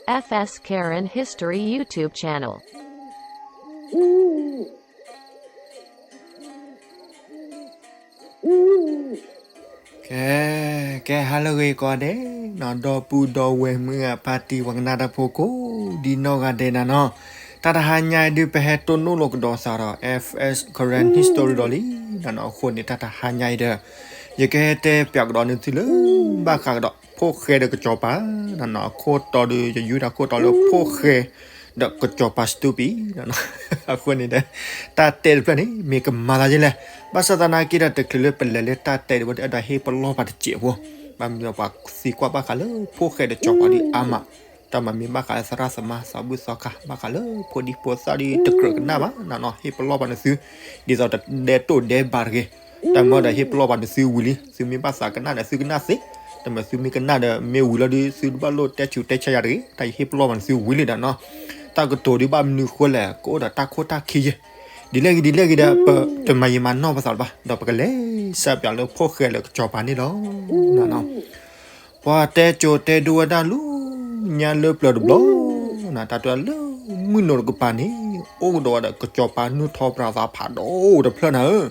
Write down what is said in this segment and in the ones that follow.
F S Karen History YouTube channel. ကဲ ကဲ ဟါလၢအဂ့ၤကိးဂၤဒဲးနီၤ ဒီပုၢ်ဒီဝဲၢ်မုၢ်ဂၤဖါတံၢ် ပှၤကနၣ်တၢ်ဖိကိးဒ်နီၢ်ဂၤဒဲးနၤနီၤ, တၢ်တဟါညါအံၤဒုးပဟဲတိၢ်နီၣ်လိာ်ကဒီးသးဒီး F S Karen History ဒီးလံနၤနီၤ, အဃိန့ၣ် တၢ်တဟါညါအံၤဒီး ယကဟဲတဲပၠးကဒီးန့ၢ်သုလၢ ဘၣ်ဃးကဒီး ဖိၣ်ဃဲဒီးကစီၤပၤနၤနီၤ, အခိၣ်တီဒီး ယယုၢ်တၢ်ခိၣ်တီလၢဖိၣ်ဃဲ ဒီးကစီၤပၤ stupid နၤနီၤ, အဃိန့ၣ်ဒီး တၢ်တဲတဖျၢၣ်န့ၣ် မ့ၢ်ကမၤသးဒ်လဲၣ်, ဘၣ်ဆၣ်သနာ်က့ဒီး တချုးလၢပလဲၤလၢတၢ်တဲတဘိဒီး အဲၣ်ဒိးဟ့ၣ်ပလီၢ်ပာ်တစဲးဖိ, ဘၣ်မနုၤပှၤသံကွၢ်ဘၣ်ဃးလၢဖိၣ်ဃဲဒီးကစီၤပၤဒ်အါမး, တၢ်မၤမ့ၢ်ဘၣ်ဃးလၢသရၣ်သမါ သးဘုၣ်သီခါ ဘၣ်ဃးလၢဖိဒံဖိသၣ်ဒ်တကြၢးကနၣ်ဘၣ်နၤနီၤ, ဟ့ၣ်ပလီၢ်ပာ်နသု, ဒ်သိးတဒဲတိၢ်ဒဲဘၣ်တဂ့ၤ, တၢ်မၤဒီးဟ့ၣ်ပလီၢ်ပာ်နသုဝံၤလံ, သုမ့ၢ်ဘၣ်သးကနၣ်ဒီးသုကနၣ်သ့, တၢ်မၤသုမ့ၢ်ကနၣ်ဒီးမ့ၢ်ဝံၤလီၤဒုး သုတဘၣ်လိၣ်တဲဆူးတဲဆါယၤတဂ့ၤ, တၢ်ယဟ့ၣ်ပလီၢ်ပာ်နသုဝံၤလံဒီးနီၤ, တၢ်ကတိၤဒုးဘၣ်မနုၤဃိလဲၣ် ကအိၣ်ဒီးတၢ်ခိၣ်တၢ်ခံယဲၢ်, ဒ်လဲၣ်ဂ့ၤဒ်လဲၣ်ဂ့ၤဒီး ပတမၤယံာ်မၤနီၢ်ပသးလၢၤဘၣ်, ဒီးပကလဲၤစးပၠးလၢဖိၣ်ဃဲလၢကစီၤပၤန့ၣ်လီၤ. ပှၤတဲကိၤတဲဒိဝဲဒၣ်လၢညါလၢပျၢၤတဘျီ, တၢ်တဲလၢမုၢ်နိၤတကပၤန့ၣ် အိၣ်ကဒီးဝဲဒီးကစီၤပၤနုာ်ထီၣ်ပြးသးဖးဒိၣ်တဖျၢၣ်နၤဧၢ,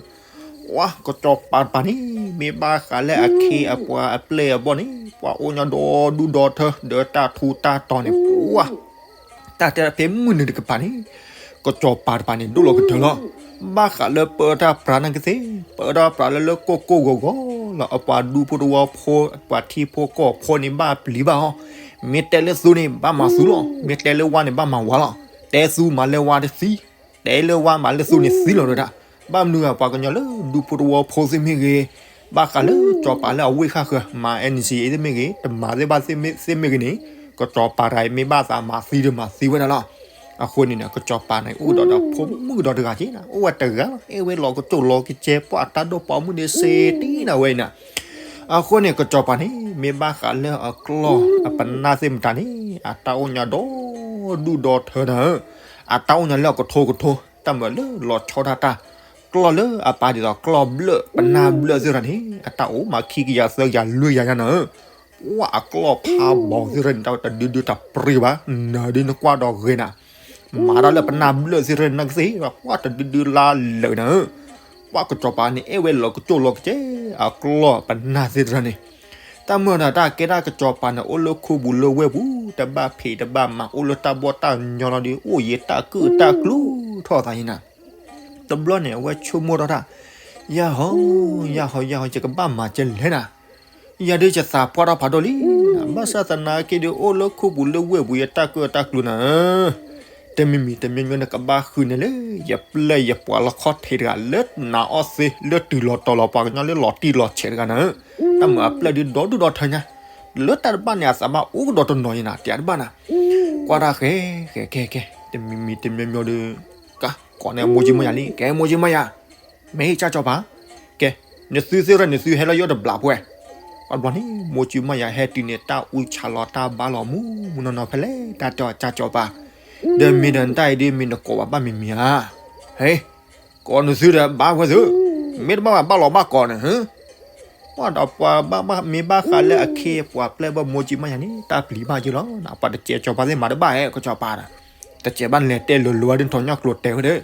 ပှၤကစီၤပၤတပၤန့ၣ် မ့ၢ်ဘၣ်ဃးလၢအခ့အပှၤအပျဲၢ်အဘီၣ်န့ၣ် ပှၤအိၣ်ညီဒီဒူၣ်ဒီထၢ ဒီးတၢ်ထူးတၢ်တီၤန့ၣ် ပှၤ တၢ်တဲဖဲမုၢ်နုာ်တကပၤန့ၣ် ကစီၤပၤတပၤန့ၣ် ဒိၣ်လီၤကတၢၢ်လီၤ. ဘၣ်ဃးလၢပၢတၢ်ပြးနာ်က့သ့ၣ်, ပၢတၢ်ပြးလၢလၢကိၢ်ကိၢ်ဂီၤဂီၤလီၤ. အပှၤဒူဖိတဝီဖိ ပှၤထံဖိကီၢ်ဖိန့ၣ် ဘၣ်ပျံၤဘၣ်အီၤ, မ့ၢ်တဲလၢသိန့ၣ် ဘၣ်မၤသူလီၤ, မ့ၢ်တဲလၢဝါန့ၣ် ဘၣ်မၤဝါလီၤ. တဲသူမၤလၢဝါတသံ, တဲလၢဝါမၤလၢသိန့ၣ်သံလီၤဒၣ်. ဘၣ်မနုၤဂၤ ပှၤကညီလၢဒူဖိတဝီဖိသ့ၣ်မ့ၢ်ဂ့ၤ, ဘၣ်ဃးလၢကစီၤပၤလၢအဝ့ၢ်ဃၣ်ဃၢၤ မၤ N C A သ့ၣ်မ့ၢ်ဂ့ၤ, တမၤသ့ၣ်ဘၣ်သ့ၣ်မ့ၢ်ဂ့ၤန့ၣ်, ကစီၤပၤတဂၤအံၤ မ့ၢ်ဘၣ်သးမၤသံဒီးမၤသံဝဲဒၣ်လီၤ. အဃိန့ၣ် ကစီၤပၤန့ၣ် အိၣ်ဒီးဒီးဖိမုၣ်ဒီးတဂၤက့ၤနၤ, အိၣ်ဝဲတဂၤလီၤ, အဲၣ်ဝဲလီၤကစိၢ်လီၤကစဲး ပှၤတၢ်ဒိၣ်ပိာ်မုၣ်န့ၣ်စ့တ့ၢ်နၤဝဲအံၤနၤ. အဃိန့ၣ် ကစီၤပၤန့ၣ် မ့ၢ်ဘၣ်ဃးလၢအကျီၢ်အပနၢ်သ့ၣ်မတၤန့ၣ် အတၢ်အိၣ်ညီဒီဒူၣ်ဒီထၢနၤဧၢ, အတၢ်အိၣ်ညီလၢအကထိကထိ, တၢ်မၤလၢလီၤဆီဒၣ်တၢ်, ကျီၢ်လၢအပာ်ဒ်သိးကျီၢ်ဘျၢၣ် ပနၢ်ဘျၢၣ်သ့ၣ်တဖၣ်န့ၣ် အတၢ်အိၣ်မးခံကယၤသၢကယၤလွံၢ်ကယၤညါနၤဧၢ. ပှၤအကျီၢ်ဖးဘီသ့ၣ်တဖၣ်န့ၣ် တၢ်တဒုဒုတပြ့ၤဘၣ်, နၤဒုးနကွၢ်ဒီးဂ့ၤနၤ, မၤတၢ်လၢပနၢ်ဘျၢၣ်သ့ၣ်တဖၣ်န့ၣ် နကသ့ၣ် ပှၤတဒုဒုလါလၢာ်နၤဧၢ. ပှၤကစီၤပၤန့ၣ် အဲၣ်ဝဲလီၤကစိၢ်လီၤကစဲး အကျီၢ်ပနၢ်သ့ၣ်တဖၣ်န့ၣ်, တၢ်မၤဒီးတၢ်ကဲဒၣ်ကစီၤပၤန့ၣ် အိၣ်လၢခူပူၤလၢဝ့ၢ်ပူၤ တဘၣ်ဖံးတဘၣ်မၤ အိၣ်လၢတၢ်ဘီၣ်တၢ်ညီလီၤဒီး အိၣ်ယံၤတၢ်ကုၢ်တၢ်ကျူထီၣ်သးယံၤနၤ. တဘျီန့ၣ် အဝဲဆိကမိၣ်ထီၣ်တၢ်, ယဟီ, ယဟီ, ယဟီ, ယကဘၣ်မၤကဲလဲၣ်နၤ, ယၤဒုးယသးပှၢ်ထီၣ်ဖးဒိၣ်လံ, ဘၣ်ဆၣ်သနာ်က့ဒီး အိၣ်လၢခူပူၤလၢဝ့ၢ်ပူၤ ယတၢ်ကုၢ်တၢ်ကျူနၤဧၢ, တမံၤမံၤတမံၤမံၤန့ၣ် ကဘၣ်ဃုန့ၢ်လၢ ယပျဲၢ်ယပှၤလီခီၣ်ထံးတဂၤ လၢနၤအီၣ်သ့ လၢတုၤလီၤတီၤလီၤပှၤကညီလၢလီၤတံၢ်လီၤဆဲးတဂၤနၤဧၢ, တၢ်မၤအပျဲၢ်ဒုးဒီဒူၣ်ဒီထၢညါ, လၢတၢ်တဘၣ်န့ၣ် အသးဘၣ်အိၣ်ကဒီးတနီၤယံၤနၤ တၢ်တဘၣ်နၤ, ကွၢ်တၢ်ဃဲ, ဃဲ ဃဲ ဃဲ တမံၤမံၤတမံၤမံၤဒီး က ကိးန့ၢ်မိၢ်ကၠံမၢ်ယၤလံ, ကဲမိၢ်ကၠံမၢ်ယၤ, မ့ၢ်ဟ့ၣ်ကၢ်ကစီၤပၤ, ကဲ, နသုသ့ၣ်ရၢ်န့ၣ် သုဟဲလၢယအိၣ်တဘျီပှဲၤ, အဘျီန့ၣ် မိၢ်ကၠံမၢ်ယၤဟဲတုၤန့ၣ် တၢ်အူဆးလီၤတၢ်ဘါလီၤမူမူနီၢ်နီၢ်ဖဲလဲၣ် တၢ်တဲအီၤကၢ်ကစီၤပၤ, ဒီးမ့ၢ်ဒီးနတၢ်အံၤဒ်မ့ၢ်နကိးဘၣ်ဘၣ်မံၤမံၤဧါ, ဟဲ, ကိးနသုဒီးဘၣ်ဝဲသု, မ့ၢ်တဘၣ်ဘၣ်ဘၣ်လီၤဘၣ်ကိးန့ၣ် ပှၤဒီးပှၤဘၣ်မ့ၢ်ဘၣ်ဃးလၢအခ့အပှၤပျဲၢ်ဘၣ်မိၢ်ကၠံမၢ်ယၤန့ၣ် တၢ်ပျံၤဘၣ်က့ၤလီၤ, ပှၤတစဲးကစီၤပၤသ့ၣ်မၤတဘၣ်ဟဲကစီၤပၤဒီး, တစဲးဘၣ်န့ၣ်လဲၤတဲလိၤလိၤဝဲဒ်ထီၣ်ညီကျိၤတဲဝဲဒီး,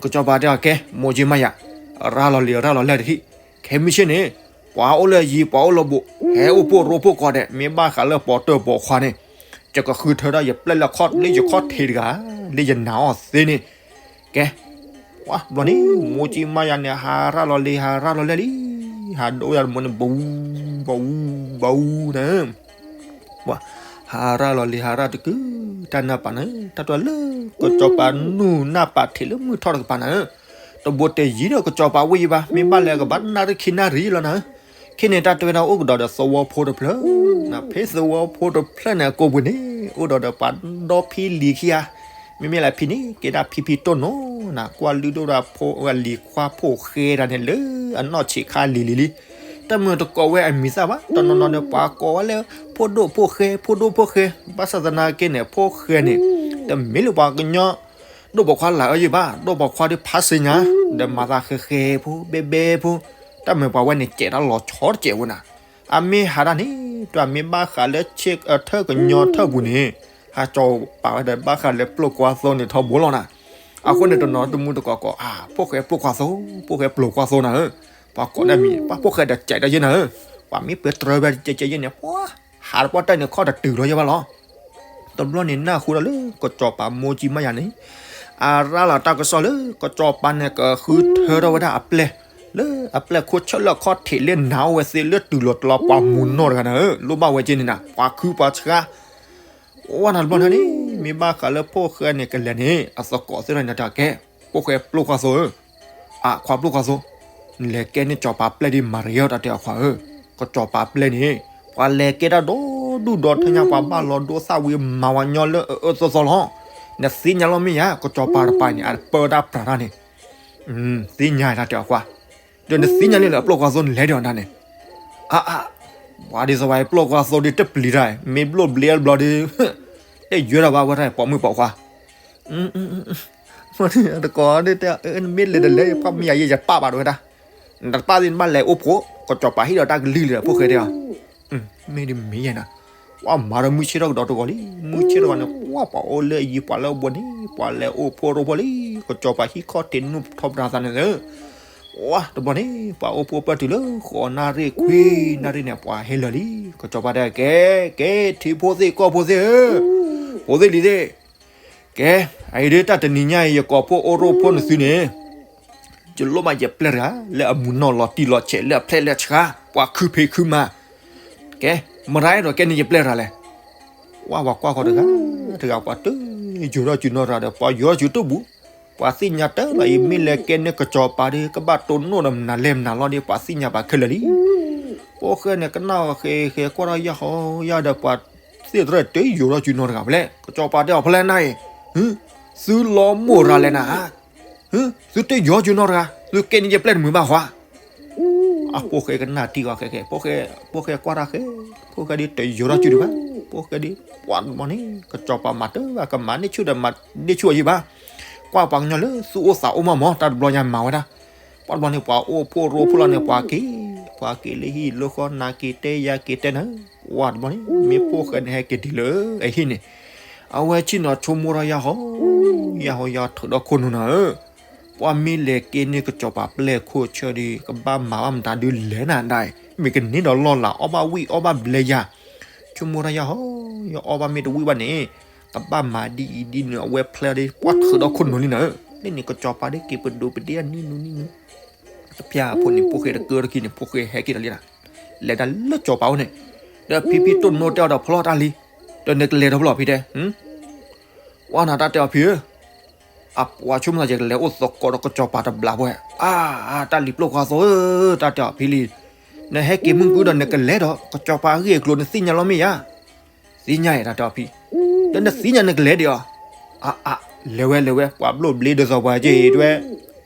ကစီၤပၤတဲအီၤကဲ မိၢ်ကၠံမၢ်ယၤ, ရၤလီၤလံၤရၤလီၤလဲၢ်တထံၣ်, ခဲမုၢ်ဆ့ၣ်န့ၣ်, ပှၤအိၣ်လၢအယံၤပှၤအိၣ်လၢအဘူး, ဟဲအိၣ်ဖှိၣ်ရိဖှိၣ်ကိးဂၤဒဲး မ့ၢ်ဘၣ်ဃးလၢပိာ်တၢၢ်ပိာ်ခွါန့ၣ်, ယကဃုထၢဒီးယပျဲၢ်လၢခီၣ်လၢယခီၣ်ထံးတဂၤ, လၢယနာ်အီၤသ့န့ၣ်, ကဲ ပှၤဘျီန့ၣ် မိၢ်ကၠံမၢ်ယၤန့ၣ် ဟးရၤလီၤလံၤ ဟးရၤလီၤလဲၢ်လံ, ဟးဒိၣ်ဝဲဒၣ်တမူန့ၣ် ဘီအူ, ဘီအူ, ဘီအူန့ၣ်, ပှၤ ဟးရၤလီၤလံၤ ဟးရၤတကုၤ, တၢ်နၢ်ပာ်န့ၣ် တၢ်တလၢ ကစီၤပၤနုာ်နၢ်ပာ်ထံးလၢမုၢ်ထီၣ်တကပၤနၤဧၢ, တဘိတဲယံၤဒီးကစီၤပၤဝ့ၢ်ယံၤဘၣ်, မ့ၢ်ဘၣ်လဲၤကဘၣ်နၣ်ရံၣ်ခံနၣ်ရံၣ်လီၤနၤဧၢ, ခဲန့ၣ်တၢ်တဲဝဲဒၣ်အိၣ်ကဒီးဒီးသဝီဖိတဖျၢၣ်, ဖဲသဝီဖိတဖျၢၣ်န့ၣ်အကိာ်ပူၤန့ၣ် အိၣ်ဒီးဒီးပှၤဒီဖံလံၤခံဂၤ, မ့မ့ၢ်လၢဖံန့ၣ် ကဲဒၣ်ဖံဖံတိၢ်နီၢ်နၤ, ကွၢ်လုၢ်ဒိၣ်ဒၣ်ဖိလံၤခွါဖိၣ်ဃဲတၢ်န့ၣ်လၢအနီၢ်ဆံးခါလံၤလံၤလံ, တၢ်မုၢ်တကိးဝဲအမံၤသၣ်ဘၣ်, တနီၤနီၤန့ၣ် ပှၤကိးဝဲလၢ ဖိဒိၣ်ဖိၣ်ဃဲ ဖိဒိၣ်ဖိၣ်ဃဲ, ဘၣ်ဆၣ်သနာ်က့န့ၣ် ဖိၣ်ဃဲန့ၣ် တမ့ၢ်လၢပှၤကညီ ဒိၣ်ပိာ်ခွါလၢအယံၤဘၣ်, ဒိၣ်ပိာ်ခွါဒီးဖးစ့ညါ, ဒီးမၤသးဃဲဃဲဖိ ဘဲဘဲဖိ, တၢ်မုၢ်ပှၤဝဲန့ၣ် စဲးတၢ်လီၤဆီတစဲးဝဲနၤ, အမ့ၢ်ဟးဒၣ်န့ၣ် တၢ်မ့ၢ်ဘၣ်ဃးလၢဆ့ထၢၣ်ကညီထၢၣ်ပူၤန့ၣ် ဟးကၠီၤပာ်ဝဲဒီးဘၣ်ဃးလၢပျိၢ်ကွၢ်သိန့ၣ်ထီဘိလီၤနၤ. အဃိန့ၣ်တနီၤတမူတကိးကိး အၢ ဖိၣ်ဃဲပျိၢ်ကွၢ်သိ, ဖိၣ်ဃဲပျိၢ်ကွၢ်သိနၤဧၢ, ပှၤကိးဒၣ်မံၤ ပှၤဖိၣ်ဃဲဒီးကဲးဒီးယဲနၤဧၢ, ပှၤမ့ၢ်ပၢတြၢၤဝဲကဲးကဲးယဲန့ၣ် ပှၤ ဟးတပှၢ်တၢၢ်န့ၣ်ခီၣ်တတုၤလီၤယဲဘၣ်လီၤ. တဘျီန့ၣ်နၢ်ဟူဒီးလၢ ကစီၤပၤမိၢ်ကံမးယၤန့ၣ် အရၤလီၤတၢ်ကစီၣ်လၢ ကစီၤပၤန့ၣ်ကဃုထၢထီၣ်ဝဲဒၣ်အပျဲၢ် လၢအပျဲၢ်ခိၣ်ဆၢၣ်လၢအခီၣ်ထံးလၢနၤအိၣ်ဝဲသ့လၢတုၤလီၤတလီၤပှၤမူနီၣ်တဂၤနၤဧၢ, လိၣ်ဘၣ်ဝဲက့န့ၣ်နၤ ပှၤခုပှၤဆှါ ဝဲနၤတဘျီန့ၣ် မ့ၢ်ဘၣ်ဃးလၢဖိၣ်ဃဲန့ၣ်ကလဲၤန့ၣ် အသကိးသ့ၣ်တဖၣ်န့ၣ်တၢ်ကဲ, ဖိၣ်ဃဲပျိၢ်ကွၢ်သိဧၢ, အခွါပျိၢ်ကွၢ်သိ, နလဲၤကဲန့ၢ်စီၤပၤပျဲၢ်ဒ်မၤရံယီၤတၢ်တဲအခွါဧၢ, ကစီၤပၤပျဲၢ်န့ၣ် ပှၤလဲၤကဲတၢ်ဒီဒူၣ်ဒီထၢညါ ပှၤဘၣ်လီၤဒိသၣ်ဝံၤမၤဝဲညီလၢအအၢသီသီလီၤ. နသ့ၣ်ညါလီၤမ့ၢ်ယၤ ကစီၤပၤတပၤန့ၣ် အပၢတၢ်ပြးတၢ်န့ၣ် သ့ၣ်ညါတၢ်တဲအခွါ, ဒီးနသ့ၣ်ညါလံလၢအပျိၢ်ကွၢ်သိနလဲၤဒီးနၤန့ၣ်, အါအါ, ပှၤဒ်သိးဝဲပျိၢ်ကွၢ်သိဒ်တပျံၤတၢ် မ့ၢ်ဘျိၣ်ဘျ့တဘျီဒီး တယၢၤဒီးဘၣ်ဝဲတၢ်ပိာ်မုၣ်ပိာ်ခွါ တကိးဒ်တဲ မ့ၢ်လဲၤတလဲၤ ပှၤမ့ၢ်ယၤယဲယပၢ်ဘၣ်တဝဲဒၣ်, နတပၢ်သ့ၣ်နဘၣ်လဲၤအိၣ်ဖှိၣ် ကစီၤပၤဟ့ၣ်ဒီးတၢ်ကလုၢ်လံဒီးဖိၣ်ဃဲတဲအီၤ, မ့ၢ်ဒ်မ့ၢ်ယဲနၤ, ပှၤမၤဒီးမုၢ်ဆ့ၣ်ထီၣ်ကဒီးတဂီၤလံ, မုၢ်ဆ့ၣ်ထီၣ်ဂီၤန့ၣ် ပှၤပှၤအိၣ်လၢအယံၤပှၤလၢအဘူးန့ၣ် ပှၤလဲၤအိၣ်ဖှိၣ်ရိဖှိၣ်လံ, ကစီၤပၤဟံၣ်ခီၣ်ထံးနုာ်ထီၣ်ပတၤသးန့ၣ်လၢ ဝါ တဘျီန့ၣ် ပှၤအိၣ်ဖှိၣ်ပၢၢ်တုၤလၢဃိးနၣ်ရံၣ်ခွံနၣ်ရံၣ်န့ၣ် ပှၤဟဲလၢာ်လံ, ကစီၤပၤတဲ ကဲ ကဲ ထံဖိသ့ၣ်ကီၢ်ဖိသ့ၣ်ဧၢ, ဖိသ့ၣ်လံၤသ့ၣ်, ကဲ အအံၤဒ်တၢ်တနံၤညါအံၤ ယကိးဖှိၣ်အိၣ်ရိဖှိၣ်နသုန့ၣ် ယလိၣ်ဘၣ်ယပျဲၢ်တဂၤ လၢအမူနီၣ်လီၤတံၢ်လီၤဆဲး လၢအဖျဲၣ်လၢအဆှါ ပှၤခုဖံးခုမၤ, ကဲ မတၤအဲၣ်ဒိးကဲန့ၢ်ယပျဲၢ်တဂၤလဲၣ်. ဝါ ပှၤကွၢ်ဃီတဂၤတဂၤ ပှၤတယိၤထီၣ်စုနီတဂၤဒီး ပှၤယိၤထီၣ်စုတဘူၣ်, ပှၤသ့ၣ်ညါတၢ်လီၤအံၤ မ့ၢ်လဲၤကဲန့ၢ်ကစီၤပၤဒီး ကဘၣ်တိၢ်နီၣ်ဒီးမနုၤလဲၣ်မနုၤလီၤဒီး ပှၤသ့ၣ်ညါပာ်ခဲလၢာ်လံ. ဖိၣ်ဃဲန့ၣ်ကနၣ်ဃဲဃဲကွၢ်ထီၣ်ယၢ်ဟီယၢ်ဒီး ပှၤသ့ၣ်တဖၣ်တယိၤထီၣ်စုနီတဂၤဖဲလဲၣ်. ကစီၤပၤတဲအီၤဖဲလဲၣ်နၤအံၤ, သုလီၤမိၢ်ရၤလဲၣ်နၤဧါ, သုတယိၤစုနီတဂၤ သုကဲန့ၢ်ယပျဲၢ်တမုာ်ဘၣ်ဃီ အဖိၣ်ဃဲကနၣ်ထံဃီဃဲဃဲ, ဖိၣ်ဃဲကွၢ်တၢ်ဃဲ, ဖိၣ်ဃဲဒ်တယိၤထီၣ်စုဒံးဘၣ်, ဖိၣ်ဃဲဒ် ပှၤတဘျီန့ၣ် ကစီၤပၤမၤတၢ်ဘၣ် ကမၤန့ၢ်ဆူၣ်ဒီးမၤန့ၢ်ဆူၣ်အယံၤဘၣ်, ကွၢ်ပှၤကညီလၢသူၣ်အိၣ်သးအိၣ်မးမး တၢ်တဘျီညါမၤဝဲဒၣ်, ပှၤတဘျီန့ၣ် ပှၤအိၣ်ဖှိၣ်ရိဖှိၣ်လီၤန့ၣ် ပှၤက့ၤ, ပှၤက့ၤလၢဟံၣ်လၢဃီ နၤက့ၤတဲယၤက့ၤတဲနၤ, ပှၤတဘျီန့ၣ် မ့ၢ်ဖိၣ်ဃဲန့ၣ်ဟဲက့ၤတုၤလၢအဟံၣ်န့ၣ်, အဝဲဆ့ၣ်နီၤဆိကမိၣ်ထီၣ်ယၢ်ဟီ, ယၢ်ဟီယၢ်ထုးဒီးခိၣ်နူာ်နၤဧၢ ပှၤမ့ၢ်လဲၤကဲန့ၢ်ကစီၤပၤပျဲၢ်ခိၣ်ဆၢဒီး ကဘၣ်မၤဘၣ်မတၤဒုလဲၣ်နၤဒၣ်, မ့ၢ်ကန့ၢ်ဒီးလီၢ်လၤအီၣ်ဘၣ်ဝံၣ်အီၣ်ဘၣ်ဘျဲယၤ, ဆိကမိၣ်ထီၣ်ယၢ်ဟီ, ယအီၣ်ဘၣ်မ့ၢ်တဝံၣ်ဘၣ်န့ၣ်, ကဘၣ်မၤဒ်အံၤဒ်နုၤ အဝဲဖျဲးဒီး ပှၤထုးဒီးခိၣ်နူာ်လံနၤဧၢ, လၢန့ၣ်ကစီၤပၤဒ်က့ၤပဒိးပဒ့အနံၣ်နူနံၣ်နူ တဖၠၣ်ဖိန့ၣ် ဖိၣ်ဃဲတကၢတခံန့ၣ် ဖိၣ်ဃဲဟဲက့ၤဒီးလံနၤ, လဲၤတၢ်လၢစီၤပၤအိၣ်န့ၣ်, ဒီးဖံဖံတိၢ်နိတဲအီၤဒီးဖျီတၢ်လံ, ဒီးနကလဲၤဒီးဖျီဖံတဲ ဝဲနၤတၢ်တဲအီၤဖံဧၢ, အပှၤဆိကမိၣ်သးယကလဲၤအိၣ်သကိးဒီးကစီၤပၤတဘျီဖိဧါ, အါ တၢ်လံၤပျိၢ်ကွၢ်သိဧၢ, တၢ်တဲအီၤဖံလံ, နဟဲက့ၤမုၢ်ကုဒီးနကလဲၤဒီး ကစီၤပၤအဂ့ၢ်အကျိၤနသ့ၣ်ညါလီၤမ့ၢ်ဧါ, သ့ၣ်ညါအံၤ တၢ်တဲအီၤဖံ, ဒီးနသ့ၣ်ညါနကလဲၤဒံးအီၤ, အါအါ, လဲၤဝဲလဲၤဝဲ ပှၤဘျိၣ်ဘျ့ဒ်သိးပှၤက့ၤတဲဝဲ,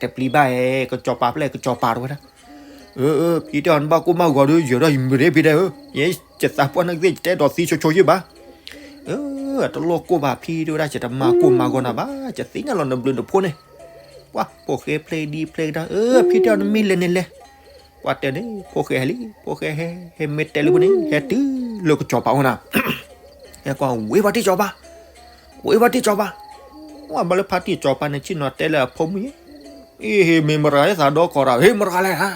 တပျံၤဘၣ်ဧါ, ကစီၤပၤပျဲၢ်ကစီၤပၤတဝဲဒၣ် အၢ အၢ ဖံတဲအီၤနဘၣ်ကိၢ်ဘၣ်ဂီၤဒီး ယိၤထီၣ်ယမုာ်ရ့ဖံတဲဧၢ, ယဲယသးပှၢ်နကသ့ၣ် ယတအဲၣ်ဒိးသံဆိဆိယ့ၢ်ဘၣ်, အၢ တလိၣ်ကိၢ်ဘၣ်ဖံတဲဝဲဒၣ် ယတမၤကိၢ်မၤဂီၤနၤဘၣ်, ယသ့ၣ်ညါလီၤနဘျုးနဖှိၣ်န့ၣ်, ပှၤ ဖိၣ်ဃဲဖျဲးဒံးဖျဲးကဒါ အၢ ဖံတဲအီၤနမ့ၢ်လဲၤန့ၣ်လဲၤ, ပှၤတဲန့ၣ် ဖိၣ်ဃဲဟဲလံ ဖိၣ်ဃဲဟဲ ဟဲမ့ၢ်တဲလၢဖိန့ၣ် ဟဲတုၤလၢကစီၤပၤအိၣ်နၤ ဟဲကွၢ်ဝ့ၤဘၣ်တ့ၢ်စီၤပၤ, ဝ့ၤဘၣ်တ့ၢ်စီၤပၤ, ဝဲဘၣ်လၢဖါတံၢ်စီၤပၤန့ၣ် ဆ့ၣ်နီၤတဲလၢအဖိမုၣ်အံၤ, အ့ ဟ့ၣ်မ့ၢ်မတၤလၢသးဒီကိးတၢ် ဟ့ၣ်မတၤလဲၣ်ဧါ,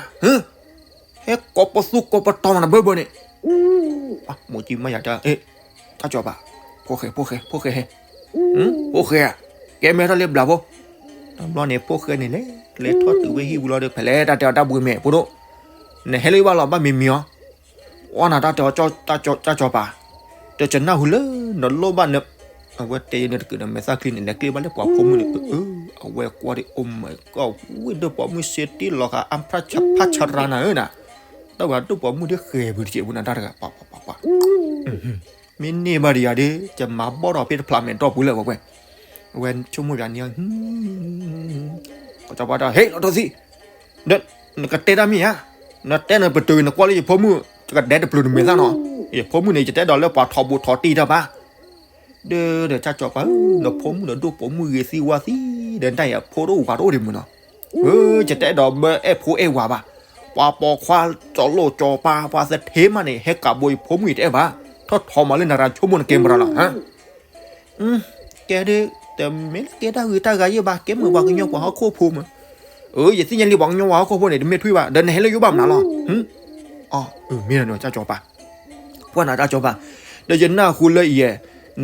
ဟဲကိးပသူကိးပတီၤနဘၢဘၢန့ၣ်, မိၢ်ကံမးယၤတဲ တၢ်စီၤပၤ, ဖိၣ်ဃဲ ဖိၣ်ဃဲ ဖိၣ်ဃဲဟဲ, ဖိၣ်ဃဲဧါ, ကဲမဲထီၣ်လၢဘျးဖိ, တဘျီန့ၣ် ဖိၣ်ဃဲန့ၣ်လဲၤ လဲၤထီၣ်တုၤဝဲဟံၣ်ပူၤလီၤဒီး ဖဲလဲၣ်တၢ်တဲအီၤတၢ်ဘှံးမဲာ်ဖိဒိၣ်, နဟဲလၢဘၣ်လီၤ ဘၣ်မံၤမံၤအီၤ အီနၤတၢ်တဲအီၤ တၢ်စီၤပၤ, တကနၣ်ဟူလၢနလိၣ်ဘၣ်န, အဝဲတဲယဲန့ၣ်တကုးဒီးမဲာ်သၣ်ချံန့ၣ် လဲၤကျ့ဘၣ်လၢပှၤဖိမုၣ်န့ၣ်, အဝဲကွၢ်ဒီး oh my god ဝံၣ်ဒိၣ်ပိာ်မုၣ်စ့တ့ၢ်လီၤဃာ် အဖၣ်ဆရါနၤဧၢနၤ, တၢ်ဝဲဒိၣ်ပိာ်မုၣ်ဒ်ဃဲၤပူၤတကဲးပူၤနၤတၢ်တဂၤ ပှၤပှၤပှၤပှၤ မ့ၢ်န့ၢ်ဘၣ်ဒံးယၤဒီး ယမၤဘီၣ်ထီၣ်ဖဲတဖျးမဲာ်တီၢ်ပူၤလၢဝဲ, အဝဲဆိကမိၣ်ယၤန့ၣ်, ကစီၤပၤတဲ ဟ့ၣ်လီၤထီၣ်သံ, ဒီးနကတဲတၢ်မ့ၢ်ဧါ, နတဲနပတုာ်နကွၢ်လၢယဖိမုၣ် ယကဒဲးတပျုာ်နမဲာ်သၣ်နီၤ, ယဖိမုၣ်န့ၣ် ယတအဲၣ်ဒိးလၢပှၤထီဘိထီတံၢ်တၢ်ဘၣ်, ဒီးဒီးတၢ်စီၤပၤဧၢ, နဖိမုၣ်ဒီးဒိၣ်ပိာ်မုၣ်ဂ့ၤသံဝါသံ, ဒီးတၢ်အံၤအဖိတအိၣ်ဝၤတအိၣ်ဒံးမုၢ်နီၤ, အၢ ယတအဲၣ်ဒိးဘၣ်အဲၣ်ဖိအဲၣ်ဝၤဘၣ်, ပှၤပိာ်ခွါ စီၤလိၣ်စီၤပၤ ပှၤသထ့မးန့ၣ် ဟဲကးဘိယဖိမုၣ်အံၤတအဲၣ်ဘၣ်, ထီၣ်ထီမးလၢနရၤဆိကမိၣ်နကဲမတၤလီၤ. ကဲဒ် တမ့ၢ်လၢကဲတၢ်ဂ့ၤတၢ်ဂၤယဲၢ်ဘၣ်, ကဲမုာ်ပှၤကညီပှၤဟီၣ်ခိၣ်ဖိမး. အၢ ယသ့ၣ်ညါလံပှၤကညီပှၤဟီၣ်ခိၣ်ဖိန့ၣ် တမ့ၢ်ထွံၣ်ဘၣ်, ဒီးနဟဲလၢယအိၣ်ဘၣ်မနုၤလီၤ. မ့ၢ်တၢ်စီၤပၤ, ကွၢ်နၤတၢ်စီၤပၤ, ဒီးယနၢ်ဟူလၢအံၤ,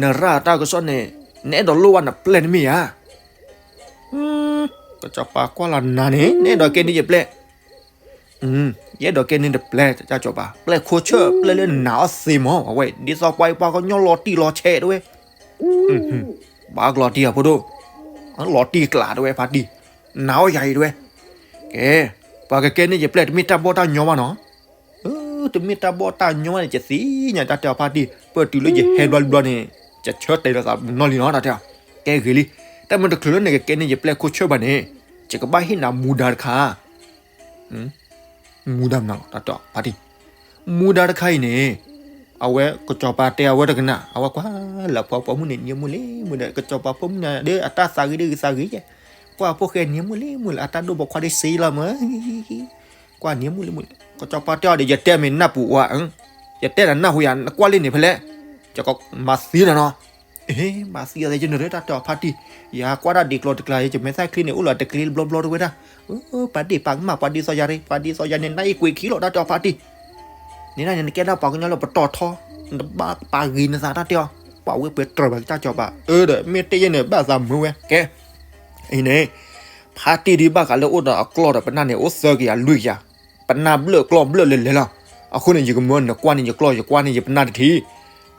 နရၤတၢ်ကစီၣ်န့ၣ် နအဲၣ်ဒိးလိၣ်ဘၣ်နပျဲၢ်တမ့ၢ်ဧါ. ကစီၤပၤကွၢ်လီၤနၤန့ၣ် နအဲၣ်ဒိးကဲန့ၢ်ယပျဲၢ်, ယအဲၣ်ဒိးကဲန့ၢ်တပျဲၢ် တၢ်စီၤပၤ, ပျဲၢ်ခိၣ်ဆၢၣ် ပျဲၢ်လၢနနာ်အီၤသ့မး, အဝဲ ဒ်သိးပှၤအံၤပှၤကညီလီၤတံၢ်လီၤဆဲးတဝဲ, ဘၣ်ကလီၤတံၢ်အဖိဒိၣ်, လီၤတံၢ်ကျးတဝဲဖါတံၢ်, နာ်အီၤယၤအံၤတဝဲ, ကဲ, ပှၤကကဲန့ၢ်ယပျဲၢ် တမ့ၢ်တၢ်ဘီၣ်တၢ်ညီဘၣ်နီၤ. တမ့ၢ်တၢ်ဘီၣ်တၢ်ညီဘၣ်န့ၣ် ယသ့ၣ်ညါ တၢ်တဲအီၤဖါတံၢ်, ပတုၤလၢယဟဲဘျီဘျီန့ၣ် ယဆၢတဲာ်လီၤသးနီၢ်လံနီၤ တၢ်တဲအီၤ, ကဲဂ့ၤလံ, တၢ်မ့ၢ်တချုးလၢနကကဲန့ၢ်ယပျဲၢ်ခိၣ်ဆၢၣ်ဘၣ်န့ၣ်, ယကဘၣ်ဟ့ၣ်နၤမူဒါတခါ မူဒါမနုၤလီၤ တၢ်တဲအီၤဖါတံၢ်, မူဒါတခါအံၤန့ၣ်, အဝဲကစီၤပၤတဲအဝဲတကနၣ် အဝဲကွၢ်လၢပှၤပိာ်မုၣ်န့ၣ် နံၤမုၢ်လံမုၢ်ဒီး ကစီၤပၤပိာ်မုၣ်န့ၣ်ဒီး အတၢ်သးဂ့ၤဒ်ဂ့ၤသးဂ့ၤယဲၢ်, ကွၢ်ဖိၣ်ဃဲနံၤမုၢ်လံမုၢ်လၢအတၢ်ဒိၣ်ပိာ်ခွါဒ်စ့လီၤမး, ကွၢ်နံၤမုၢ်လံမုၢ်လံ, ကစီၤပၤတဲအီၤဒီး ယတဲမ့ၢ်နၢ်ပူၤဝဲ, ယတဲနၤနၢ်ဟူယၤ နကွၢ်လံန့ၣ်ဖဲလဲၣ်, ယကမၤသံနၤနီၤ မၤသံအီၤသ့ယနရၢတၢ်တဲအီၤဖါတံၢ်, ယကွၢ်တၢ်ဒံးကျိၤတကျါ ယမဲာ်သၣ်ချံန့ၣ် အိၣ်လီၤတကျ့ဘျီဘျီတဝဲဒၣ်, ပှၤဒ့ၣ်ပာ်ကမၣ် ပှၤဒ့သိးယၤရ့ ပှၤဒ့သိးယၤန့ၣ် နၢ်အံၤကွံာ်ခံလီၤ တၢ်တဲအီၤဖါတံၢ်, န့ၣ်ဒၣ်န့ၣ် နကဲဒၣ်ပှၤကညီလၢပတီၢ်ထီ, နတဘၣ်ပာ်ဂ့ၤနသးတၢ်တဲအီၤ, ပှၤဝဲပှဲၤတြၢၤဘၣ်တၢ်စီၤပၤ, အၢဒီး မ့ၢ်တဲယဲၢ်န့ၣ် ဘၣ်သးမုာ်ဝဲ, ကဲ, အံၤန့ၣ်, ဖါတံၢ်ဒ်ဘၣ်ဃးလၢအိၣ်ဒီးအကျီၢ်ဒီးပနၢ်န့ၣ် အိၣ်သၢကယၤလွံၢ်ကယၤ, ပနၢ်ဘျၢၣ်ကျီၢ်ဘျၢၣ်လဲၤလဲၤလီၤ, အဃိန့ၣ် ယကမၢနကွၢ်န့ၢ်ယကျီၢ် ယကွၢ်န့ၢ်ယပနၢ်တထံၣ်,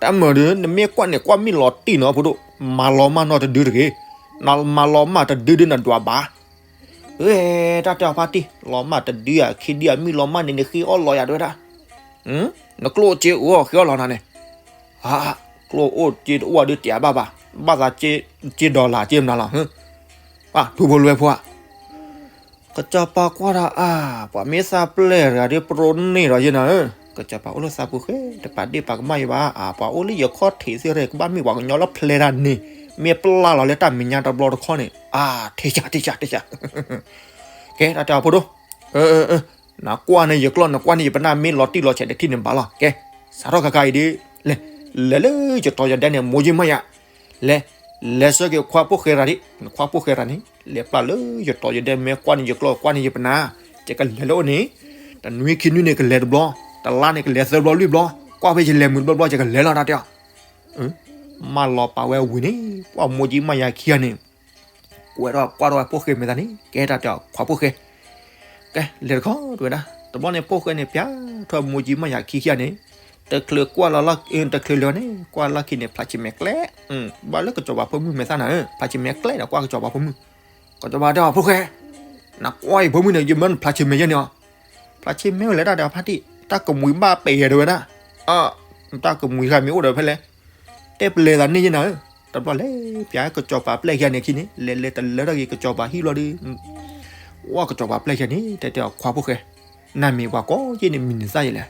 တၢ်မၤဒီး နမ့ၢ်ကွၢ်န့ၣ် ကွၢ်မ့ၢ်လီၤတံၢ်နီၤဖိဒိၣ်, မၤလီၤမၢ်နီတဒုတဂ့ၤ, မၤလီၤမၢ်တဒုဒုနဒွးဘၣ် အၢ တၢ်တဲအီၤဖါတံၢ် လီၤမၢ်တဒုဧါ ခံဒုဧါ မ့ၢ်လီၤမၢ်န့ၣ် နဃ့အီၣ်လီၤယၤတဝဲဒၣ်, နကျိၣ်အိၣ်စ့အိၣ်ဃ့အီၣ်လီၤနၤန့ၣ်, ကျိၣ်အိၣ်စ့တအိၣ်ဒုးတၢ်ဘၣ်ဘၣ်, ဘၣ်သးစ့ဒီလၣ်စ့မနုၤလီၤ, ပှၤထူဖိလွဲဖိဧါ ကစီၤပၤကွၢ်ဒီးအါ, ပှၤမ့ၢ်သးပျဲၢ်တဂၤဒီး ပရိန့ၢ်ဒီးယဲနၤဧၢ, ကစီၤပၤအိၣ်လၢသးပူၤဃဲ တပာ်ဒ့ၣ်ပာ်ကမၣ်ယဘၣ်, အါ ပှၤအိၣ်လၢယခီၣ်ထံးသ့ၣ်ရဲၣ် ကဘၣ်မ့ၢ်ပှၤကညီလၢဖျဲတၢ်န့ၣ်, မ့ၢ်ပျၢ်လီၤလၢတၢ်မဲာ်ညါတဘျီတခီန့ၣ်, အါ ထံၣ်ယၤ ထံၣ်ယၤ ထံၣ်ယၤ, ကဲ တၢ်တဲအီၤဖိဒိၣ်, နကွၢ်န့ၢ်ယကျီၢ် နကွၢ်န့ၢ်ယပနၢ် မ့ၢ်လီၤတံၢ်လီၤဆဲးတထံၣ်န့ၣ်ဘၣ်လီၤ, ကဲ, စးထီၣ်ခါခါအံၤဒီး, လဲၤ, လဲၤလၢယတီၤယဒဲန့ၣ် မိၢ်ကၠံမးယၤ, လဲၤ, လဲၤဆှၢက့ၤခွါဖိၣ်ဃဲရၤဒံး, နခွါဖိၣ်ဃဲရၤန့ၣ် လဲၤပျၢ်လၢယတီၤယဒဲ မ့ၢ်ကွၢ်န့ၢ်ယကျီၢ် ကွၢ်န့ၢ်ယပနၢ်, ယကလဲၤလၢအိၣ်န့ၣ်, တနွံခံနွံန့ၣ် ကလဲၤတဘျီ, တလါန့ၣ် ကလဲၤသၢဘျီလွံၢ်ဘျီ, ကွၢ်ဖဲယလဲၤမုာ်တဘျီဘျီ ယကလဲၤလီၤ တၢ်တဲအီၤ, မၢလီၤပာ်ဝဲဝံၤန့ၣ် ပှၤမိၢ်ကၠံမးယၤခံဂၤန့ၣ် ကွဲးထီၣ်ကွၢ်ထီၣ်ဝဲဖိၣ်ဃဲမဲာ်သးန့ၣ် ကဲတၢ်တဲအီၤခွါဖိၣ်ဃဲ, ကဲလဲၤတခီတဝဲဒၣ် တဘျီန့ၣ် ဖိၣ်ဃဲန့ၣ် ပျၢ်ထီၣ်မိၢ်ကၠံမးယၤခံခံဂၤန့ၣ်, တချုးကွၢ်လီၤလီၢ်, တချုးလၢၤန့ၣ် ကွၢ်လီၢ်ခံန့ၣ် ဖျါဆံးမဲာ်ကျဲ, ဘၣ်လၢကစီၤပၤဖိမုၣ်မဲာ်သးနၤဧၢ, ဖျါဆံးမဲာ်ကျဲဒီးကွၢ်ကစီၤပၤဖိမုၣ်, ကစီၤပၤတဲအီၤဖိၣ်ဃဲ, နကွၢ်အံၤဖိမုၣ်န့ၣ် ယမၢနဖျါဆံးမဲာ်ယဲၢ်န့ၣ်အီၤ, ဖျါဆံးမဲာ်ဝဲလဲၣ်တၢ်တဲအီၤဖါတံၢ်, တၢ်ကမှံၤဘၣ်ပဲာ်ယဲၢ်တဝဲဒၣ်, တၢ်ကမှံၤဃာ်မ့ၢ်အိၣ်ဒီးဖဲလဲၣ် တဲပလဲၤသးန့ၢ်ယဲၢ်နၤဧၢ, တဘျီလဲၤပျၢ်ကစီၤပၤပျဲၢ်ခံဂၤန့ၣ်ခံန့ၣ် လဲၤလဲၤတလၢတၢ်ဂ့ၤ ကစီၤပၤဟံၣ်ဘျီဒီး, ဝဲကစီၤပၤပျဲၢ်ခံဂၤန့ၣ် တဲတဲအီၤခွါဖိၣ်ဃဲ, နမံၤပှၤကိးယဲၢ်န့ၣ် မံၤနသၣ်ယဲၢ်လဲၣ်,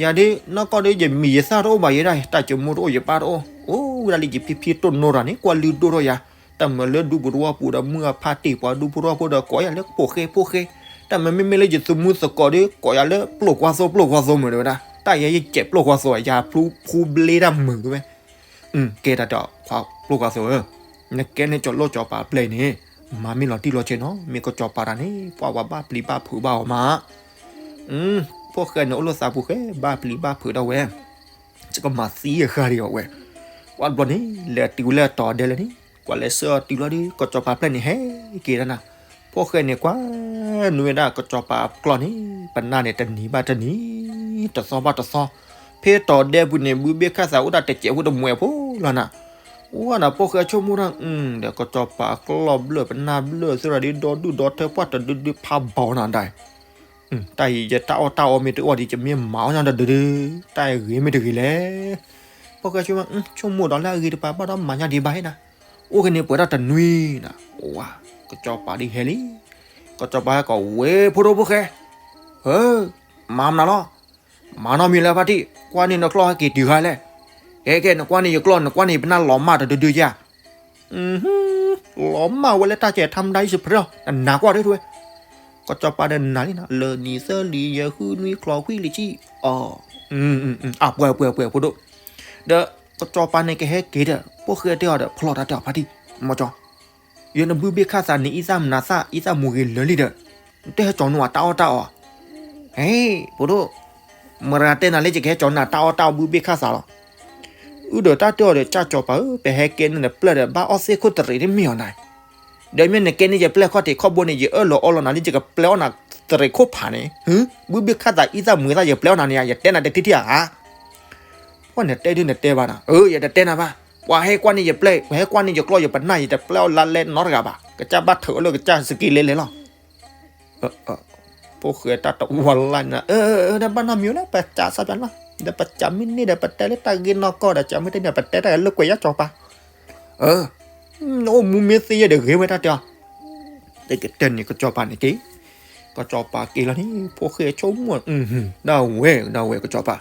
ယၤဒ်နီၢ်ကီၢ်ဒီး ယမံၤယသၣ်တအိၣ်ဘၣ်ယဲဒၣ် တၢ်ကမိၣ်တအိၣ်ယပၢ်တအိၣ်, အိၣ်ဝဲဒၣ်လၢယဖံဖံတိၢ်နိရၤန့ၣ် ကွၢ်လုၢ်ဒိၣ်ထီၣ်ယၤ, တၢ်မၤလၢဒူပူၤသဝီပူၤဒီး မုၢ်အဖါတံၢ်ပှၤဒူဖိသဝီဖိဒီး ကိးယၤလၢဖိၣ်ဃဲဖိၣ်ဃဲ, တၢ်မၤမ့မ့ၢ်လၢယသုးမုၢ်သကိးဒီး ကိးယၤလၢပျိၢ်ကွၢ်သိပျိၢ်ကွၢ်သိမ့ၢ်တဝဲဒၣ်, တၢ်ယဲယကဲးပျိၢ်ကွၢ်သိ ယၤဖျူဖူဘျ့တၢ်မုာ်တဝဲ, ကဲတၢ်တဲအီၤခွါပျိၢ်ကွၢ်သိဧၢ, နကဲန့ၣ်ကၠီၤလိၣ်ကၠီၤပၤပျဲၢ်အံၤန့ၣ်, မၤမ့ၢ်လီၤတံၢ်လီၤဆဲးနီၤ မ့ၢ်ကၠီၤပၤတၢ်န့ၣ် ပှၤဝဲဘၣ်ပျံၤဘၣ်ဖုးဘၣ်အီၤမး, ဖိၣ်ဃဲန့ၣ်အိၣ်လၢသးပူၤဃဲ ဘၣ်ပျံၤဘၣ်ဖုးဒၣ်ဝဲ, ယကမၤသံအဃၢ်ဒံးအီၤဝဲ, ပှၤတဘျီန့ၣ် လဲၤတုၤဝဲလၢတီၤဒဲလၢန့ၣ် ကွၢ်လဲၤဆှၢအီၤတုၤလီၤဒီး ကၠီၤပၤပျဲၢ်န့ၣ်ဟဲက့ၤဒၣ်နၤ, ဖိၣ်ဃဲန့ၣ်ကွၢ်နုာ်ဝဲဒၣ်ကၠီၤပၤအကျီၢ်န့ၣ် ပနၢ်န့ၣ်တနံၤဘၣ်တနံၤ, တသီဘၣ်တသီ, ဖဲတီၤဒဲပူၤန့ၣ် ဘုဘ့ၣ်ခၣ်သးအိၣ်ဒၣ်တစဲးဖိတမှဲးဖိလီၤနၤ, အိၣ်နၤဖိၣ်ဃဲဆိကမိၣ်ဒၣ်, ဒီးကၠီၤပၤအကျီၢ်ဘျၢၣ်ပနၢ်ဘျၢၣ်သ့ၣ်ဒီး ဒီဒူၣ်ဒီထၢပှၢ်တဒုဒုဖးဘီနၤဒၣ် တၢ်အံၤယတၢ်အီၣ်တၢ်အီမ့ၢ်တအီၣ်ဒီး ယမ့ၢ်မၤအီၣ်ညါဒီးဒုဒု, တၢ်အံၤဂ့ၤမ့ၢ်တဂ့ၤလဲၣ်, ဖိၣ်ဃဲဆိကမိၣ်, ဆိကမိၣ်ဒီးလၢအဂ့ၤတပၤဘၣ်ဒီးမၤညါဒံးဘၣ်ဟဲနၤ, အိၣ်က့ၤန့ၣ်ပှဲၤတၢ်တနွံနၤ, ဝါ, ကၠီၤပၤဒ်ဟဲလံ, ကၠီၤပၤဟဲကိးဝဲဖိဒိၣ်ဖိၣ်ဃဲ, ဧၢ, မၤမနုၤလီၤ, မၤနီတမံၤလၢၤဖါတံၢ်, ကွၢ်န့ၢ်နကျီၢ်ဟဲက့ၤတုၤဃါလဲၣ်, ကဲကဲ နကွၢ်န့ၢ်ယကျီၢ် နကွၢ်န့ၢ်ယပနၢ်လီၤမၢ်တဒုဒုဧါ လီၤမၢ်ဝဲလၢတၢ်ကဲထါမတၤအံၤစဖရၢၣ်, နနၤကွၢ်ဒ်ထူဝဲ, ကစီၤပၤဒီးနာ်လံနီၤ လၢနံၣ်သၢလံယဲၢ်ဃုနွံချီခွံလံဆံ, အီ, အပှဲၤပှဲၤပှဲၤဖိဒိၣ်, ဒီးကစီၤပၤန့ၣ်ကဟဲက့ၤဒီး ဖိၣ်ဃဲတဲအီၤဒီး ဖျီတၢ်တဲအီၤဖါတံၢ်, မီၢ်ကၠီ, ယနဘုဘ့ၣ်ခၣ်သးန့ၣ် အံသၣ်မနၤသၣ် အံသၣ်မူဂ့ၤလၢာ်လံဒီး နတဟဲကၠီၤနဝဲတၢ်အီၣ်တၢ်အီ, ဟဲ, ဖိဒိၣ်, မတၤတဲနၤလၢယကဟဲကၠီၤနၤတၢ်အီၣ်တၢ်အီဘုဘ့ၣ်ခၣ်သးလီၤ. အုၣ်ဒီးတၢ်တဲအီၤဒီး ကၢ်ကစီၤပၤဧၢ ပဟဲကဲန့ၣ်ဒီးပျဲၢ်ဒီး ဘၣ်အီၣ်သ့ၣ်ခိၣ်တရံးတမ့ၢ်အီၤနၤ, ဒီးမ့ၢ်နကဲန့ၣ်ယပျဲၢ်ခီၣ်ထံးခီၣ်ဘိန့ၣ် ယအၢၣ်လီၤအီလီၤနၤလၢယကပျဲအီၣ်နၤတရံးခိၣ်ဖးန့ၣ်, ဘုဘ့ၣ်ခၣ်သးအံသၣ်မူဂ့ၤသၣ် ယပျဲအီၣ်နၤန့ၣ် ယတဲနၤတထံၣ်ထံၣ်ဧါ. ပှၤနတဲဒုးနတဲဘၣ်နၤ, အၢ ယတတဲနၤဘၣ်, ပှၤဟဲကွၢ်န့ၢ်ယပျဲၢ် ပှၤဟဲကွၢ်န့ၢ်ယကျီၢ်ယပနၢ် ယတပျဲအီၣ်လါလဲနီတဂၤဘၣ်, ကစၢ်ဘၣ်ထုးအီၤလၢကစၢ်စက့လဲလဲလီၤ. ဖိၣ်ဃဲတၢ်တဝီလၢ်နၤ, အၢ တဘၣ်နီတမံၤလၢ ပစးစးပျးလီၤ, ဒီးပစးမ့ၢ်န့ၢ်ဒီး ပတဲလၢတၢ်ဂ့ၢ်နီၢ်ကီၢ်ဒီး စးမ့ၢ်တန့ၢ် ပတဲတၢ်လၢကွဲးယါကစီၤပၤ, အၢ နအိၣ်မူမ့ၢ်သ့ယဲၢ်ဒီးဂ့ၤဝဲတၢ်တဲအီၤ, တဲကတဲန့ၣ်ကစီၤပၤန့ၣ်က့ၤ, ကစီၤပၤက့ၤလီၤန့ၣ် ဖိၣ်ဃဲဆိကမိၣ်, ဒၣ်ဝဲ ဒၣ်ဝဲကစီၤပၤ,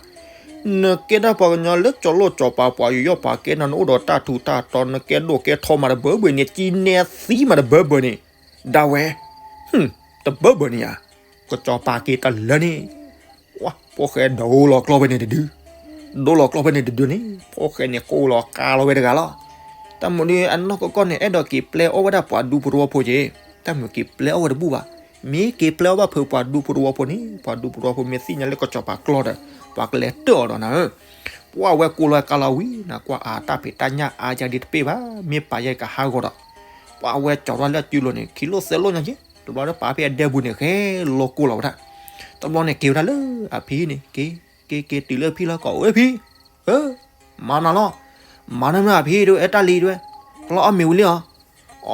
နကဲဒၣ်ပှၤကညီလၢကၠီၤလိၣ်ကၠီၤပၤ ပှၤယူးယီၣ်ပှၤကဲနီၤ နအိၣ်ဒီးတၢ်ထူးတၢ်တီၤ နကဲဒိၣ်ကဲထီမးတဘၢဘၢန့ၣ် ကံနဲသံမးတဘၢဘၢန့ၣ်, ဒၣ်ဝဲ, တဘၢဘၢန့ၣ်ဧါ, ကစီၤပၤက့ၤတလၢန့ၣ် ပှၤဖိၣ်ဃဲဒိလီၤကျီၢ်ဖဲန့ၣ်တဒု, ဒိလီၤကျီၢ်ဖဲန့ၣ်တဒုန့ၣ် ဖိၣ်ဃဲန့ၣ်ကိးလီၤကါလီၤဝဲတဂၤလီၤ. တၢ်မုၢ်ဒုးအနီၢ်ကီၢ်ကီၢ်န့ၣ် အဲၣ်ဒိးက့ၤပျဲအီၣ်ဝဲဒၣ်ပှၤဒူဖိတဝီဖိက့ၤ, တၢ်မုၢ်က့ၤပျဲအီၣ်ဝဲတဘူၣ်ဘၣ်, မ့ၢ်က့ၤပျဲအီၣ်ဘၣ်ဖုးပှၤဒူဖိတဝီဖိန့ၣ် ပှၤဒူဖိတဝီဖိမ့ၢ်သ့ၣ်ညါလၢကစီၤပၤကျီၢ်ဒီး ပှၤကလဲၤတၢၢ်အီၤဒီးနၤဧၢ, ပှၤဝဲကိးလီၤကါလီၤဝံၤနၤ ကွၢ်အတၢ်ဖံးတၢ်ညၣ်အါယၤဒ်တပ့ၢ်ဘၣ်, မ့ၢ်ပာ်ယဲကဟးဂီၤဒီး ပှၤဝဲကၠီၤထီၣ်လၢအစုလိၤန့ၣ် ခံလိာ်သၢလိာ်ညါက့, တဘျီဒီးပာ်ဖဲအဒဲပူၤန့ၣ် ဃဲလီၤကိးလီၤဝဲဒၣ်, တဘျီန့ၣ်က့ၤဝဲဒၣ်လၢအဖံန့ၣ် က့ၤ, က့ၤ က့ၤတုၤလၢဖံလီၤ ကအိၣ်ဝဲဖံ, မၤနၤလီၤ, မၤနၤမ့ၢ်အဖံဒဝဲ အဲၣ်တၢ်လံဒဝဲ, ပျီအီၣ်မ့ၤဝံၤလံအ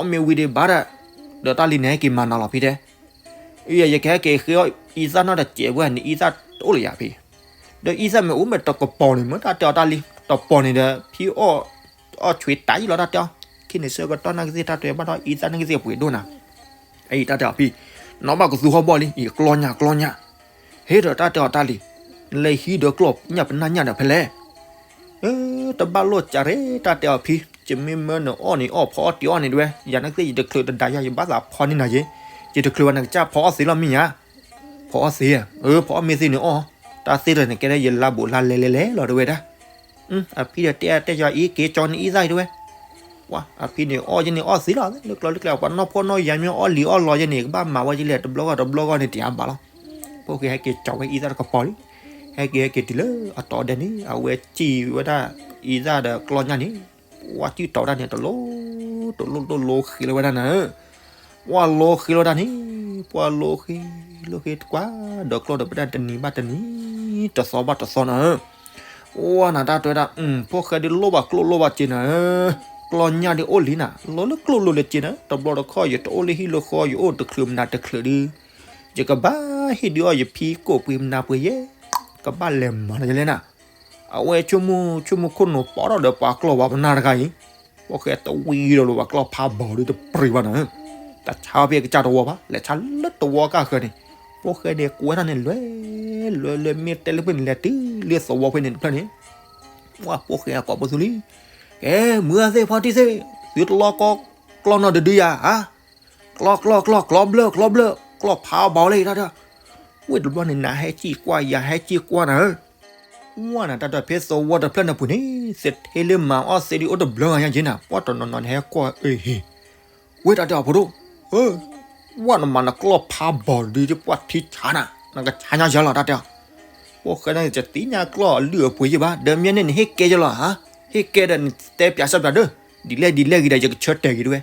ီၤ, အီၣ်မ့ၤဝံၤဒံးဘၣ်ဒီး, ဒီးတၢ်လံန့ၣ်ဟဲက့ၤမၤနၤလီၤဖံတဲ, ယကဟဲက့ၤဃ့အီၣ်အံသၣ်နီတစဲးဝဲန့ၣ် အံသၣ်တအိၣ်လၢၤယၤဖံ, ဒီးအံသၣ်မ့ၢ်အိၣ်မ့ၢ်တကပီၤန့ၣ် မ့ၢ်တၢ်တဲအီၤတၢ်လံ တပီၤန့ၣ်ဒီး ဖံအီၣ်, အီၣ်ဆွံးတၢ်ယံလီၤတၢ်တဲအီၤ, ခဲန့ၣ်ဆၢကတီၢ်နာ်က့သ့ၣ်တၢ်တဲဘၣ်ဒီးအံသၣ်နာ်က့သ့ၣ်ပှ့ၤဒိၣ်နၤ, အံၤတၢ်တဲအီၤဖံ, နီၢ်ဘၣ်ကသူဟီၣ်ဘီၣ်လံ အံၤကျီညၣ်ကျီညၣ်, ဟ့ၣ်ဒီးတၢ်တဲအီၤတၢ်လံ, နလဲၤဟံးဒီးကျီၢ်ညၣ်ပနၢ်ညၣ်ဒီးဖဲလဲၣ် တဘၣ်လိာ်စးရ့ တၢ်တဲအီၤဖံ, ယမ့ၢ်မၢနအီၣ်န့ၣ်အီၣ်ဖီအီၣ်တံၤအီၣ်န့ၣ်တဝဲ, ယၤနာ်က့သ့ၣ်ယတချုးတဒါယၤ ယဘၣ်သးဖီန့ၢ်နၤယ့, ယတချုးဘၣ်နကစၢ်ဖီအီၣ်သ့လီၤမ့ၢ်ဧါ, ဖီအီၣ်သ့, ဖီအီၣ်မ့ၢ်သ့န့ၣ်အီၣ်, တၢ်သ့တၢ်န့ၣ်ကဲလၢယလါဘူးလါလဲလဲလဲလီၤတဝဲဒၣ်, အဖံဒီးတဲတဲယၤအံၤက့ၤကၠီန့ၣ်အံသၣ်အံၤတဝဲ, ပှၤအဖံန့ၣ်အီၣ်ယဲန့ၣ်အီၣ်သ့လီၤ လၢကျီလၢကျဲ ပှၤနီၢ်ဖှီၣ်နီၢ်ယာ်မ့ၢ်အီၣ်လံၤအီၣ်လီၤယဲန့ၣ် ကဘၣ်မၤဝဲယလဲၣ် တဘျီဂီၢ်တဘျီဂီၢ်န့ၣ်တယၤဘၣ်လီၤ, ဖိၣ်ဃဲဟဲက့ၤကၠီဝဲအံသၣ်တကပီၤလံ, ဟဲက့ၤဟဲက့ၤတုၤလၢအတီၤဒဲးန့ၣ် အဝဲစံၣ်ဝဲဒၣ်အံသၣ်ဒီးကျီညၣ်န့ၣ်, ပှၤစံၣ်တီၤဝဲဒၣ်န့ၣ် တလိၣ်, တလိၣ်တလိၣ်လိဃ့လီၤဝဲဒၣ်နၤ, ပှၤလိဃ့လီၤဝဲဒၣ်န့ၣ်, ပှၤလိဃ့, လိဃ့ကွၢ်, ဒီးကျီၢ်ဒီးပဒၣ်တနံၤဘၣ်တနံၤ, တသီဘၣ်တသီနၤ ပှၤနၤတၢ်တဲဝဲဒၣ်, ဖိၣ်ဃဲဒုးလိၣ်ဘၣ်ကျိၣ်လိၣ်ဘၣ်စ့နၤ, ကျီၢ်ညၣ်ဒုးအိၣ်လံနၤ လီၤလၢကျိၣ်လိၣ်လၢစ့နၤ တဘျီတခီၣ် ယတအိၣ်လၢဟံၣ်လၢဃီ ယအိၣ်တချုးမနုၤတချုးဒုး, ယကဘၣ်ဟ့ၣ်ဒုးအီၣ်ယဖံကိၣ်ပှ့ၤမနုၤပှ့ၤယဲ, ကဘၣ်လဲၤမၤလီၤယလဲၣ်နၤ, အဝဲဆိကမိၣ်ဆိကမိၣ်ခိၣ်နူာ်ပိာ်ထီၣ်ဒီးပှၤကျီၢ်ဝၤပနၢ်တဂၤအံၤ, ဖိၣ်ဃဲတဝံၤဒီးလိာ်ပှၤကျီၢ်ဖးဘီၤဒုးတပှ့ၤဘၣ်နၤ တၢ်ဆါဖဲကစၢ်တဝီဘၣ် လဲၤဆါလၢတဝီကၢ်ဃၢၤန့ၣ်, ဖိၣ်ဃဲန့ၣ်ကွဲထီၣ်န့ၣ်လွဲ, လွဲလွဲမ့ၢ်တဲလၢဖဲန့ၣ်လဲၤတုၤလၢသဝီဖဲန့ၣ်တဖျၢၣ်န့ၣ်, ပှၤဖိၣ်ဃဲအကိးပသူလံ, ကဲ, မုၢ်ဂၤသ့ၣ်ဖီတံၢ်သ့ၣ်, သုတလီကီကျီၢ်နီတဒုယၤဧါ, ကျီၢ်ကျီၢ်ကျီၢ်ကျီၢ်ဘျၢၣ်ကျီၢ်ဘျၢၣ် ကျီၢ်ဖးအီၣ်ဘီၤလၢတၢ်တၢ်, ဝ့ၢ်တဘျီန့ၣ် နဟဲစံၣ်ကွၢ်ယၤဟဲစံၣ်ကွၢ်နၤဧၢ ဝဲနၤတၢ်တၢ်ဖဲသဝီတဖျၢၣ်န့ၣ်ပူၤန့ၣ် သထ့လၢမၤအီၣ်သ့ဒုးအိၣ်တဘျီဂၤညါက့နၤ ပှၤတနီၤနီၤန့ၣ်ဟဲကွၢ်အဟ့ၣ်, ဝဲတၢ်တဲအီၤဖိဒိၣ်, ဝဲနမၤနကျီၢ်ဖးဘီၤဒုးပှၤထံဆါနၤ နကဆါညါယၤလီၤတၢ်တဲအီၤ, ဖိၣ်ဃဲန့ၣ်တသ့ၣ်ညါကျီၢ်အလုၢ်အပှ့ၤယဲၢ်ဘၣ် ဒီးမ့ၢ်န့ၣ်နဟ့ၣ်ကဲယလီၤဧါ, ဟ့ၣ်ကဲဒီးနတဲပၠးစၢ်ပၠးဒၢ, ဒ်လဲၣ်ဒ်လဲၣ်ဂ့ၤဒီးယကဆၢတဲာ်က့ၤတဝဲ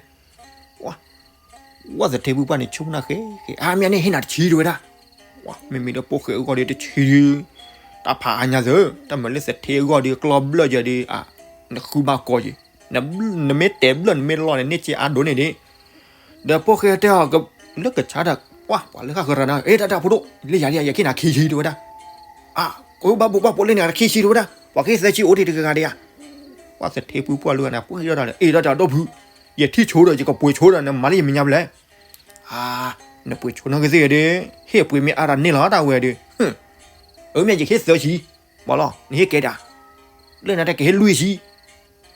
ဝဲသထ့ဖုပှၢ်န့ၣ် ဆိကမိၣ်နၢ်ဃဲဃဲ အါမ့ၢ်န့ၣ်ဟ့ၣ်နၤတဆံတဝဲဒၣ်, မ့မ့ၢ်ဒီးဖိၣ်ဃဲအဂီၢ်ဒီးတဆံဒုး, တၢ်ဖးအါညါသၢ, တၢ်မၤလၢသထ့အဂီၢ်ဒီး ကျီၢ်ဘျၢၣ်ယၤဒီး, နဃုဘၣ်ကီယဲၢ်, နမ့ၢ်တဲဘျၢၣ်နမ့ၢ်လီၢ်န့ၣ် န့ၢ်စ့အါဒိၣ်န့ၣ်ဒ့ၣ်, ဒီးဖိၣ်ဃဲတဲအီၤ, လၢကဆါဒီး, ပှၤလၢဃၣ်ဃၢၤရၤနၤ, အ့ တၢ်တၢ်ဖိဒိၣ်, လၢယၤလၢယၤ ယကဟ့ၣ်နၤခံဆံတဝဲဒၣ်, အါ, ကဘၣ်ဘိးဘၣ်ဘိးလၢန့ၣ် ခံဆံတဝဲဒၣ်, ပှၤကဟ့ၣ်သၢဆံအိၣ်ဒံးတဂၤဂၤဒံးဧါ ပှၤသထ့ဖုပှၢ်လၢဂၤန့ၣ် ပှ့ၤထီၣ်တၢ်ဒီး အ့တၢ်တၢ်ဒီပုၢ်, ယထံၣ်ဆိဒီး ယကပှ့ၤဆိဒီး နမၤလၢယမဲာ်ညါဖဲလဲၣ်, အါ, နပှ့ၤဆိနီၢ်ကသ့ၣ်ဒီး, ဟ့ၣ်ပှ့ၤမ့ၢ်အါတၢ်န့ၣ်လီၤ တၢ်ဝဲဒီး, အၢ မ့ၢ်ယကဟ့ၣ်သၢဆံ, ပှၤလီၤ နဟ့ၣ်ကဲဒၣ်, လၢနတၢ်ကဟ့ၣ်လွံၢ်ဆံ,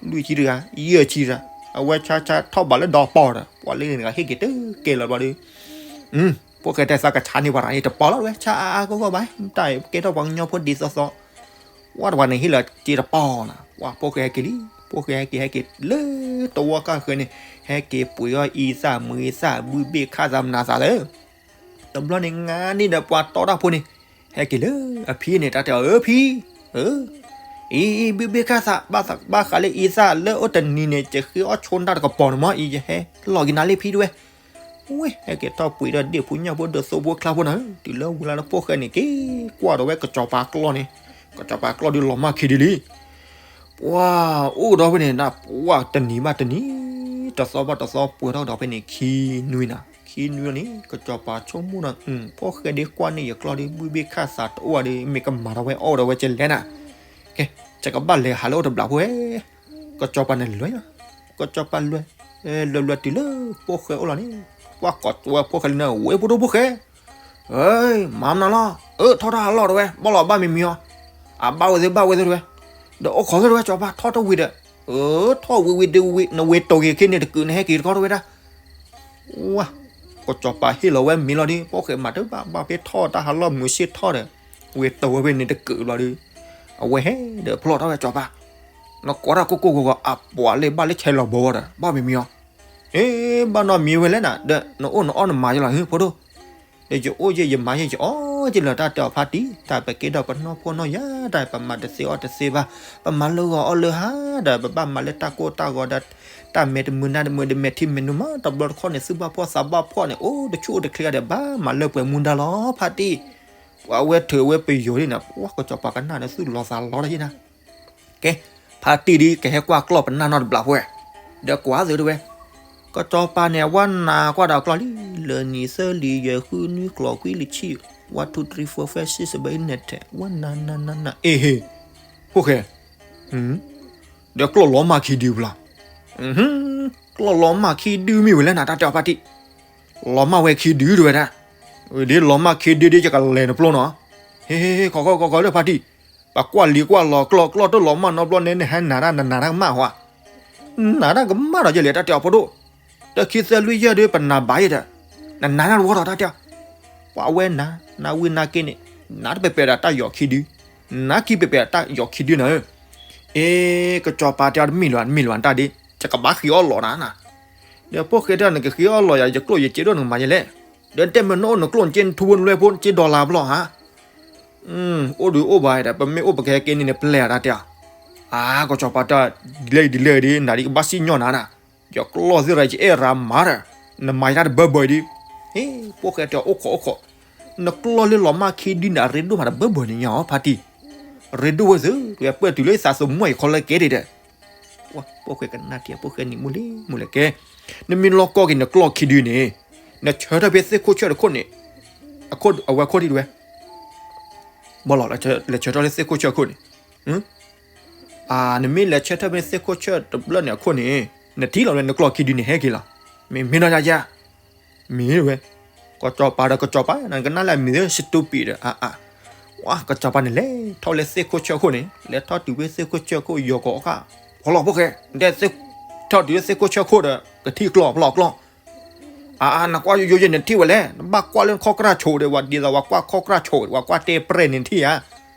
လွံၢ်ဆံတဂၤ, ယဲၢ်ဆံတဂၤ, အဝဲဆါဆါထီၣ်ဘးလၢဒီးပီၤဒီး ပှၤလၢန့ၣ်တဂၤဟ့ၣ်က့ၤတကဲလီၤဘျီဒီး, ပ ဖိၣ်ဃဲတဲသးကဆါန့ၢ်ပှၤတဂၤန့ၣ်တပီၤလီၤတဝဲ ဆါအါအါဂီၢ်ဂီၢ်ဘၣ် တၢ်ကဲထီၣ်ပှၤကညီဖိဒ်သိးသိး ဝဲတဝဲန့ၣ်ဟ့ၣ်လီၤစ့တပီၤနၤ ပှၤဖိၣ်ဃဲဟဲက့ၤလံ ဖိၣ်ဃဲဟဲက့ၤဟဲက့ၤလၢတဝီကၢ်ဃၢၤန့ၣ် ဟဲက့ၤပှ့ၤအီၣ်အံသၣ်မွံသၣ်ဘုဘ့ၣ်ခၣ်သၣ်မနၤသးလၢ တဘျီန့ၣ် ငါန့ၣ်ဒီးပှၤတီတၢ်ဖိန့ၣ် ဟဲက့ၤလၢအဖံန့ၣ် တၢ်တဲအီၤ အၢဖံ, အၢ, အံၤ ဘုဘ့ၣ်ခၣ်သၣ် ဘၣ်ဃးလၢအံသၣ်လၢအိၣ်တနံၤန့ၣ် ယဃ့အီၣ်ဆိတၢ်တကပီၤန့ၣ်မး အံၤယဟဲလီၤက့ၤနၤလံဖံတဝဲ, ဝဲ ဟဲက့ၤထီၣ်ပှ့ၤဒီးဒ့ၣ်ဖိညၣ်ဖိဒိၣ်သိဖိချါဖိနၤဧၢ, တုၤလၢဝံၤလၢ်လၢဖိၣ်ဃဲန့ၣ် က့ၤကွၢ်ဒီးဝဲကစီၤပၤကျီၢ်န့ၣ်, ကစီၤပၤကျီၢ်ဒုးလီၤမၢ်ခံဒုလံ ပှၤအိၣ်ဒီးဖဲန့ၣ် ပှၤတနံၤဘၣ်တနံၤ, တသီဘၣ်တသီပှဲၤထီၣ်ဒီးဖဲန့ၣ် ခံနွံနၤ, ခံနွံန့ၣ် ကစီၤပၤဆိကမိၣ်ဒီး ဖိၣ်ဃဲဒုးကွၢ်န့ၢ်ယကျီၢ်ဒီး ဘုဘ့ၣ်ခၣ်သၣ်တအိၣ်ဒီး မ့ၢ်ကမၤထီၣ်ဝဲအီၣ်ဒီးဝဲကလဲၤနၤ, ကဲ, ကဘၣ်လဲၤဟးလၢအိၣ်တဘျီဖိဝဲ, ကစီၤပၤန့ၣ်လဲၤ, ကစီၤပၤလဲၤ, လဲၤလဲၤတုၤလၢဖိၣ်ဃဲအိၣ်လီၤန့ၣ်, ပှၤကိးဝဲဖိၣ်ဃဲလၢနၤ ဝဲဖိဒိၣ်ဖိၣ်ဃဲ မၤမနုၤလီၤ, အၢ ထီၣ်တၢ်ဟးလီၢ်တဝဲ ဘၣ်လီၤဘၣ်မံၤမံၤအီၤ, အဘၣ်ဝဲသ့ဘၣ်ဝဲသ့တဝဲ, ဒီးအိၣ်ခိးသ့တဝဲ စီၤပၤထီၣ်တဝံၤဒီး, အၢ ထီၣ်ဝံၤဝံၤဒုးဝံၤ နဝဲတိၤက့ၤခ့န့ၣ်တကုး နဟဲက့ၤတခီတဝဲဒၣ်, ဝါ, ကစီၤပၤဟ့ၣ်လီၤဝဲမ့ၤလီၤဒီး ဖိၣ်ဃဲမၤတဘၣ်ဘၣ်ဖဲထီၣ်တၢ်ဟးလီၢ်မုာ်ဆ့ၣ်ထီၣ်ဒီး, ဝဲတိၤဝဲဖဲန့ၣ်တကုးဘျီဒီး, အဝဲဟဲဒီးဖျီၣ်ထီၣ်ဝဲစီၤပၤ, နကိးတၢ်ကိၢ်ကိၢ်ဂီၤဂီၤ အပှၤလၢဘၣ်လၢဆဲးလီၤဘီဝဲဒီး ဘၣ်မံၤမံၤအီၤ အ့ ဘၣ်နီတမံၤဝဲလဲၣ်နၤ ဒီးနအိၣ်နအီၣ်နမၤယလီၤ ဟ့ၣ်ဖိဒိၣ်, ဒီးယအိၣ်ယဲၢ်ယမၤယဲၢ်ယအီၣ်ယလီၤ တၢ်တဲအီၤဖါတံၢ် တၢ်ပကဲထီၣ်ပနီၢ်ဖိနီၢ်ယၤ တၢ်ပမၤတသ့အီၣ်တသ့ဘၣ်, ပမၤလၢဂီၤအီၣ်လၢဟါဒီး ပဘၣ်မၤလၢတၢ်ကိၢ်တၢ်ဂီၤဒီး တၢ်မဲာ်တမုာ်နါတမုာ်ဒီး မဲာ်ထံမဲာ်နိမး တဘျီတခီၣ်န့ၣ် သုဘၣ်ဖှီၣ်သးဘၣ်ဖှီၣ်န့ၣ် အိၣ်တဆူၣ်အိၣ်တချ့ဒီး ဘၣ်မၤလၢပှဲၤမူဒါလီၤ ဖါတံၢ်, ပှၤဝဲထုးဝဲပယီၤန့ၣ် ပှၤကစီၤပၤကနၣ်ဒီးသူၣ်လီၤသးလီတယ့ၢ်နၤ ကဲ, ဖါတံၢ်ဒ်ကဟဲကွၢ်ကျီၢ်ပနၢ်နီတဘျီဖိဝဲ, ဒီးကွၢ်သုတဝဲ, ကစီၤပၤန့ၣ် အဝဲနၤကွၢ်ဒီးကျီၢ်လံ, လၢနံၤသၢလံၤယဲၢ်ဃုနွံကျီၢ်ခွံလံၤဆံ, one two three four five six seven eight nine ten ဝဲနၤနၤနၤနၤ အ့ဟ့, ဖိၣ်ဃဲ, ဒီးကျီၢ်လီၤမၢ်ခံဒုပလီၤ, ကျီၢ်လီၤမၢ်ခံဒုမ့ၢ်ဝဲလဲၣ်နၤ တၢ်တဲအီၤဖါတံၢ်, လီၤမၢ်ဝဲခံဒုတဝဲဒၣ်, ဒ်လီၤမၢ်ခံဒုဒ်ယကလဲၤနပျီနီၤ, ဟ့ ဟ့ ဟ့ ခိးခိးခိးခိးလၢဖါတံၢ်, ပကွၢ်လံၤကွၢ်လီၤကျီၢ်ကျီၢ်တလီၤမၢ်နီတဘျီန့ၣ် နဟဲနၤတၢ်နနၤတၢ်ကမၣ်ဟီ, နနၤတၢ်ကမၣ်ဒီးယလဲၤတၢ်တဲအီၤဖိဒိၣ်, တခံသၢလွံၢ်ယဲၢ်ဒီးပနၤဘၣ်ယဲၢ်ဒီး, နနၤတၢ်တဝီထီၣ်တၢ်တဲအီၤ, ပှၤဝဲနၤ, နဝံနၤက့န့ၣ်, နတပဲာ်ပဲာ်ဒီးတၢ်ယီၤခံဒု, နခံပဲာ်ပဲာ်ဒီးတၢ်ယီၤခံဒုနၤဧၢ, အ့ ကစီၤပၤတဲအီၤတမ့ၢ်လၢၤ တမ့ၢ်လၢၤတၢ်ဒ်, ယကဘၣ်ဃ့အီၣ်လီၤနၤနၤ, ဒီးဖိၣ်ဃဲတဲအီၤ နကဃ့အီၣ်လီၤယၤ ယကျိၣ်ယစ့ဒိၣ်နကမၤယလဲၣ်, ဒီးတဲမ့ၢ်နအိၣ်နကျိၣ်နစ့နထူဖိနလွဲဖိနစ့ဒီလါပလီၢ်ဧါ အိၣ်ဒုးအိၣ်ဘၣ်ဒီး ပမ့ၢ်အိၣ်ပကဟဲက့ၤန့ၣ် နပျဲအီၤတၢ်တဲအီၤ, အါ ကစီၤပၤတဲအီၤ ဒ်လဲၣ်ဒ်လဲၣ်ဒ် နၤဒ်ကဘၣ်စံၣ်ညီၣ်နၤနၤ, ယကျီၢ်သ့ၣ်ရၤ ယအဲၣ်ရၤမၤဒီး, နမၤယတၢ်တဘၢဘၢအံၤဒ်, ဟ့ ဖိၣ်ဃဲတဲအီၤ အိၣ်ခိးအိၣ်ခိး, နကျီၢ်လၢလီၤမၢ်ခံဒုန့ၣ် အရ့ဒိၣ်မးတဘၢဘၢန့ၣ်ညါအီၤ ဖါတံၢ်, ရ့ဒိၣ်ဝဲသု, ပှဲၤတုၤလၢယသးသမူယခီလၢကဲဒံးဒီး ဖိၣ်ဃဲကနၣ်ထံ ဖိၣ်ဃဲနံၤမူလံ မူလံကဲ, နမ့ၢ်လီၢ်ကီၢ်က့ၤနကျီၢ်ခံဒုန့ၣ်, နဆၢထၢၣ်ဖဲသ့ၣ်ခိၣ်ဆၢၣ်တခိၣ်န့ၣ်, အဝဲခိၣ်ထံၣ်တဝဲ, ဘၣ်လီၤ လဲၤဆၢထၢၣ်လၢသ့ၣ်ခိၣ်ဆၢၣ်အခိၣ်န့ၣ်, နမ့ၢ်လဲၤဆၢထၢၣ်ဖဲသ့ၣ်ခိၣ်ဆၢၣ်တဘျီန့ၣ်အခိၣ်န့ၣ်, နထံၣ်လီၤလၢနကျီၢ်ခံဒုန့ၣ်ဟဲက့ၤလီၤ, မ့ၢ်မ့ၢ်နီၢ်ယါယါ မ့ၢ်ဝဲ, ကစီၤပၤဒီးကစီၤပၤ နကနၣ်လၢအမံၤသ့ၣ် stupid ဒီး, ဝါ ကစီၤပၤန့ၣ်လဲၤထီၣ်လၢသ့ၣ်ခိၣ်ဆၢၣ်ခိၣ်န့ၣ် လဲၤထီၣ်တုၤဖဲသ့ၣ်ခိၣ်ဆၢၣ်ခိၣ်ယီၤကီးအခါ, ဖီလီၤဖိၣ်ဃဲ, ထီၣ်တုၤလၢသ့ၣ်ခိၣ်ဆၢၣ်ခိၣ်ဒီး ကထံၣ်ကျီၢ်ဖီလီၤကျီၢ်, အါ နကွၢ်ယိယိယဲၢ်နထံၣ်ဝဲလဲၣ်, နဘၣ်ကွၢ်လၢနခီၣ်ကြၢ်ဆိးဒီး ဝဲဒ်သိးဝဲကွၢ်ခီၣ်ကြၢ်ဆိး ဝဲကွၢ်တဲပြဲၢ်န့ၣ်ထံၣ်ဧါ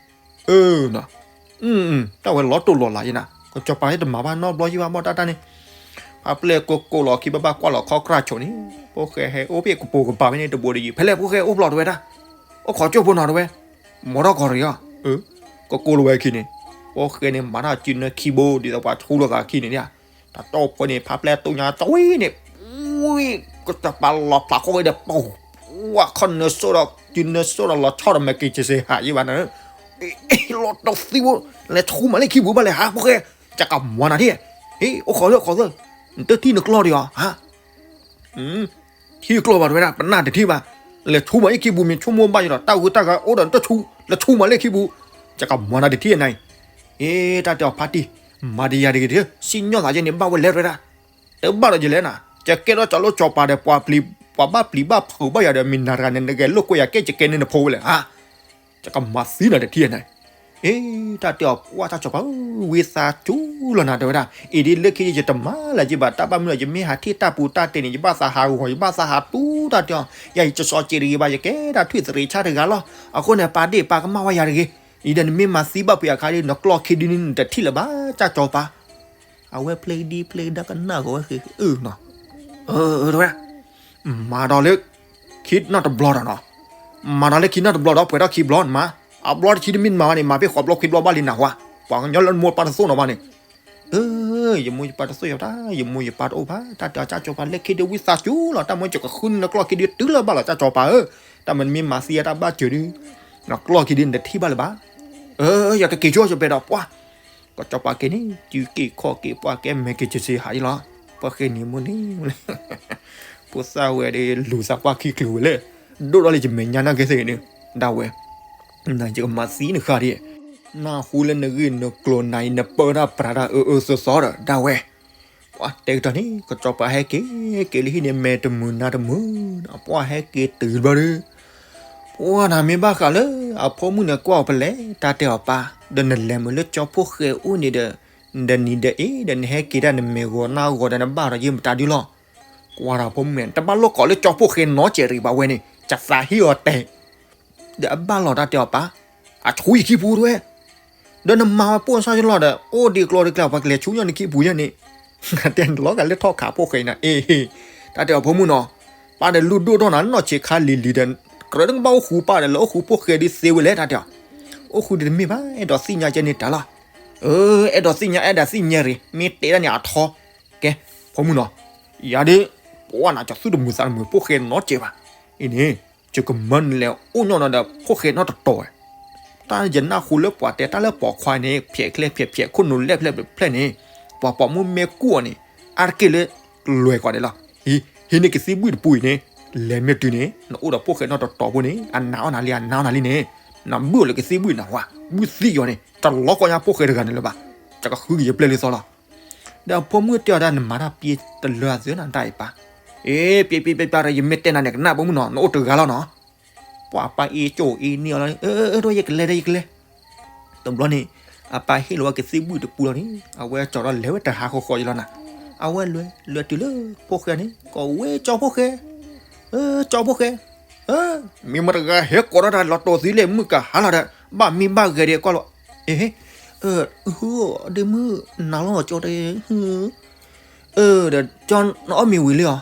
အၢ တၢ်ဝဲလီၤတိၢ်လီၤလးယဲနၤ, ကစီၤပၤဟဲတမၤဘၣ်နီတဘျီယံၣ်ဘၣ် ဘီၣ်တၢ်တၢ်န့ၣ်, ဖါပျဲၢ်ကိးကိးလီၤခံဘၣ်ဘၣ်ကွၢ်လီၤခီၣ်ကြၢ်ဆိးန့ၣ်, ဖိၣ်ဃဲဟဲအိၣ်ဖဲကပိာ်ကပၤဖဲန့ၣ်တဘိဒီးယံာ် ဖဲလဲၣ်ဖိၣ်ဃဲအိၣ်ဖျီၣ်တဝဲဒၣ်, အိၣ်ခိးကၠိၣ်ဖိနီၤတဝဲ, မီၤထီၣ်ကီၤရံၤအီၤ, ကကိးလီၤဝဲခံန့ၣ်, ဖိၣ်ဃဲန့ၣ်မၤတၢ်စုနၢခံဘိ ဒ်သိးပှၤထူလိာ်သးခံန့ၣ်, တၢ်တီၢ်ဖိန့ၣ် ဖါပျဲၢ်တိၢ်ညါတဝံၤန့ၣ်, ဝံၤ ကစီၤပၤလီၤဖျးခိၣ်ဝဲဒီးပူၤ ဝဲခီၣ်နၢဆိဒီး စုနၢဆိဒီးလီၤဆီဒီးမဲာ်က့ၤစ့စ့ဟးယံၣ်ဘၣ်နၤ, လီၤတသံဖိ, လဲၤဆူမးလၢခံပူၤဘၣ်လဲၣ်ဟါ ဖိၣ်ဃဲ, ကကမၤနၤထံၣ်, ဟ့ၣ် အိၣ်ခိးလၢအိၣ်ခိးသၢ, နတထံၣ်နကျီၢ်ဒံးဧါ ဟါ ထံၣ်ကျီၢ်ဘၣ်တဝဲဒၣ် ပနၢ်တထံၣ်ဘၣ်, လဲၤဆူမးလၢခံပူၤ မ့ၢ်ဆိကမိၣ်ဘၣ်ယဒီး တၢ်ဂုၤတၢ်ဂၤအိၣ်ဒီးနတဆူ, လဲၤဆူမးလၢခံပူၤ, ကကမၤနၤတထံၣ်နၤအံၤ, အ့ တၢ်တဲအီၤဖါတံၢ်, မၤဒံးယၤတဂ့ၤဒီး စံၣ်ညီၣ်သးယဲန့ၣ် ဘၣ်ဝဲလဲၣ်တဝဲဒၣ်, တဘၣ်ဒီးယလဲၣ်နၤ, ယကဲထီၣ်စီၤလိၣ်စီၤပၤဒီး ပှၤဘၣ်ပျံၤဘၣ်ဖုးဘၣ်ယၤဒီး မ့ၢ်နၤတဂၤန့ၣ် နကဲလိာ်ကွဲယၤ ကဲယကဲန့ၢ်နဖိဝဲလဲၣ်ဧါ ယကမၤသံနၤတထံၣ်နၤ, အ့ တၢ်တဲအီၤ ပှၢ်တၢ်စီၤပၤဧၢ, ဝံသးစူၤလီၤနၤတဝဲဒၣ်, အံၤဒ်လၢခံယတမၤလၢၤယဘၣ် တၢ်ဘၣ်မနုၤဒီး ယမ့ၢ်ဟးထံၣ်တၢ်ပူၤတၢ်တဲာ်န့ၣ် ယဘၣ်သးဟးဂီၤ ယဘၣ်သးဟးတူ တၢ်တဲအီၤ, ယၤယစီၤစ့းတဂ့ၤဘၣ် ယကဲဒၣ်ထွံၣ်သရ့ဆၣ်တဂၤလီၤ. အဃိန့ၣ် ပာ်ဒ့ၣ်ပာ်ကမၣ်ဝဲယၤတဂ့ၤ. အံၤဒီးနမ့ၢ်မၤသံဘၣ်ဖုးအခါဒီး နကျီၢ်ခံဒုန့ၣ် နတထံၣ်လၢၤဘၣ် ကၠၢ်ကၠီၤပၤ. အဝဲဖျဲးဒံဖျဲးဒါကနၣ်ဂီၤဝဲဃ့အၢနီၤ, ဝဲ မၤဒီးလၢ ခံနီၣ်တဘျီဒီးနီၤ, မၤဒီးလၢခံနီၣ်တဘျီဒီး ပှဲၤထီၣ်ခံဘျီနမါ, အဘျီတဆံတမ့ၢ်နမၤဘၣ်န့ၣ် မၤဖဲဃိးဘျီခွံဘျီဘၣ်လံနၤဝါ, ပှၤကညီလၢနမိၢ်ပၢ်တသိၣ်နီၤဘၣ်န့ၣ် ယမိၢ်ယပၢ်တသိၣ်ယၤတၢ် ယမိၢ်ယပၢ်တအိၣ်ဘၣ် တၢ်တဲအီၤ ကၠၢ်ကၠီၤပၤ လၢခံဒုဝံသးစူၤလီၤ တၢ်မ့ၢ်ကကဃုနကျီၢ်ခံဒုတုၤလၢၤဘၣ်လီၤ ကၠၢ်ကၠီၤပၤဧၢ, တၢ်မ့ၢ်နမ့ၢ်မၤသံအတၢ်ဘၣ်စၢၤဒု နကျီၢ်ခံဒုနတထံၣ်ဘၣ်လၢၤဘၣ်. ယကက့ၤဆိကၠီၤပဲဒီးပှၢ် ကၠီၤပၤက့ၤန့ၣ် စုက့ၤခီၣ်က့ၤ ပှၢ်ကဲမဲာ်က့ၤစ့စ့ဟးယလီၤ, ပှၢ်ဃ့နံၤမိၢ်န့ၣ် ဖိသၣ်ဝဲဒီးလူၤသးပှၢ်ခံကျုၤဝဲလၢ ဒိၣ်ထီၣ်လၢယမဲာ်ညါနာ်က့သ့ၣ်ဂ့ၤန့ၣ် ဒၣ်ဝဲ နယကမၤသံနဃၣ်ဒံး, နၢ်ဟူလၢနဂ့ၢ်နကျိၤနၤအံၤ နပၢတၢ်ပြးတၢ်အၢအၢသီသီဒီး ဒၣ်ဝဲ ပှၢ်တဲကတီၢ်န့ၣ် ကၠီၤပၤဟဲက့ၤ က့ၤလၢဟံၣ်န့ၣ် မဲာ်တမုာ်နါတမုာ်, ပှၢ်ဟဲက့ၤတုၤဘျီဒီး ပှၢ်နၤမ့ၢ်ဘၣ်ဃးလၢ အဖိမုၣ်န့ၣ်ကွၢ်အီၤဖဲလဲၣ် တၢ်တဲအီၤပၢ်, ဒီးနလဲၤမုာ်လၢကၠီဖိၣ်ဃဲအိၣ်န့ၣ်ဒီး ဒီးနံၤဒီးအ့ၣ်ဒီးနဟဲက့ၤတၢ်နမဲာ်ဂီၤနါဂီၤဒီးနဘၣ်ဒီးယ့ၢ်မတၤဒုလီၤ. ကွၢ်ဒီးဖိမုၣ်န့ၣ် တဘၣ်လိၣ်ကိးလၢကၠီဖိၣ်ဃဲနီတစဲးတဂ့ၤဘၣ်ဝဲန့ၣ် ကသးဟ့ၣ်အီၤတဲ ဒီးအဘၣ်လီၤတၢ်တဲအီၤပၢ်, အဆူယခံပူၤတဝဲ ဒီးနမၤဝဲပိာ်စၢ်ယလီၤဒီး အိၣ်ဒံးကျီဒံးကျါ ပှၤကလဲၤဆူညါနခံပူၤယဲၢ်န့ၣ်, တဲလီၤဂာ်လၢထီၣ်ခးဖိၣ်ဃဲအံၤနၤ အ့ၣ်, တၢ်တဲအီၤဖိမုၣ်နီၤ, ပၢ်ဒီးလူၢ်ဒိၣ်ထီၣ်နၤ နီၢ်ဆံးခါလံၤလံၤဒီး ကြၢးတကဘၣ်အိၣ်ဃူပၢ်ဒီး လၢအိၣ်ဃူဖိၣ်ဃဲဒ်သ့ဝဲလဲၣ် တၢ်တဲအီၤ, အိၣ်ဃူဒ်တမ့ၢ်ဘၣ် အဲၣ်ဒိးသ့ၣ်ညါကဲန့ၣ်တၢ်လီၤ, အဲၣ်ဒိးသ့ၣ်ညါ အဲၣ်ဒိးသ့ၣ်ညါရံၣ် မ့ၢ်တဲဒၣ်န့ၣ်အထီ, ကဲ, ဖိမုၣ်နီၤ, ယၤဒ်, ပှၢ်နၤကၠီသူၣ်တမုာ်သးတမုာ်ဖိၣ်ဃဲနီတစဲးဘၣ်, အံၤန့ၣ် ယကမၢနလဲၤအိၣ်ညီနုၢ်ဒီးဖိၣ်ဃဲနီတတီၤဝဲ, တၢ်ယနၢ်ဟူလၢပှၤတဲတၢ်လၢပိာ်ခွါန့ၣ် ဖျဲးချဲဖျဲးဖျဲး ခိၣ်နူာ်လဲၣ်ဖျဲးဖျဲးန့ၣ်, ပှၤပိာ်မုၣ်မ့ၢ်ကူၣ်အီၤန့ၣ် အါတက့ၢ်လၢ လွဲၤကွၢ်ဒဲးလီၤ, ဟံးန့ၢ်ကသံၣ်ဘှံၣ်တပူၤအံၤန့ၣ်, လဲၤမ့ၢ်တုၤန့ၣ် နအိၣ်ဒီးဖိၣ်ဃဲနီတတီၤဖိန့ၣ် အနာ်အီၣ်နၤလံ အနာ်အီၣ်နၤလံန့ၣ်, နဘုၣ်လၢကသံၣ်ဘှံၣ်နၤဝါ, ဘုၣ်သံၣ်အီၤန့ၣ် တလီၤကီၢ်ညါဖိၣ်ဃဲတဂၤန့ၣ်လၢၤဘၣ်, ကကဃုက့ၤယပျဲၢ်လံသီလီၤ. ဒီးအဖိမုၣ်တဲအီၤဒၣ် နမၤတၢ်ပျ့ၤတလၢအသၢနၤတၢ်အံၤပၢ်, အ့ ပျ့ၤပျ့ၤပျ့ၤပျ့ၤဒီး ယမ့ၢ်တဲနၤန့ၣ် ကနၣ်ဖိမုၣ်နီၤ နအိၣ်တဂၤလီၤနီၤ, ပှၢ်ပၢ်အ့ၣ်ကၠိၣ်အ့ၣ်န့ၢ်အီၤလီၤ, အၢ အၢ ယကလဲၤဒီးယကလဲၤ တဘျီန့ၣ် အပၢ်ဟ့ၣ်လီၤဝဲကသံၣ်ဘှံၣ်တပူၤလီၤန့ၣ် အဝဲကၠီၤဒီးလဲၤဝဲတဟးဃီဃီအံၤလီၤနၤ, အဝဲလဲၤလဲၤတုၤလၢ ဖိၣ်ဃဲန့ၣ် ကိးဝဲကၠီဖိၣ်ဃဲ, အၢ ကၠီဖိၣ်ဃဲ, မ့ၢ်မတၤတဂၤဟဲကိးထီၣ်တၢ်လီၤတိာ်သံလဲၣ် မုၣ်ကဟါလီၤဒီး ဘၣ်မံဘၣ်ဂဲၤဒီးကွၢ်လီၤ, အ့ အၢ ဒ့မုၣ် နၤလီၤကၠီတဲ အၢ ဒီးကၠီနအီၣ်မ့ၤဝံၤလံဧါ,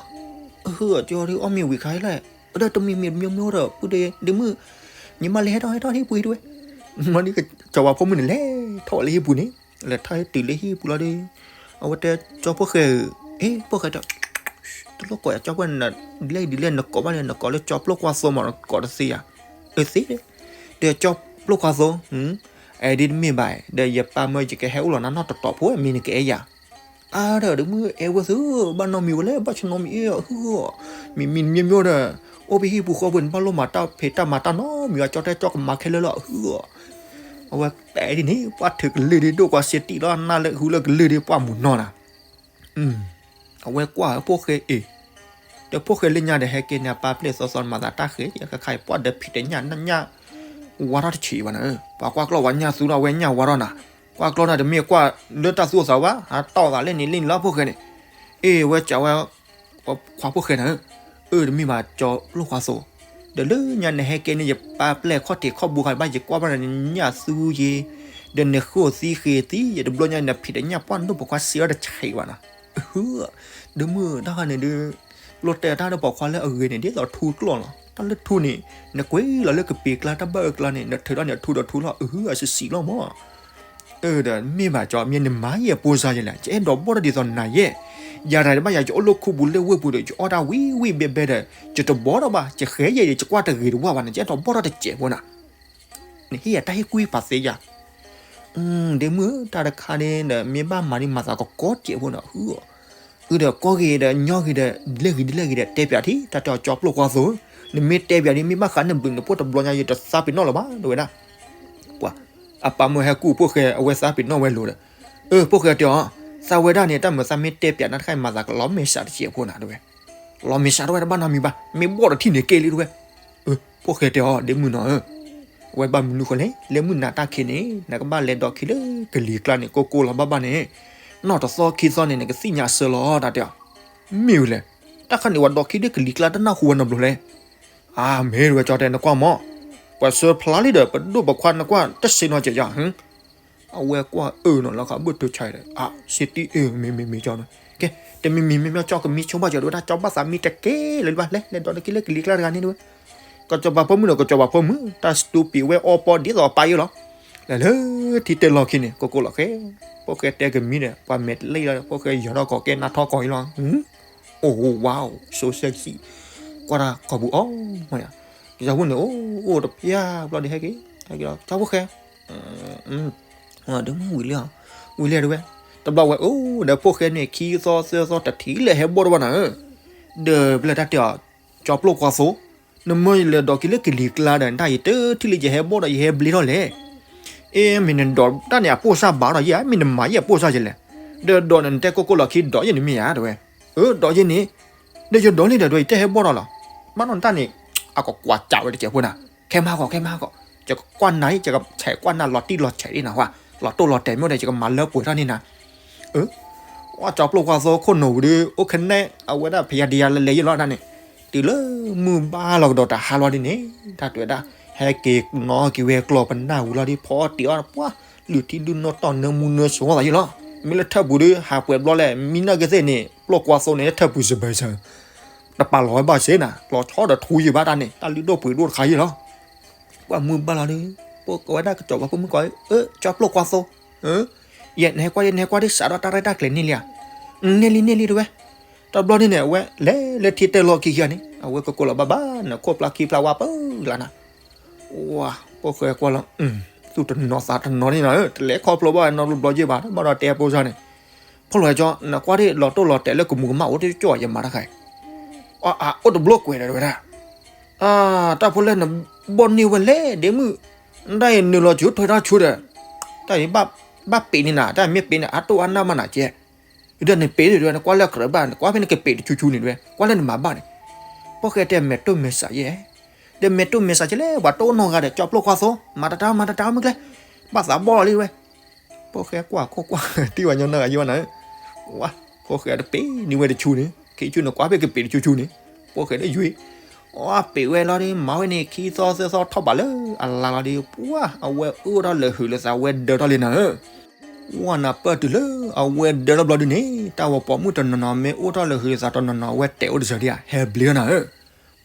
အၢ ကၠီဒုးအီၣ်မ့ၤဝံၤခါလံ, ဒီးတမံၤမံၤတမံၤမံၤဒီး ပုၢ်ဒ့ ဒ့မုၣ် ညီမးလၢဟဲထီၣ်ဟဲထီၣ်ဟံၣ်ပူၤတဝဲ, မ့ၢ်ဒ်ကၠီဝဲဖိမုၣ်န့ၣ် လဲၤထီၣ်ဝဲလၢဟံၣ်ပူၤန့ၣ်, လဲၤထီၣ်ဟဲတုၤလၢဟံၣ်ပူၤလီၤဒီး အဝဲတဲကၠီဖိၣ်ဃဲဧၢ, အ့ ဖိၣ်ဃဲတဲ တလိၣ်ကိးယၤကၠီဖိၣ်ဃဲ ဒ်လဲၣ်ဒ်လဲၣ် နကိးဘၣ်န့ၣ် နကိးလၢကၠီပျိၢ်ကွၢ်သိမး နကိးတသ့ယၤ, အၢ သ့, ဒီးကၠီပျိၢ်ကွၢ်သိ အဒ်တမ့ၢ်ဘၣ်, ဒီးယပၢ်မၢယကဟဲအိၣ်လီၤနၤနီတတီၤဖိ မ့ၢ်နကအဲၣ်ယၤ အါဒီးဒ့မုၣ်အဲၣ်ဝဲသု, ဘၣ်နီတမံၤဝဲလဲၣ် ဘၣ်ဆၢနီတမံၤအ့ၣ် ဟုၣ်, မံၤမံၤမံၤမံၤဒီး အိၣ်ဖဲဟံၣ်ပူၤဃီပူၤန့ၣ် ဘၣ်လိၣ်မၤတၢ်ဖံးတၢ်မၤတၢ်နီတမံၤ အကၠီတဲကၠီကမၤခဲလၢာ်လီၤ ဟုၣ်, အဝဲပဲာ်ဒ်န့ၣ် ပှၢ်ထုးကလုၢ်ဒ် ဒိၣ်ကွၢ်စ့တံၢ်လီၤ နၢ်လၢဟူလၢကလုၢ်ဒ် ပှၢ်မုၢ်နီၢ်နၤ အဝဲကွၢ်ဖိၣ်ဃဲအ့ၣ်, ဒီးဖိၣ်ဃဲလၢညါဒီးဟဲက့ၤန့ၣ် အပၢ်ပျဲၢ်သီသီမၤသးတၢ်ဃဲၤ ခါခါအံၤပှၢ်ဒီးဖံးတညၣ်နညၣ် ဝါထီၣ်တဆံးဘၣ်နၤ, ပှၤကွၢ်ကျီၢ်ဝဲညၣ်သူဒီးဝဲညၣ်ဝါထီၣ်နၤ, ကွၢ်ကျီၢ်နၤတမ့ၢ်ကွၢ်လၢတၢ်သူၣ်အိၣ်သးဘၣ် ဟးတီၢ်သးလၢန့ၣ်လၢန့ၣ်လီၤဖိၣ်ဃဲန့ၣ်, အ့ၣ် ဝဲစံးဝဲ ခွါဖိၣ်ဃဲနၤဧၢ, အၢ တမ့ၢ်ဘၣ်ကၠီပျိၢ်ကွၢ်သိ, ဒီးလၢညါနဟဲက့ၤန့ၣ် ယပၢ်ပျဲၢ်ခီၣ်ထံးခီၣ်ဘိခါဘၣ် ယကွၢ်ဘၣ်နညၣ်သူယ့ၤ, ဒီးနဃိၣ်သံဃ့သံ ယတဘျီညါနဖံးတညၣ်ပှၢ်ဒိၣ်ပိာ်ခွါစံးအီၤတဆံးဘၣ်နၤ, အၢ ဒ့မုၣ် တၢ်ဃါန့ၣ်ဒုး ပျိၢ်တဲတၢ်ဒီးပိာ်ခွါလၢအဂ့ၤန့ၣ် ဒ်သိးထူကျီၢ်လီၤ, တၢ်လၢထူန့ၣ် နကွံာ်လီၤလၢကပ့ၤကျါ တၢ်ဘၣ်အၢကျါန့ၣ် နထုးထီၣ်န့ၣ် အထူဒီးထူလီၤ အၢ အစံးစံးလီၤမး, အၢ ဒီးမ့ၢ်ဘၣ်ကၠီ မ့ၢ်နမၤယဲၢ်အပိစါယဲၢ်လဲၣ် ယအဲၣ်ဒိးဘီၣ်ထီၣ်ဒ်သိးနၤယဲၢ်, ယၤတဂၤတဘၣ်ယၤ ယအိၣ်လၢခူပူၤလၢဝ့ၢ်ပူၤဒီး ယအီၣ်တၢ်ဝံၤဝံၤဘဲဘဲဒီး ယတဘီၣ်ထီၣ်ဘၣ် ယဃဲယဲၢ်ဒီး ယကွၢ်တဂ့ၤတဝၢ်ဘၣ်န့ၣ် ယအဲၣ်ဒိးဘီၣ်ထီၣ်တစဲးဖိနၤ နဟ့ၣ်ယၤတၢ်ဟ့ၣ်ကူၣ်ဟ့ၣ်ဖးသ့ယၤ, ဒ့မုၣ်ဧၢ တၢ်တခါန့ၣ်ဒီး မ့ၢ်ဘၣ်မၤဒ်မၤသးကကီတစဲးဖိန့ၣ် အၢ အၢ ဒီးကီၢ်ဂ့ၤဒီးညီဂ့ၤဒီး လဲၢ်ဂ့ၤဒ်လဲၢ်ဂ့ၤဒီး တဲပၠးထံ တၢ်တဲအီၤကၠီပျိၢ်ကွၢ်သိ, နမ့ၢ်တဲပၠးဒ်မ့ၢ်ဘၣ်ဃးနဘျုးနဖှိၣ်တဘျီညါ ယတသးပ့ၤနီၣ်လၢၤဘၣ် တဲဝဲဒၣ်, ပှၤ အပၢ်မၢဟဲကူၣ်ဖိၣ်ဃဲ အဝဲသးပ့ၤနီၣ်ဝဲလိၤဒီး, အၢ ဖိၣ်ဃဲတဲအီၤ, သးဝဲဒၣ်န့ၣ် တၢ်မုာ်သးမ့ၢ်တဲပၠးနၤတခါအံၤ မၤသးကလီၤမဲာ်ဆှးတစဲးဖိနၤ တဲဝဲ, လီၤမဲာ်ဆှးတဝဲတဘၣ်နီတမံၤဘၣ် မ့ၢ်ဘီၣ်ဒီးထံၣ်န့ၣ်က့လံတဝဲ, အၢ ဖိၣ်ဃဲတဲအီၤ ဒ့မုၣ်နီၤဧၢ အဝဲဘၣ်မနုၤဃိလဲၣ် လၢမုၢ်နၤတၢ်ခံးန့ၣ် နကဘၣ်လဲၤဒိးခံလၢကလံၤကျါန့ၣ် ကိၢ်ကိၢ်လီၤဘၣ်ဘၣ်န့ၣ်, နီၢ်တသီခံသီန့ၣ် နကသ့ၣ်ညါအဆၢလီၤ တၢ်တဲအီၤ, မ့ၢ်ဝဲလဲၣ်, တၢ်ခါန့ၣ် ပှၤဒီးခံဒ့ၣ်ကလံၤကျါတနၢ်ဟူဝဲနီတဘျီလဲၣ်. အါ မ့ၢ်တဝဲကၠီတဲ နကွၢ်မး, ပှၤဆှၢဖျါလံဒီး ပဒိၣ်ပခွါနကွၢ်တစ့နီကဲယၤ အဝဲကွၢ်အၢနီၤလီၤ ခးဘၣ်တိၢ်ဆါဒီး အါ စ့တံၢ်အၢ မ့ၢ်မ့ၢ်မ့ၢ်ကၠီ, ကဲ တမံၤမံၤမ့ၢ်မ့ၢ်ကၠီကမံဆိဘၣ်ကၠီတဝဲဒၣ် ကၠီဘၣ်သးမံတကဲလၢၤဘၣ် လဲၤလဲၤဒီးနခံလၢကလံၤကျါတဂၤန့ၣ်တဝဲ. ကစီၤပၤဖိမုၣ်ဒီး ကစီၤပၤဖိမုၣ် တၢ်စတူပံးဝဲအီပီဒ်သိးအပၢ်ယိၣ်လီၤ. လဲၤလၢထံတဲလီၢ်ခံန့ၣ် ကိၢ်ကိၢ်လီၤဃဲ, ဖိၣ်ဃဲတဲကမံဒီး ပှၤမဲာ်တလံလီၤ ဖိၣ်ဃဲယီၤထီၣ်ကီးကဲနါထီၣ်ကီးအံၤလီၤ. အိၣ်ဝါအိၣ် so sexy, ကွၢ်တၢ်ကိာ်ပူၤအီၣ်မးယၤ, ကစီၤပၤဖိမုၣ်န့ၣ် အိၣ်အိၣ်တပျၢ်ဘျီဒီး ဟဲက့ၤ ဟဲက့ၤလီၤ ကၠီဖိၣ်ဃဲ ဝံၤလံဧါ, ဝံၤလံဧါတဝဲ, တဘျီဝဲအိၣ်ဒီးဖိၣ်ဃဲန့ၣ် ခံသီသၢသီတထံၣ်လၢဟဲဘီၣ်တဘၣ်နၤဧၢ, ဒီးဖဲလဲၣ်တၢ်တဲအီၤ ကၠီပျိၢ်ကွၢ်သိ, နမ့ၢ်လဲၤဒီးက့ၤလၢကလံၤကျါဒီး တၢ်ယတထံၣ်လၢယဟဲဘီၣ်ဒီးယဟဲဘျ့ထီၣ်လဲၣ်. အ့ မ့ၢ်နဒီးတၢ်န့ၣ် အပိၢ်စၢ်ဘၣ်ဒီးယဲၢ်ဧါ, မ့ၢ်နမၤယဲၢ်အပိၢ်စၢ်ယဲၢ်လဲၣ်. ဒီးဒီးန့ၣ် နတဲကိၢ်ကိၢ်လီၤခံဒီးယဲၢ်န့ၣ်မ့ၢ်ဧါတဝဲ. အၢ ဒီးယဲၢ်န့ၣ်, ဒီးယဒီးလံဒီး ဒီးယတဟဲဘီၣ်ဒီးလီၤ. ဘၣ်နီၢ်နတၢ်န့ၣ်, အကကွၢ်ကးဝဲတစဲးဖိနၤ, ခဲမဟါကီး ခဲမဟါကီး, ယကကွၢ်နၤအံၤ ယကဆဲးကွၢ်နၤလီၤတံၢ်လီၤဆဲးဒ်နၤဝဲ, လီၤတိၢ်လီၤတဲာ်မ့ၢ်ဒီး ယကမၤလၢပှဲၤထီၣ်န့ၢ်နၤ အၢ, ဝဲကၠီပျိၢ်ကွၢ်သိခိၣ်နူာ်ဝံၤဒီး အိၣ်ခနဲ အဝဲဒၣ်ဖယါဒံယါလၢလဲၤယံၤလီၤတၢ်န့ၣ်, တုၤလၢမုၢ်ဘၣ်လီၤကဒီးတဟါလီၤဒ်န့ၣ်, တၢ်တဲဝဲဒၣ်, ဟဲက့ၤနီၣ်က့ၤဝဲကျီၢ်ပနၢ်ဝံၤလီၤဒီး ဖီတံၢ်အီၣ်ပှၢ်, လုၢ်ထံဒုၣ်နီၢ်တီၢ်နၢမူနၢဆိသးယံၤလီၤ. မ့ၢ်လၢထၢၣ်ပူၤဒီး ဟးပှဲၤဘျီလဲၣ်, မံနီၢ်ကသ့ၣ်န့ၣ် ပျိၢ်ကွၢ်သိန့ၣ်ထၢၣ်ပူၤစဘဲစၢၤ, တပာ်လီၤဝဲဘၣ်စ့နၤ, လီၤဆီဒီးထူယံၤဘၣ်တၢ်န့ၣ်, တၢ်လုၢ်ဒိၣ်ပှ့ၤဒိၣ်တခါယံၤလီၤ. ပှၢ်မုၢ်ဘၣ်လီၤဒီး, ပှၢ်ကဝဲဒၣ်ကစီၤပၤဖိမုၣ်ကီး, အၢ ကၠီပျိၢ်ကွၢ်သိ, ယဲနဟဲကွၢ် ယဲနဟဲကွၢ်ဒ်စးထီၣ်တၢ်ရဲၣ်တၢ်ကျဲၤန့ၢ်လံဧါ. န့ၢ်လံ န့ၢ်လံတဝဲ. တဘျီန့ၣ်န့ၣ် အဝဲလဲၤလၢထံတဲလီၢ်ခံခံန့ၣ် အဝဲကကိးလီၤဘၣ်ဘၣ် နခိၣ်ဖျါခံဖျါဝါပၢလၢနၤ. ဝါ ဖိၣ်ဃဲကွၢ်လီၤ, သူၣ်တနီၤသးတနီၤန့ၣ်နၤ, တလဲၤခီဖျိဘၣ်နီတဘျီယဲၢ်ဘၣ် ဘၣ်ဒီးတဲဖိစၢ်န့ၣ်, ဖိၣ်ဃဲကၠီ နကွၢ်ဒ်လီၤတိၢ်လီၤတဲာ်လၢကမူၤကမၣ်အိၣ်တကၠီၣ် ယမၤတၢ်ခါအံၤ, အအိၣ်တဘျီကွဲးဒီးဝဲဒၣ်, တၢ်ဖိလဲၣ်နဘီၣ်န့ၢ်ဝဲလဲၣ်ဒ့မုၣ်, တၢ်အံၤနုာ်လီၤဆူထွဲတၢ်ဆူဒီး, တၢ်အံၤ ဘၣ်ပ့ၤန့ၢ်နၤ တၢ်မ့ၢ်ပ့ၤန့ၣ် အတိၢ်အါနၢ်မးနၤကဲ, ဒီးနပ့ၤဒ်ဝဲ နကွၢ်လၢကရၢဘၣ် နကွၢ်ဖဲနကပ့ၤတဆူဆူန့ၣ်တဝဲ ကွၢ်လၢနမၤဘၣ်န့ၣ်, ဖိၣ်ဃဲတဲမဲာ်တိၢ်မဲာ်ဆးယဲၢ်, ဒီးမဲာ်တိၢ်မဲာ်ဆးကဲလဲၣ် ပှၤတိၢ်နီၢ်ဂၤဒီး ကၠီပျိၢ်ကွၢ်သိ, မၤတၢ်တၢ် မၤတၢ်တၢ်မုၢ်ကျဲ, ဘၣ်သးဘီၣ်လီၤလံဝဲ, ဖိၣ်ဃဲကွၢ်ခိၣ်ကွၢ် တံၢ်ဝဲညီနၢ်ဂၤယိၣ်နၤ, ဝါ, ဖိၣ်ဃဲတပ့ၤန့ၢ်ဝဲတဆူန့ၣ် ခံဆူန့ၣ်ကွၢ်ဖဲကပ့ၤတဆူဆူန့ၣ်, ဖိၣ်ဃဲဒီးယွၤ, အပ့ၤဝဲလီၤဒီး မၤဝဲန့ၣ် ခံသီသၢသီထီၣ်ဘးလၢအလါလီၤဒီး ပှၢ် အဝဲအၢၣ်ထီၣ်လၢာ်ဟုးလၢာ်သးဝဲဒၢထီၣ်လံနၤဧၢ, ဝါနၤပၢၢ်တုၤလၢအဝဲဒၢထီၣ်ဘျီဒုန့ၣ် တၢ်ဝဲပိာ်မုၣ်တနီၤနီၤမ့ၢ်အိၣ်ထီၣ်လၢာ်ဟုးလၢာ်သးတနီၤနီၤ အဝဲတဲာ်အိၣ်တစၢၤဒံးဧါ ဟဲဘျ့ထီၣ်နၤဧၢ,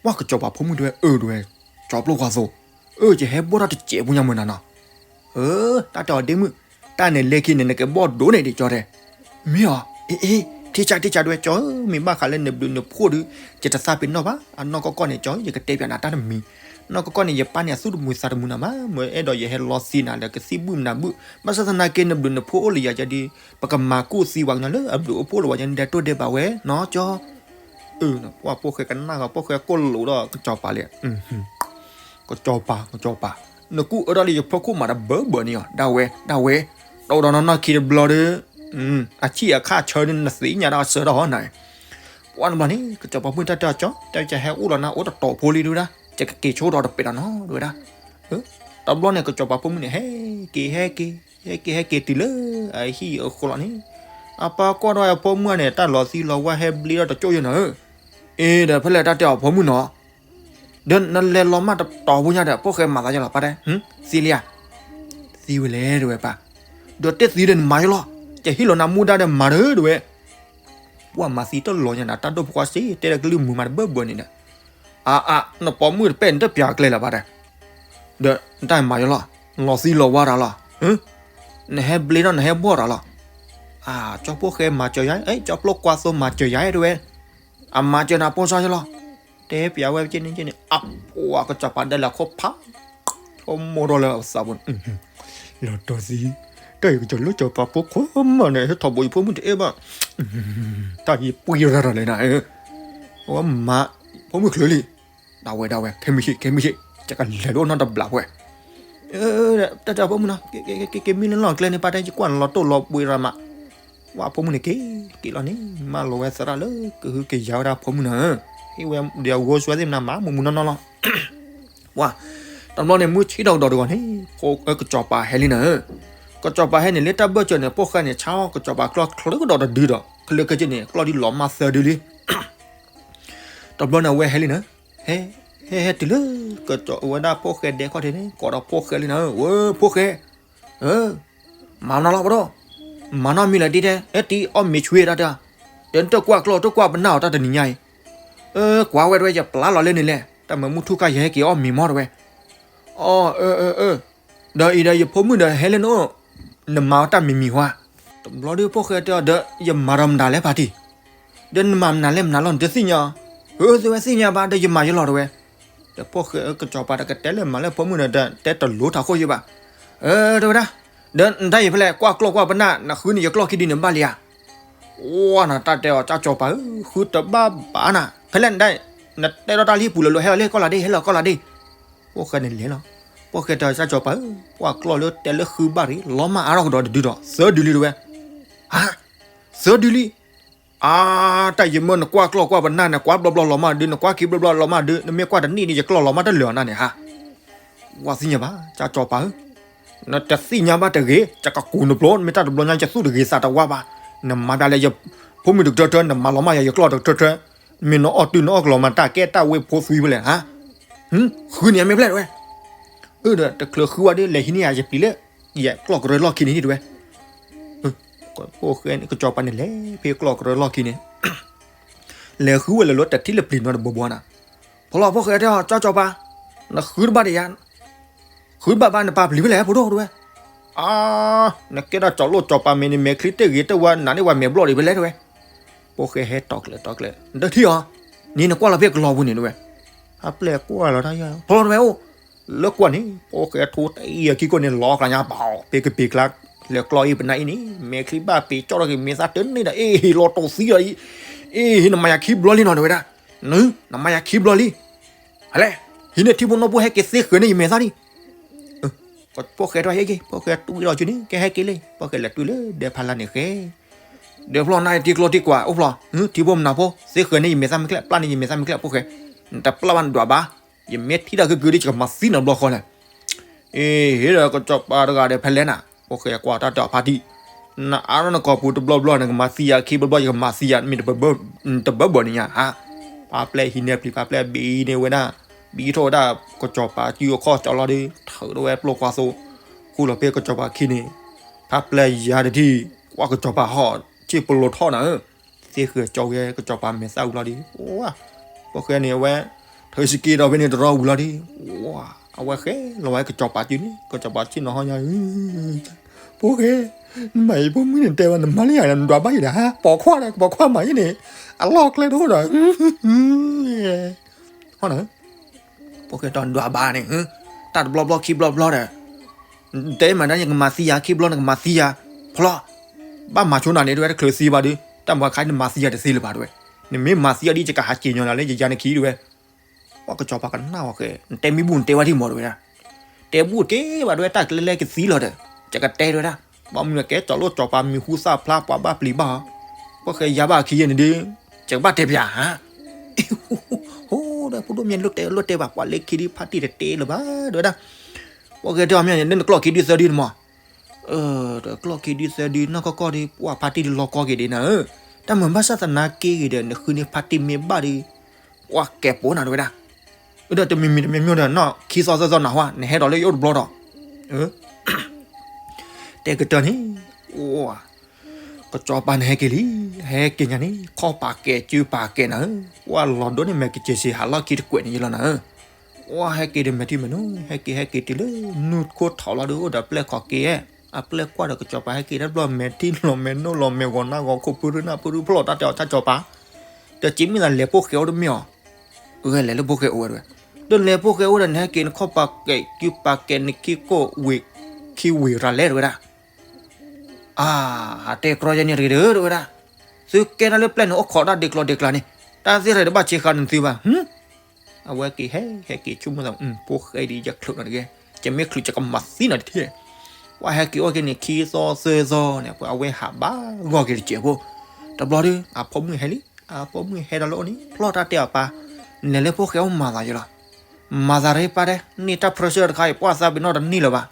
ပှၢ်ကစီၤပၤဖိမုၣ်တဝဲအၢတဝဲ, ကၠီပျိၢ်ကွၢ်သိ, အၢ ယဟဲဘီၣ်ထီၣ်တစဲးဖိညါမုၢ်နၤနီၤ, အၢ တၢ်တဲအီၤဒ့မုၣ်, တၢ်န့ၣ်လဲၤခံန့ၣ် နကဘီၣ်ဒိၣ်န့ၢ်ဒံးကၠီတဲ, မ့ၢ်အီၤ, အ့ အ့ ထံဆးထံဆးတဝဲကၠီဧၢ, မ့ၢ်ဘၣ်ဃးလၢနဘျုးနဖှိၣ်ဒီး, ယတသးပ့ၤနီၣ်ဘၣ်, အနီၢ်ကီၢ်ကီၢ်န့ၣ်ကၠီ ယကတဲပၠးနၤတၢ်တမံၤ, နီၢ်ကီၢ်ကီၢ်န့ၣ် ယပၢ်န့ၣ်အသူၣ်တမုာ်သးတမုာ်နၤမး, မ့ၢ်အဲၣ်ဒိးယဟဲလီၤသံနၤဒီးကသံၣ်ဘူၣ်နၤဘူၣ်, ဘၣ်ဆၣ်သနာ်က့ နဘျုးနဖှိၣ်အိၣ်လၢယၤကဒီး, ပကမၤကူၣ်သံဝဲကညီလၢအဘျုးအိၣ်ဖှိၣ်လၢၤဝဲကညီဒဲတိၢ်ဒဲးဘးဝဲ, နီၢ်ကၠီ အၢ ပှၢ်ဖိၣ်ဃဲကနၣ်ဂီၤ ဖိၣ်ဃဲကိၢ်လိာ်ဒီးကစီၤပၤလဲၣ်, ကစီၤပၤ ကစီၤပၤ, နကူၣ်အၢထီၣ်လံယဖီခိၣ်မးတဘၢဘၢန့ၣ်အီၤ ဒၣ်ဝဲ ဒၣ်ဝဲ, တအိၣ်ဒီးနီၢ်နီၢ်ခံတဘျီဒီး, အဆံၣ်အခၣ်ဆၢန့ၣ် နသ့ၣ်ညါဒီးအဆၢထီၣ်ဟီနၤ, ပှၢ်တဘျီန့ၣ် ကစီၤပၤဖိမုၣ်တၢ်တဲအီၤကၠီ, တဲယဟဲအိၣ်လီၤနၤအိၣ်တတီၤဖိလံတဝဲဒၣ်, ယကက့ၤဆိဒီးတပဲာ်ဒီးနီၤတဝဲဒၣ်, တဘျီန့ၣ် ကစီၤပၤဖိမုၣ်န့ၣ် ဟဲက့ၤ ဟဲက့ၤ ဟဲက့ၤ ဟဲက့ၤတုၤလၢ အဟံၣ်အဃီလီၤန့ၣ်, အပၢ်ကွၢ်ထီၣ်အဖိမုၣ်န့ၣ် တၢ်လီၤသံလီၤဝါဟဲဘျ့ထီၣ်တကၠိၢ်ယဲၢ်နၤဧၢ, အ့ ဒီးဖဲလဲၣ်တၢ်တဲအီၤဖိမုၣ်နီၤ, ဒီးနလဲၤလီၤမးတတီၤဖိညါဒီး ဖိၣ်ဃဲမၤသးယလီၤပၢ်တဲ, သံလံဧါ, သံဝဲလဲၣ်တဝဲပၢ်, ဒီးတဲသံဒီးနမၤယလီၤ, ကဟ့ၣ်လီၤနၤမူဒါဒီးမၤဒီးတဝဲ, ပှၢ်မၤသံတလီၤညါနၤ တၢ်ဒိၣ်ဖိခွါစ့ တဲဒီးကလုၢ်မုာ်မးတဘၢဘၢန့ၣ်ဒီး, အါအါ နပိာ်မုၣ်တပဲၢ်န့ၣ်တပျးကျဲလၢၤဘၣ်ဒီး, ဒီးနတၢ်မၤယလီၤ, လီၤသံလီၤဝါတၢ်လီၤ, နဟဲဘျ့ထီၣ် နဟဲဘီၣ်တၢ်လီၤ, အါ ကၠီဖိၣ်ဃဲမၤစၢၤယၤ, ကၠီပျိၢ်ကွၢ်သိမၤစၢၤယၤတဝဲ, အမၤစၢၤနၤပိၢ်စၢ်ယလီၤ, တဲပၠးဝဲကန့ၣ်ကန့ၣ် အပှၤကစီၤပၤဒၢလၢခိၣ်ဖး ဆိကမိၣ်ထီၣ်လၢအသးပူၤ, လီၤတီၤသံ, တၢ်အံၤကစီၤလိကစီၤပၤဖိခွါမးန့ၣ် ဟဲထီၣ်ဘိးယဖိမုၣ်တအဲၣ်ဘၣ်, တၢ်ယပှံၢ်ရၤတၢ်လဲၣ်နၤ, အဝဲမၤ, ဖိမုၣ်ချုးလံ, ဒၣ်ဝဲဒၣ်ဝဲ ခဲမုၢ်ဆ့ၣ် ခဲမုၢ်ဆ့ၣ် ယကလဲၤဒိၣ်နီၢ်တဘျီဖဲ တၢ်တၢ်ဖိမုၣ်နီၤ, က့ၤမံလၢလီၢ်ကျဲန့ၣ် ပၢ်တဲ ယကွၢ်နလီၤတိၢ်လီၤပှ့ၤရၤမး, ဝဲဖိမုၣ်န့ၣ်က့ၤ, က့ၤလီၤန့ၣ် မၢလီၤဝဲသရၣ်လၢကဟုကယာ်ဝဲဒၣ်ဖိမုၣ်နီၤ, ဟ့ၣ်ဝဲဒီးအဂိၢ်စွဲသ့ၣ်မနၤမး မုာ်မုာ်နီၢ်နီၢ်လီၤ, ဝဲ, တဘျီန့ၣ် မုၢ်ဆ့ၣ်ထီၣ်ကဒီးတဂီၤန့ၣ်, ကစီၤပၤဟဲလံနၤ, ကစီၤပၤဟဲန့ၣ် လၢတၢ်ဘၢၣ်စၢၤန့ၣ် ပိာ်ဃဲန့ၣ် ဆါအီၣ်ကစီၤပၤကျီၢ်ချၢကဒီးတဒုဒီး ခဲလၢာ်ခဲဆ့န့ၣ် ကျီၢ်ဒုးလီၤမၢ်သၢဒုလံ ပ တဘျီန့ၣ် အဝဲဟဲလံနၤ, ဟဲ, ဟဲဟဲတုၤလၢ ကစီၤဝဲဒၣ်ဖိၣ်ဃဲဒဲခီၣ်ထံးန့ၣ် ကိးဒီးဖိၣ်ဃဲလံနၤ, ဝဲဖိၣ်ဃဲ, မၤမနုၤလီၤပဒီ, မၤနီတမံၤလၢၤဒ်တဲ, ဟဲတံၤအီၣ်မ့ၤဆွံတၢ်တ, ဒီးနတကွၢ်ကျီၢ်တကွၢ်ပနၢ်အီၤတၢ်တနံၤညါအံၤ, ကွၢ်ဝဲတဝဲ ယပျၢ်လီၤလၢန့ၣ်လဲၣ်, တၢ်မၤမုၢ်ထူၣ်ခါယဟဲက့ၤအီၣ်မ့ၤမီၢ်တဝဲ, အီၣ်, ဒီးအံၤဒီးယဖိမုၣ်ဒီးဟဲလၢနအိၣ်, နမၤအီၤတၢ်မံၤမံၤဟါ, တဘျီဒီးဖိၣ်ဃဲတဲအီၤဒီး ယမၤဒီးမနုၤလဲၣ်ဖါတံၢ်, ဒီးနမၤမနုၤလဲၣ်မနုၤလီၤ နတသ့ၣ်ညါ, အၢ သုဝဲသ့ၣ်ညါဘၣ် ဒီးယမၤယလီၤတဝဲ, ဒီးဖိၣ်ဃဲကစီၤပၤတကတဲလၢမၤလၢဖိမုၣ်ဒီး တဲတလိၤထးခိၣ်ယဘၣ်, အၢ တဝဲဒၣ်, ဒီးနတၢ်အံၤဖဲလဲၣ် ကွၢ်ကျီၢ်ကွၢ်ပနၢ် နဃုန့ၢ်ယကျီၢ်ခံဒုန့ၣ်ဘၣ်လံဧါ, အိၣ်နတၢ်တဲအီၤ ကၢ်စီၤပၤဧၢ ဃုတဘၣ်ဘၣ်နၤ ဖဲလဲၣ်နတၢ်, နတဲဒီးတၢ်လၢဟံၣ်ပူၤလၢၤလၢၤ ဟဲလီၤလၢကီၢ်လၤဒ့ ဟဲလီၤကီၢ်လၤဒ့, ဖိၣ်ဃဲန့ၣ်လဲၤလီၤ, ဖိၣ်ဃဲတဲအီၤ ကၢ်စီၤပၤဧၢ ကွၢ်ကျီၢ်လၢတဲလၢဃုဘၣ်ရံ လီၤမၢ်အါထီၣ်ကဒီးတဒုဒီး သၢဒုလံတဝဲ, ဟါ, သၢဒုလံ အါ, တၢ်ယမၢနကွၢ်ကျီၢ်ကွၢ်ပနၢ်န့ၣ် ကွၢ်ဘျီဘျီလီၤမၢ်ဒု နကွၢ်ခံဘျီဘျီလီၤမၢ်ဒု နမ့ၢ်ကွၢ်တနံၣ်န့ၣ် ယကျီၢ်လီၤမၢ်တလၢာ်အီၤနၤန့ၣ်ဟါ, ဝဲသ့ၣ်ညါဘၣ် ကၢ်စီၤပၤဧၢ, နတသ့ၣ်ညါဘၣ်တဂ့ၤ ယကကိးနဘျီ မ့ၢ်တၢ်တဘျီညါ ယသူၣ်တဂ့ၤသးတဝါဘၣ်, နမၤဘၣ်လၢယဖိမုၣ်တကထၢထၢ နမၤလီၤမၢ်ယၤ ယကျီၢ်တကထၢထၢ, မ့ၢ်နအီၣ်တုၤနအီၣ်ကလီၤမၢ် တၢ်ကဲတၢ်ဝ့ၢ်ဖိသွံဖဲလဲၣ်ဟါ, ဃုန့ၢ်အမ့ၢ်ဖဲလဲၣ်တဝဲ, အၢ ဒီးတချုးဃုဝဲဒၣ် လဲၤဟံးန့ၢ်ယၤယပျံၤလၢ ယကျီၢ်ကရၢလီၢ်ခံန့ၣ်တဝဲ, ဖိၣ်ဃဲန့ၣ် ကစီၤပၤန့ၣ်လဲၤဖဲကျီၢ်ကရၢလီၢ်ခံန့ၣ်, လဲၤဃုဝဲလၢလၢတထံၣ်လၢပျံၤနီတဘိဘိနၤ, ဖီလီၤဖိၣ်ဃဲတဲအီၤ ကၢ်စီၤပၤ, နဃုတဘၣ်ဒီးယၤ, ဃုတဘၣ်ဘၣ်နပာ်ပျံၤဖဲလဲၣ်ဖိဒိၣ်တဝဲ, အါ, နကဲဒၣ်ကၠီၤလိၣ်ကၠီၤပၤမ့ၢ်န့ၣ် မဲာ်ချံတ့ၢ်ဂ့ၤတ့ၢ်ဝါ နးန့ၢ်ဝဲမဲာ်ဘျီၣ်ဒံးဖဲလဲၣ်တဝဲ, ဖိၣ်ဃဲဟဲတီၤကျဲၤတီၤကျဲၤ နတထံၣ်အီၤ, န့ၣ်နကွၢ်လီၤဖဲကလီၤပူၤန့ၣ်တဝဲ, အပျဲၢ်ကွၢ်လီၤတၢ်ယါ ဖီလီၤတဝဲအိၣ်, လၢကွၢ်န့ၣ် ဖိၣ်ဃဲထိတအံၤအခံကိၢ်န့ၣ် လီၤကျါညါပာ်အီၤ ပ့ၤကပ့ၤကျါ, လဲၤကျီၢ်အံၤပနၢ်အံၤန့ၣ် မဲာ်ချံဘၣ်ပ့ၤကၠီၣ်ထီၣ်က့ၤ မဲာ်သၣ်တန့ၢ်ဒီး အ့ၣ် ဟ့ၣ်လီၤတိာ်သံလီၤအံၤ, အ့ၣ် နမၤယၤခံဘျီလံနီၤတဝဲဒၣ်, နမၤယၤခံဘျီလံ, ဟဲလဲၣ်, ဟံးန့ၢ်ထံဖိနီၢ်ဖိဟဲက့ၤသ့ဃဲၤန့ၢ်ယမဲာ်သၣ်လံ ဖိၣ်ဃဲတဟဲက့ၤ ဖိၣ်ဃဲတူၢ်ဝံၤလီၤက့ၤန့ၣ် ကဟဲက့ၤလံ ဖိၣ်ဃဲလဲၤတုၤလၢဒဲဖးလါန့ၣ်ဃဲ, ဒီးဖျီနၤထံကျိထံကွၢ်အိၣ်ဖျီ, ထံဖိမနုၤဖိ သ့ဃဲၤန့ၢ်ယမဲာ်သၣ်မ့ၢ်ကျဲ ပျၢ်န့ၢ်ယမဲာ်သၣ်မ့ၢ်ကျဲ ဖိၣ်ဃဲ, နတပျၢ်ဘၣ်နဒွးဘၣ်, ယမ့ၢ်ထံၣ်တၢ်က့ၤက့ၤဒီး ယကမၤသံနၤဘျီဃီလဲၣ်, အ့ ဟ့ၣ်ဒီးကစီၤပၤတဂၤဒီးဖဲလဲၣ်နၤ ဖိၣ်ဃဲကွၢ်တၢ်တဲအီၤဖါတံၢ်, နအါထီၣ်နကိာ်ပူၤတဘျီဘျီ နကမၤသံယၤခံဘျီဘျီ ယကမၤသံယၤ မ့ၢ်တဘၢဘၢန့ၣ်ညါဧါ, ဖါပျဲၢ်ဟံးန့ၢ်ပျံၤ ဖါပျဲၢ်ဘံန့ၢ်ဝဲဒၣ်, ဘံထီၣ်ဝဲဒၣ် ကစီၤပၤစုအခီၣ်ကၠီလီၤဒီး ထုးထီၣ်ဝဲပျိၢ်ကွၢ်သိ, ဃူလီၤဖဲကစီၤပၤခံန့ၣ်, ဖါပျဲၢ်ယၤတထံၣ်, ကွၢ်ကစီၤပၤဟီၣ် ဆ့ၣ်ပလိၤထီၣ်နၤဧၢ, သ့ဃဲၤကၠီဝဲကစီၤပၤမဲာ်သၣ်ဝံၤလီၤဒီး, ဝါ, ဖိၣ်ဃဲန့ၣ်အဝဲ, ထုးစက့ဒီးဖဲန့ၣ်တရီဝံၤလီၤဒီး, ဝါ, အဝဲဃဲလီၤဝဲကစီၤပၤစုန့ၣ် ကစီၤပၤဆ့ၣ်နီၤဟီၣ်ညါ, ဖိၣ်ဃဲ, နမၤအံၤဖိမုၣ်န့ၣ်တဲဝဲ နမၤလၢယၤ နဒွးဘၣ်ယၤဒီးဟါ ပိာ်ခွါဒီး ပိာ်ခွါမၤယၤန့ၣ်, အလီၢ်ကျဲတအိၣ်ဒီး ဟီၣ်နၤ, ဖိၣ်ဃဲတဲဒွးဘၣ်န့ၣ်, တၢ်တဘျီဘျီခံဘျီဘျီဒီး, တဲမၤဒၣ်ယကမၤသံယၤခံဘျီနကမၤသံယၤ, ဖျီ, ဘၣ်မၤဆိနၤန့ၣ်တဝဲတချုးသံဘၣ်ဒီး တၢ်မၤခါနမၤသံယၤတသ့လၢၤဘၣ်တဝဲ, နမ့ၢ်မၤသံယၤဒ်ယကဟးက့ၤညီနၤလၢယယၤနခံတဝဲ ပှၤကစီၤပၤကနၣ်အီၤဃဲ, နတဲမ့ၢ်ဘူၣ်နတဲဝဲဒ်မီၤတဝဲဒၣ်, တဲဘူၣ်တက့ၢ်ဘၣ်တဝဲ တၢ်ကျဲလဲကသံလီၤဒီး, ယကတဲတဝဲဒၣ်, ဘၣ်မနုၤကဲကၠီၤလိၣ်ကၠီၤပၤမံၤဟူသၣ်ဖျါပှၤဘၣ်ပျံၤဘၣ်ဧါ, ဖိၣ်ဃဲယၤဘၣ်အခံယဲန့ၣ်ဒီး, ယကဘၣ်တဲပၠးဧါ, ဟိဒီးဖိဒိၣ်မ့ၢ်လိၣ်တဲလိၣ်တဲဘၣ် ပှၤလၢခံဒုးဖါတံၢ်တတဲလၢၤဘၣ်တဝဲဒၣ်, ဖိၣ်ဃဲတဲအီၤမ့ၢ်န့ၣ် နကျီၢ်ခံဒုးသၢဒုးန့ၣ်မီၤ တကျီၢ်ခံဒုးသၢဒုးနီၢ်ကီၢ်ကီၢ်ဒီး ပှၤဖါတံၢ်ဒီးလီၤကီက့ၤဒ်နၤဧၢ, တၢ်မၤဘၣ်ဆၣ်သနာ်က့ဂ့ၤဒီး နဃုန့ၢ်ဖါတံၢ်မ့ၢ်ဘၣ်ဒီး, ပှၤကဲးပိာ်နၤတဝဲဒၣ်, ဒီးတမံၤမံၤတမံၤမံၤဒီး နီၢ်ခံသီသၢသီနၢ်ဟူ နဟဲဒီးလၢယအိၣ်တဘျီဒီး, တဲကတၢၢ်န့ၣ်, ကစီၤပၤန့ၣ်ဟဲက့ၤလံ, ဟဲက့ၤညါန့ၣ် ခီၣ်ပာ်ကဲး စုပာ်ကဲးနၤဧၢ, ပှၤလီၤဒိၣ်န့ၢ်မဲာ်ကစ့ၤစ့ၤ ဟးလီၢ်ခံတကွဲးန့ၣ်ယလီၤနၤဧၢ, ပှၤဟဲက့ၤဒီးမဲာ်ထံမဲာ်နိ ဟဲက့ၤဟဲက့ၤတုၤလၢ နူၢ်ခိၣ်ထီၣ်လီၤဒီး အိၣ်ဒီးပျဲၢ်ခီၣ်က့ၤ, အပျဲၢ်ကွၢ်ဒီးကစီၤပၤဟဲက့ၤတဘျီ မဲာ်ထံလီၤမဲာ်နိလီၤမဲာ်ဂီၤနၢ်ဂီၤခိၣ်ဖုရူနၢ်ဖုရူဖျီၣ်တၢ်တဲအီၤ ကစီၤပၤ, ဒီးစ့မ့ၢ်သးလဲၤဖိၣ်ဃဲအိၣ်တမ့ၢ်အီၤ, ဂဲၤလဲၤလၢဖိၣ်ဃဲအိၣ်ဝဲတဝဲ, ဒီးလဲၤဖိၣ်ဃဲအိၣ်ဒီး နဟဲက့ၤနခီၣ်ပာ်ကဲး စုပာ်ကဲး နခံခိၣ်ဝ့ၢ် ခံဝ့ၢ်ရၤလဲတဝဲဒၣ် အါ, ဟးတဲကြီယဲန့ၣ်တဂ့ၤဒီး တဝဲဒၣ်, သုကဲတၢ်လၢပျဲၢ်န့ၣ် အိၣ်ခိးတၢ်ဒ့ကျီၤဒ့ကျါန့ၣ်, တၢ်သ့ၣ်တဖၣ်တဘၣ်ဆဲးဃာ်နသုဘၣ်, အဝဲက့ၤဟဲ ဟဲက့ၤဆိကမိၣ်သး ဖိၣ်ဃဲဒ်ယချုးနီတဂ့ၤ, ယမ့ၢ်ချုးယကမၤသံနၤတထံၣ်, ပှၤဟဲက့ၤအိၣ်က့ၤန့ၣ် ခံသီသၢသီန့ၣ် ပှၤအဝဲဟးဘၣ်ဂီၢ်က့ၤတစဲးဖိ, တဘျီဒီး အဖိမုၣ်ဟဲလံ, အဖိမုၣ်ဟဲဒီးလၢအိၣ်န့ၣ် ဖျီၣ်တၢ်တဲအီၤပၢ်, နလဲၤလၢဖိၣ်ဃဲအိၣ်မၤသးယလီၤ မၤသးရ့ပၢ်တဲ, န့ၢ်တၢ် pressure တခါအံၤ ပှၤသးပ့ၤနီၣ်တန့ၢ်လၢၤဘၣ်,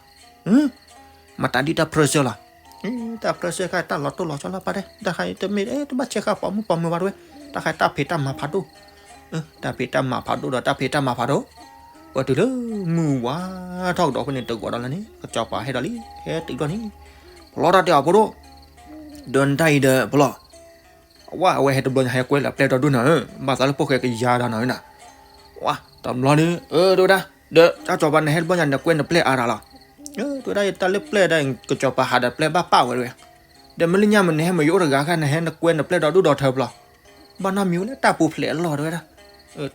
မတၤဒ်တၢ် pressure လီၤ, တၢ် pressure ခါ တၢ်လီၤတိၢ်လီၤဆီလၢပၢ်တဲ, တၢ်ခါအံၤတမ့ၢ်တဘၣ်ဆဲးဃာ်ပိာ်မုၣ်ပိာ်မုၣ်ဘၣ်တဝဲ, တၢ်ခါအံၤတၢ်ဖံးတၢ်မၤဖးဒိၣ်, တၢ်ဖံးတၢ်မၤဖးဒိၣ်ဒီးတၢ်ဖံးတၢ်မၤဖးဒိၣ်, ပတုၤလၢမုၢ်ဝါထီၣ်ကဒီးဖဲန့ၣ် တဂီၤဒီးလၢန့ၣ် ကစီၤပၤဟဲဒီးလံ ဟဲတုၤထီၣ်န့ၣ်, ဖျီတၢ်တဲအီၤဖိဒိၣ်, ဒီးနတၢ်အံၤဒီးဖျီ ဝဲအဝဲဟဲတဘျီညါ ဟဲကွဲလၢပျဲၢ်ဒီဒိၣ်နၤဧၢ, ဘၣ်သးလၢဖိၣ်ဃဲကယၤဒီးနၤဧၢနၤ, ဝဲတဘျီဒီး အၢ တဲဝဲဒၣ်, ဒီးတၢ်ကစီၤပၤ နဟဲတဘျီညါ နကွဲနပျဲၢ်အါတၢ်လီၤ, တဲဝဲဒၣ် တၢ်လၢပျဲၢ်ဒၣ် ကစီၤပၤဟးဒီးပျဲၢ်ဘၣ်ပာ်ဝဲတဝဲ, ဒီးမ့ၢ်လၢညါမ့ၢ်နဟဲမ့ၢ်ယအိၣ်တဂၤခါ နဟဲနကွဲနပျဲၢ်ဒီဒိၣ်ဒီထၢဖျီ, ဘၣ်နီတမံၤဝဲလၢ တၢ်ပူၤဖျဲးအလီၢ်တဲဝဲဒၣ်,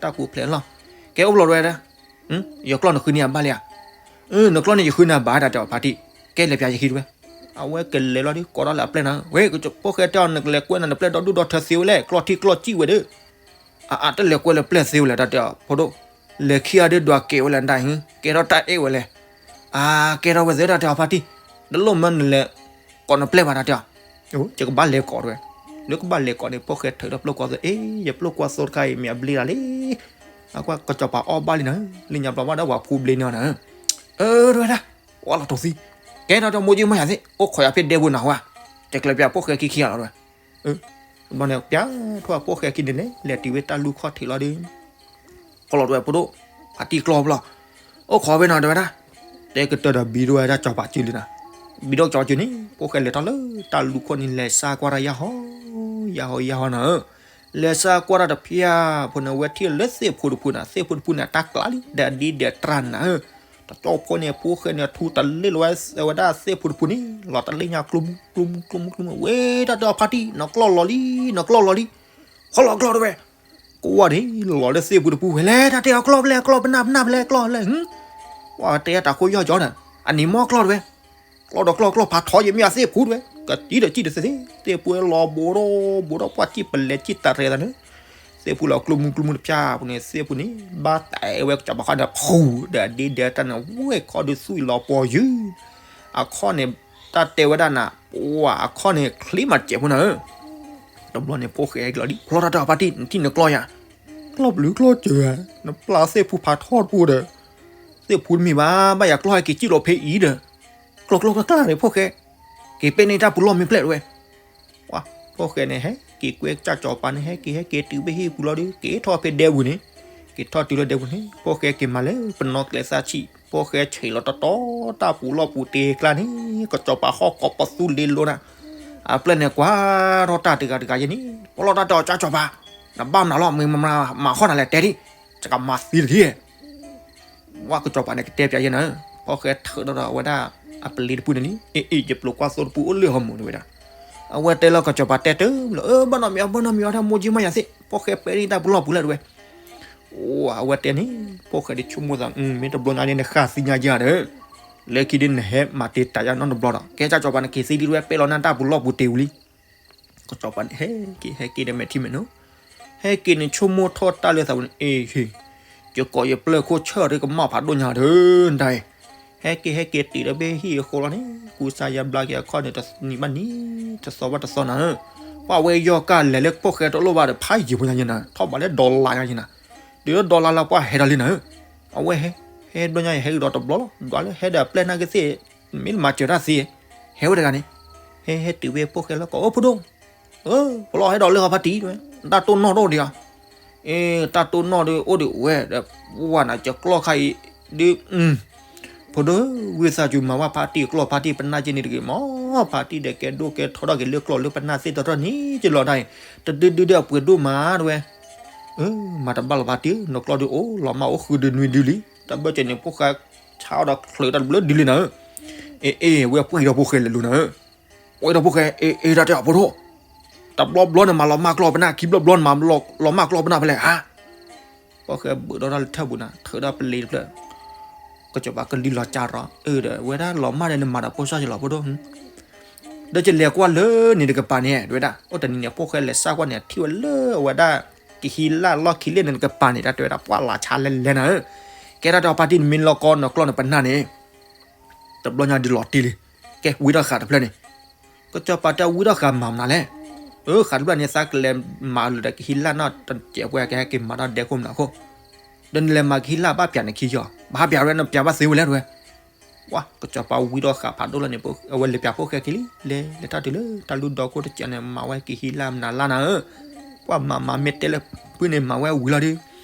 တၢ်ပူၤဖျဲးအလီၢ်, ကဲအိၣ်ဖျီတဲဝဲဒၣ်, ယကျီၢ်နဃုန့ၢ်အဘၣ်လံဧါ, နကျီၢ်န့ၣ်ယဃုန့ၢ်အဘၣ်တၢ်တဲအီၤဖါတံၢ်, ကဲလဲၤပၠးယခံတဲဝဲ, အဝဲကလဲၤလီၤဒီး ကိးဒီးလၢအပျဲၢ်နၤ, ဝဲ ဖိၣ်ဃဲတဲအီၤ နကလဲၤကွဲနၤနပျဲၢ်ဒီဒိၣ်ဒီထၢသ့ဝဲလဲၣ်, ကျီၢ်ထံကျီၢ်စံၣ်ဝဲဒီး အအါ တလဲၤကွဲလၢပျဲၢ်သ့ဝဲလဲၣ် တၢ်တဲအီၤဖိဒိၣ်, လဲၤခံဂၤဒီးဒွးကဲဝဲလဲၣ် နတၢ်အံၤ ကဲထီၣ်တၢ်အဲၣ်ဝဲလဲၣ်, အါ ကဲထီၣ်ဝဲသ့တၢ်တဲအီၤဖါတံၢ်, တလိၣ်မၢနလဲၤကိးနပျဲၢ်ဘၣ်တၢ်တဲအီၤ, ယကဘၣ်လဲၤကိးတဲဝဲ, လၢကဘၣ်လဲၤကိးန့ၣ် ဖိၣ်ဃဲထုးထီၣ်ပျိၢ်ကွၢ်သိ အ့ ယပျိၢ်ကွၢ်သိတခါအံၤ မ့ၢ်အဘျ့လၢ်လံ, အကွၢ်ကစီၤပၤအီၣ်ဘၣ်လံနၤ, လၢညါဘျီဘၣ်ဒီးပှၤဖူဘျ့န့ၢ်နၤ, အၢ တဲဝဲဒၣ်, ဝဲလီၤတိၤသံ, ကဲထီၣ်တၢ်မိၢ်ကၠံမၢ်ယၤသ့ၣ် အိၣ်ခိးယၤဖဲဒဲပူၤနၤဝဲ, ယကလဲၤပၠးဖိၣ်ဃဲခံခံဂၤလီၤတဲဝဲ ဘျီန့ၣ် ပၠးထွဲဖိၣ်ဃဲခံန့ၣ်န့ၣ် လဲၤတုၤဝဲတၢ်လူၢ်ခီၣ်ထံးလီၤဒီး, ကျီၢ်တဲဝဲဖိဒိၣ်, ဖါတံၢ်ကျီၢ်ဘျီ, အိၣ်ခိးဖဲနီၤတဲဝဲဒၣ်, တဲကတၢၢ်ဒီးဘံဒိၣ်ဝဲဒၣ်စီၤပၤစုလံနၤ, ဘံဒိၣ်စီၤပၤစုန့ၣ် ဖိၣ်ဃဲလဲၤထီၣ်လၢတၢ်လူၢ်ခီၣ်န့ၣ် လဲၤစၢကွၢ်တၢ်ယၢ်ဟီ, ယၢ်ဟီယၢ်ဟီနၤဧၢ, လဲၤစၢကွၢ်တၢ်တဖၠၣ်ဖိန့ၣ် ဝဲထံၣ်လၢသ့ၣ်ဖိတဖုနၤ, သ့ၣ်ဖိတဖုန့ၣ် တၢ်ကျးလံ ဒီးဒ့ဒီးတြၢ်နၤဧၢ, တကၠီဖိန့ၣ် ဖိၣ်ဃဲန့ၣ် ထူတလ့ၢ်လီၤဝဲဝဲဒၣ်သ့ၣ်ဖိတဖုန့ၣ် လီၤတလ့ၢ်ညါ ကျိမူကျိမူကျိမူကျိမူ, ဝဲတၢ်တဲအီၤဖါတံၢ် နကျီၢ်လီၤလံ နကျီၢ်လီၤလံ, ခီလီၤကျီၢ်တဲဝဲ, ကွၢ်ဒ်လီၤလၢသ့ၣ်ဖိတဖုဝဲလဲၣ် တၢ်တဲအီၤကျီၢ်ဖဲလဲၣ် ကျီၢ်ပနၢ်ပနၢ်ဖဲလဲၣ်ကျီၢ်လဲၣ်, ပှၤတဲတၢ်ခိၣ်ယီၢ်ကၠီဒီး, အနံၤမီၢ်ကျီၢ်တဲဝဲ, ကျီၢ်ဒီးကျီၢ်ကျီၢ်ဖးထီယမ့ၢ်အသ့ၣ်ဖိတဲဝဲ, ကစံၣ်ဒီးစံၣ်တသ့သ့, သ့ၣ်ဖိလီၤဘိးဒီးဘိးဒီးပှၢ်စံၣ်ပလဲၤစံၣ်တရဲသးန့ၣ်, သ့ၣ်ဖိလီၤကျိမူကျိမူတဖၠၣ်ဖိန့ၣ် သ့ၣ်ဖိန့ၣ် ဘၣ်တဲဝဲကစီၤပၤခီၣ်န့ၣ် ဖူးဒီးဒ့ဒီးတၢ်န့ၣ် ဝဲခီဒုးသွံၣ်လီၤပှီၤယုၢ်, အခီၣ်န့ၣ် တၢ်တဲဝဲဒၣ်နၤ, ပှၤအခီၣ်န့ၣ် ချ့မးစဲးဖိနၤဧၢ, တဘျီန့ၣ် ဖိၣ်ဃဲကလီၤဒ် ဖျီတၢ်တဲအီၤဖါတံၢ် နထံၣ်နကျီၢ်ယၤ, ကျီၢ်ဘျုးကျီၢ်စၢၤဧါ, နပျၢ်သ့ၣ်ဖိဖးထီတပူဒီး, သ့ၣ်ဖိတမ့ၢ်ဘၣ်, ဘၣ်ယၤကျီၢ်ဟဲက့ၤစံၣ်လီၤဖဲအံၤဒီး, ကျီၢ်ကျီၢ်ကျါကျါန့ၣ် ဖိၣ်ဃဲ, က့ၤပဲန့ၢ်တၢ်ပူၤလီၢ်မ့ၢ်ဖျဲၣ်တဲဝဲ, ပှၤ ဖိၣ်ဃဲန့ၣ် ဟဲက့ၤကွဲကစၢ်စီၤပၤန့ၣ် ဟဲက့ၤဟဲက့ၤတုၤဖဲဟံၣ်ပူၤလီၤဒီး က့ၤထီၣ်ဖဲဒဲပူၤန့ၣ်, က့ၤထီၣ်တုၤလၢဒဲပူၤန့ၣ် ဖိၣ်ဃဲက့ၤမၤလၢပနီၢ်ကျဲသၣ်ဆံး, ဖိၣ်ဃဲဆံးလီၤတီတီ တၢ်ပူၤလီၢ်ပူၤတ့ကျါန့ၣ် ကစီၤပၤဟီၣ်ကိးပသူလ့လိနၤ, အပျဲၢ်န့ၣ်ကွၢ်ထီၣ်တၢ်တဂၤတဂၤယဲၢ်န့ၣ် ပလီၢ်တၢ်တဲအီၤကစၢ်စီၤပၤ, နဘၣ်မနုၤလီၤ မ့ၢ်မၤမၤခီၣ်နၤလဲၣ်တဲဒ်, ယကမၤသံတထံၣ် ဝဲကစီၤပၤန့ၣ် ကတဲပၠးယဲၢ်နၤ, ဖိၣ်ဃဲထုးထီၣ်ဒီးအဝဲဒၣ် အပလ့တပူၤန့ၣ်လံ, အ့ၣ်အ့ၣ် ယပျိၢ်ကွၢ်သိတပူၤအိၣ်လၢဟီၣ်မူးတဲဝဲဒၣ်, အဝဲတဲလီၤကစီၤပၤတဲတၢ်လီၤ, အၢ ဘၣ်နီတမံၤအီၤ ဘၣ်နီတမံၤအီၤ တၢ်မိၢ်ကၠံမၢ်ယၤသ့ၣ်, ဖိၣ်ဃဲပဲန့ၢ်တၢ်ပူၤလီၢ်ပူၤလၢတဲဝဲ, အိၣ် အဝဲတဲန့ၣ် ဖိၣ်ဃဲဒ်ဆိကမိၣ်သး မ့ၢ်တဘျီညါဒ်နဃၣ်သံညါယၤဒီး, လၢခံဒ်နဟဲမၤတ့ၢ်တၢ်ယၤနီတဘျီဒီး ကဲကစီၤပၤနက့ၤသံဒ်တဲဝဲ ပဲလီၤနၢ်တၢ်ပူၤလီၢ်ပူၤတ့ဝံၤလံ ကစီၤပၤန့ၣ် ဟဲက့ၤဟဲက့ၤဒီးမဲာ်ထံမဲာ်နိ, ဟဲက့ၤန့ၣ်ဆိကမိၣ်ထီၣ်တၢ်လၢသးပူၤန့ၣ် အ့ၣ်ဟ့ၣ်, ယကိးယပျဲၢ်ခိၣ်ဆၢၣ်ဒီးကမၣ်ဖးဒိၣ်ညါဒီး နတၢ်အံၤ, ဟဲက့ၤဟဲက့ၤတုၤဒီးဖဲဟံၣ်အဃိလီၤန့ၣ် ကူစါယါဘျါက့ၤအခီၣ်န့ၣ် တနံၤဘၣ်နံၤ တသီဘၣ်တသီနၤဧၢ, ပှၤဝဲယီၢ်ကၢ်လဲၤလၢဖိၣ်ဃဲတအိၣ်လၢၤဘၣ်ဒီး ဖးယံာ်ဖိညါယဲၢ်နၤ ထီၣ်ဘးလၢဒီလါညါယဲၢ်နၤ, တုၤလၢဒီလါလၢပှၤဟဲဒီးလံနၤဧၢ, အဝဲဟဲ, ဟဲဘျီညါအံၤ ဟဲကဒီးတဘျီလီၤ ဒွးလၢဟဲဒီးအပျဲၢ်နာ်က့သ့ၣ်, မ့ၢ်လၢမၤစၢၤတၢ်သ့, ဟဲဝဲတဂၤန့ၣ်, ဟဲဟဲတုၤဖဲဖိၣ်ဃဲလၢကီၢ် အိၣ်ဖိဒိၣ် ပလီၢ်ဟဲဒီးလၢဟီဖါတံၢ်တဲဝဲ, တၢ်တိၢ်နီၣ်တအိၣ်ဒံးဧါ, အ့ တၢ်တိၢ်နီၣ်ဒီးအိၣ်ဒံးဝဲဒီး, ဝဲနၤကကျီၢ်ခါအံၤ, ဒ်, ဖိဒိၣ် ဝံသးစူၤမၤဝဲဖါတံၢ်အကျီၢ် ဖါတံၢ်ပနၢ်က့န့ၣ်တဂ့ၤမး, ဖါတံၢ်ဒီးကဲဒိၣ်ကဲထီထီၣ်က့ၤလၢကျီၢ်လၢပနၢ်သ့ၣ်တထီၣ်န့ၣ်ကလီၤတၢ်အံၤ, တဒုဒုဒုအပှ့ၤဒိၣ်မးတဲဝဲ, မၤတဘၣ်လီၤဖါတံၢ်ဧၢ, နကျီၢ်ဒုးအိၣ်လီၤမၢ်အိၣ်ဃုဒုနွံဒုလံ, တၢ်ဘၢၣ်စၢၤန့ၣ် ဖိၣ်ဃဲဆါအီၤဒီးချုးတၢ်တဘျုးဒုလံနၤဧၢ, အ့ အ့ ဝဲပှ့ၤဒီးဖိၣ်ဃဲလဲၤလိၤနၤဧၢ ပှ့ၤဒီးဖိၣ်ဃဲ အ့ အ့ တၢ်တဲအဖိဒိၣ်, တဘျီဘျီန့ၣ်မၤလီၤမၢ်ကျီၢ်ပနၢ် ခံဘျီဘျီန့ၣ်မၤလီၤမၢ်ကျီၢ်ပနၢ်ဖဲလဲၣ်ဧါ, ဖိၣ်ဃဲဘုးဒီးတၢ်လၢထၢၣ်ပူၤနၤ ထုးဒီးပလ့တဖျၢၣ်, ကစီၤပၤကလံၤလီၤကၢ်ရီၤ အၢ ဒီးဝဲဒၣ်လီၤမၢ်ဒီးနမၤဒီးဖိၣ်ဆၣ်က့ၤလီၤဖိဒိၣ် ဒီးကလဲၤကွၢ်လၢန့ၣ်တကပၤန့ၣ် တဲဝဲဒၣ်, အိၣ်တနံၤန့ၣ် ဖိၣ်ဃဲလဲၤစၢ်ကွၢ်န့ၣ် ထံၣ်ဝဲလၢအဝဲဒၣ် ကဟံးလၢလီၢ်ခံလ့ၣ်န့ၣ်တကပၤန့ၣ် တၢ်တဲဝဲဒၣ် ပှၢ်လၢ်ဆါလဲလဲနၤဧၢ, ကဲတၢ်တဲအီၤဖါတံၢ်နမ့ၢ်လီၤကီနကျီၢ်နပနၢ်န့ၣ်, တဘျီညါဒုးလီၤတံၢ်လံ, ကဲဝံထီၣ်ဃာ်တဖျၢၣ်န့ၣ်, ကစီၤပၤတဲဝံထီၣ်ဃာ်မၤမနုၤလဲၣ်, အၢ ဃာ်တဖျၢၣ်န့ၣ် သးကလဲၤမၤလၢာ်ဒီးကဟံးလၢ်နီၢ်တစဲးပှဲၤကဟဲက့ၤမၤတၢ်ဒဲခိၣ်မနုၤအခိၣ်, ဒီးနလဲၤမၤကဟံးလၢ်ဘၣ်ပၠးနခံယီၤ ဘၣ်ဟးပၠးဝဲ နပၠးဘၣ်သ့ဝဲလဲၣ်တဲဝဲ ပှၤကစီၤပၤဝံထီၣ်ဃာ်ဖးဒိၣ်လီၤန့ၣ် အဝဲလဲၤပၠးဖိၣ်ဃဲခံလံ လဲၤလဲၤထီၣ်တုၤလၢတၢ်လူၢ်ဒီခိၣ်တစဲးန့ၣ် မၤဝဲကဟံးလၢ်မနုၤလၢ်နၤဧၢ, ပှၤမၤမၤမ့ၢ်တဲလၢဖုန့ၣ် မၤဝဲဝံၤလီၤဒီး,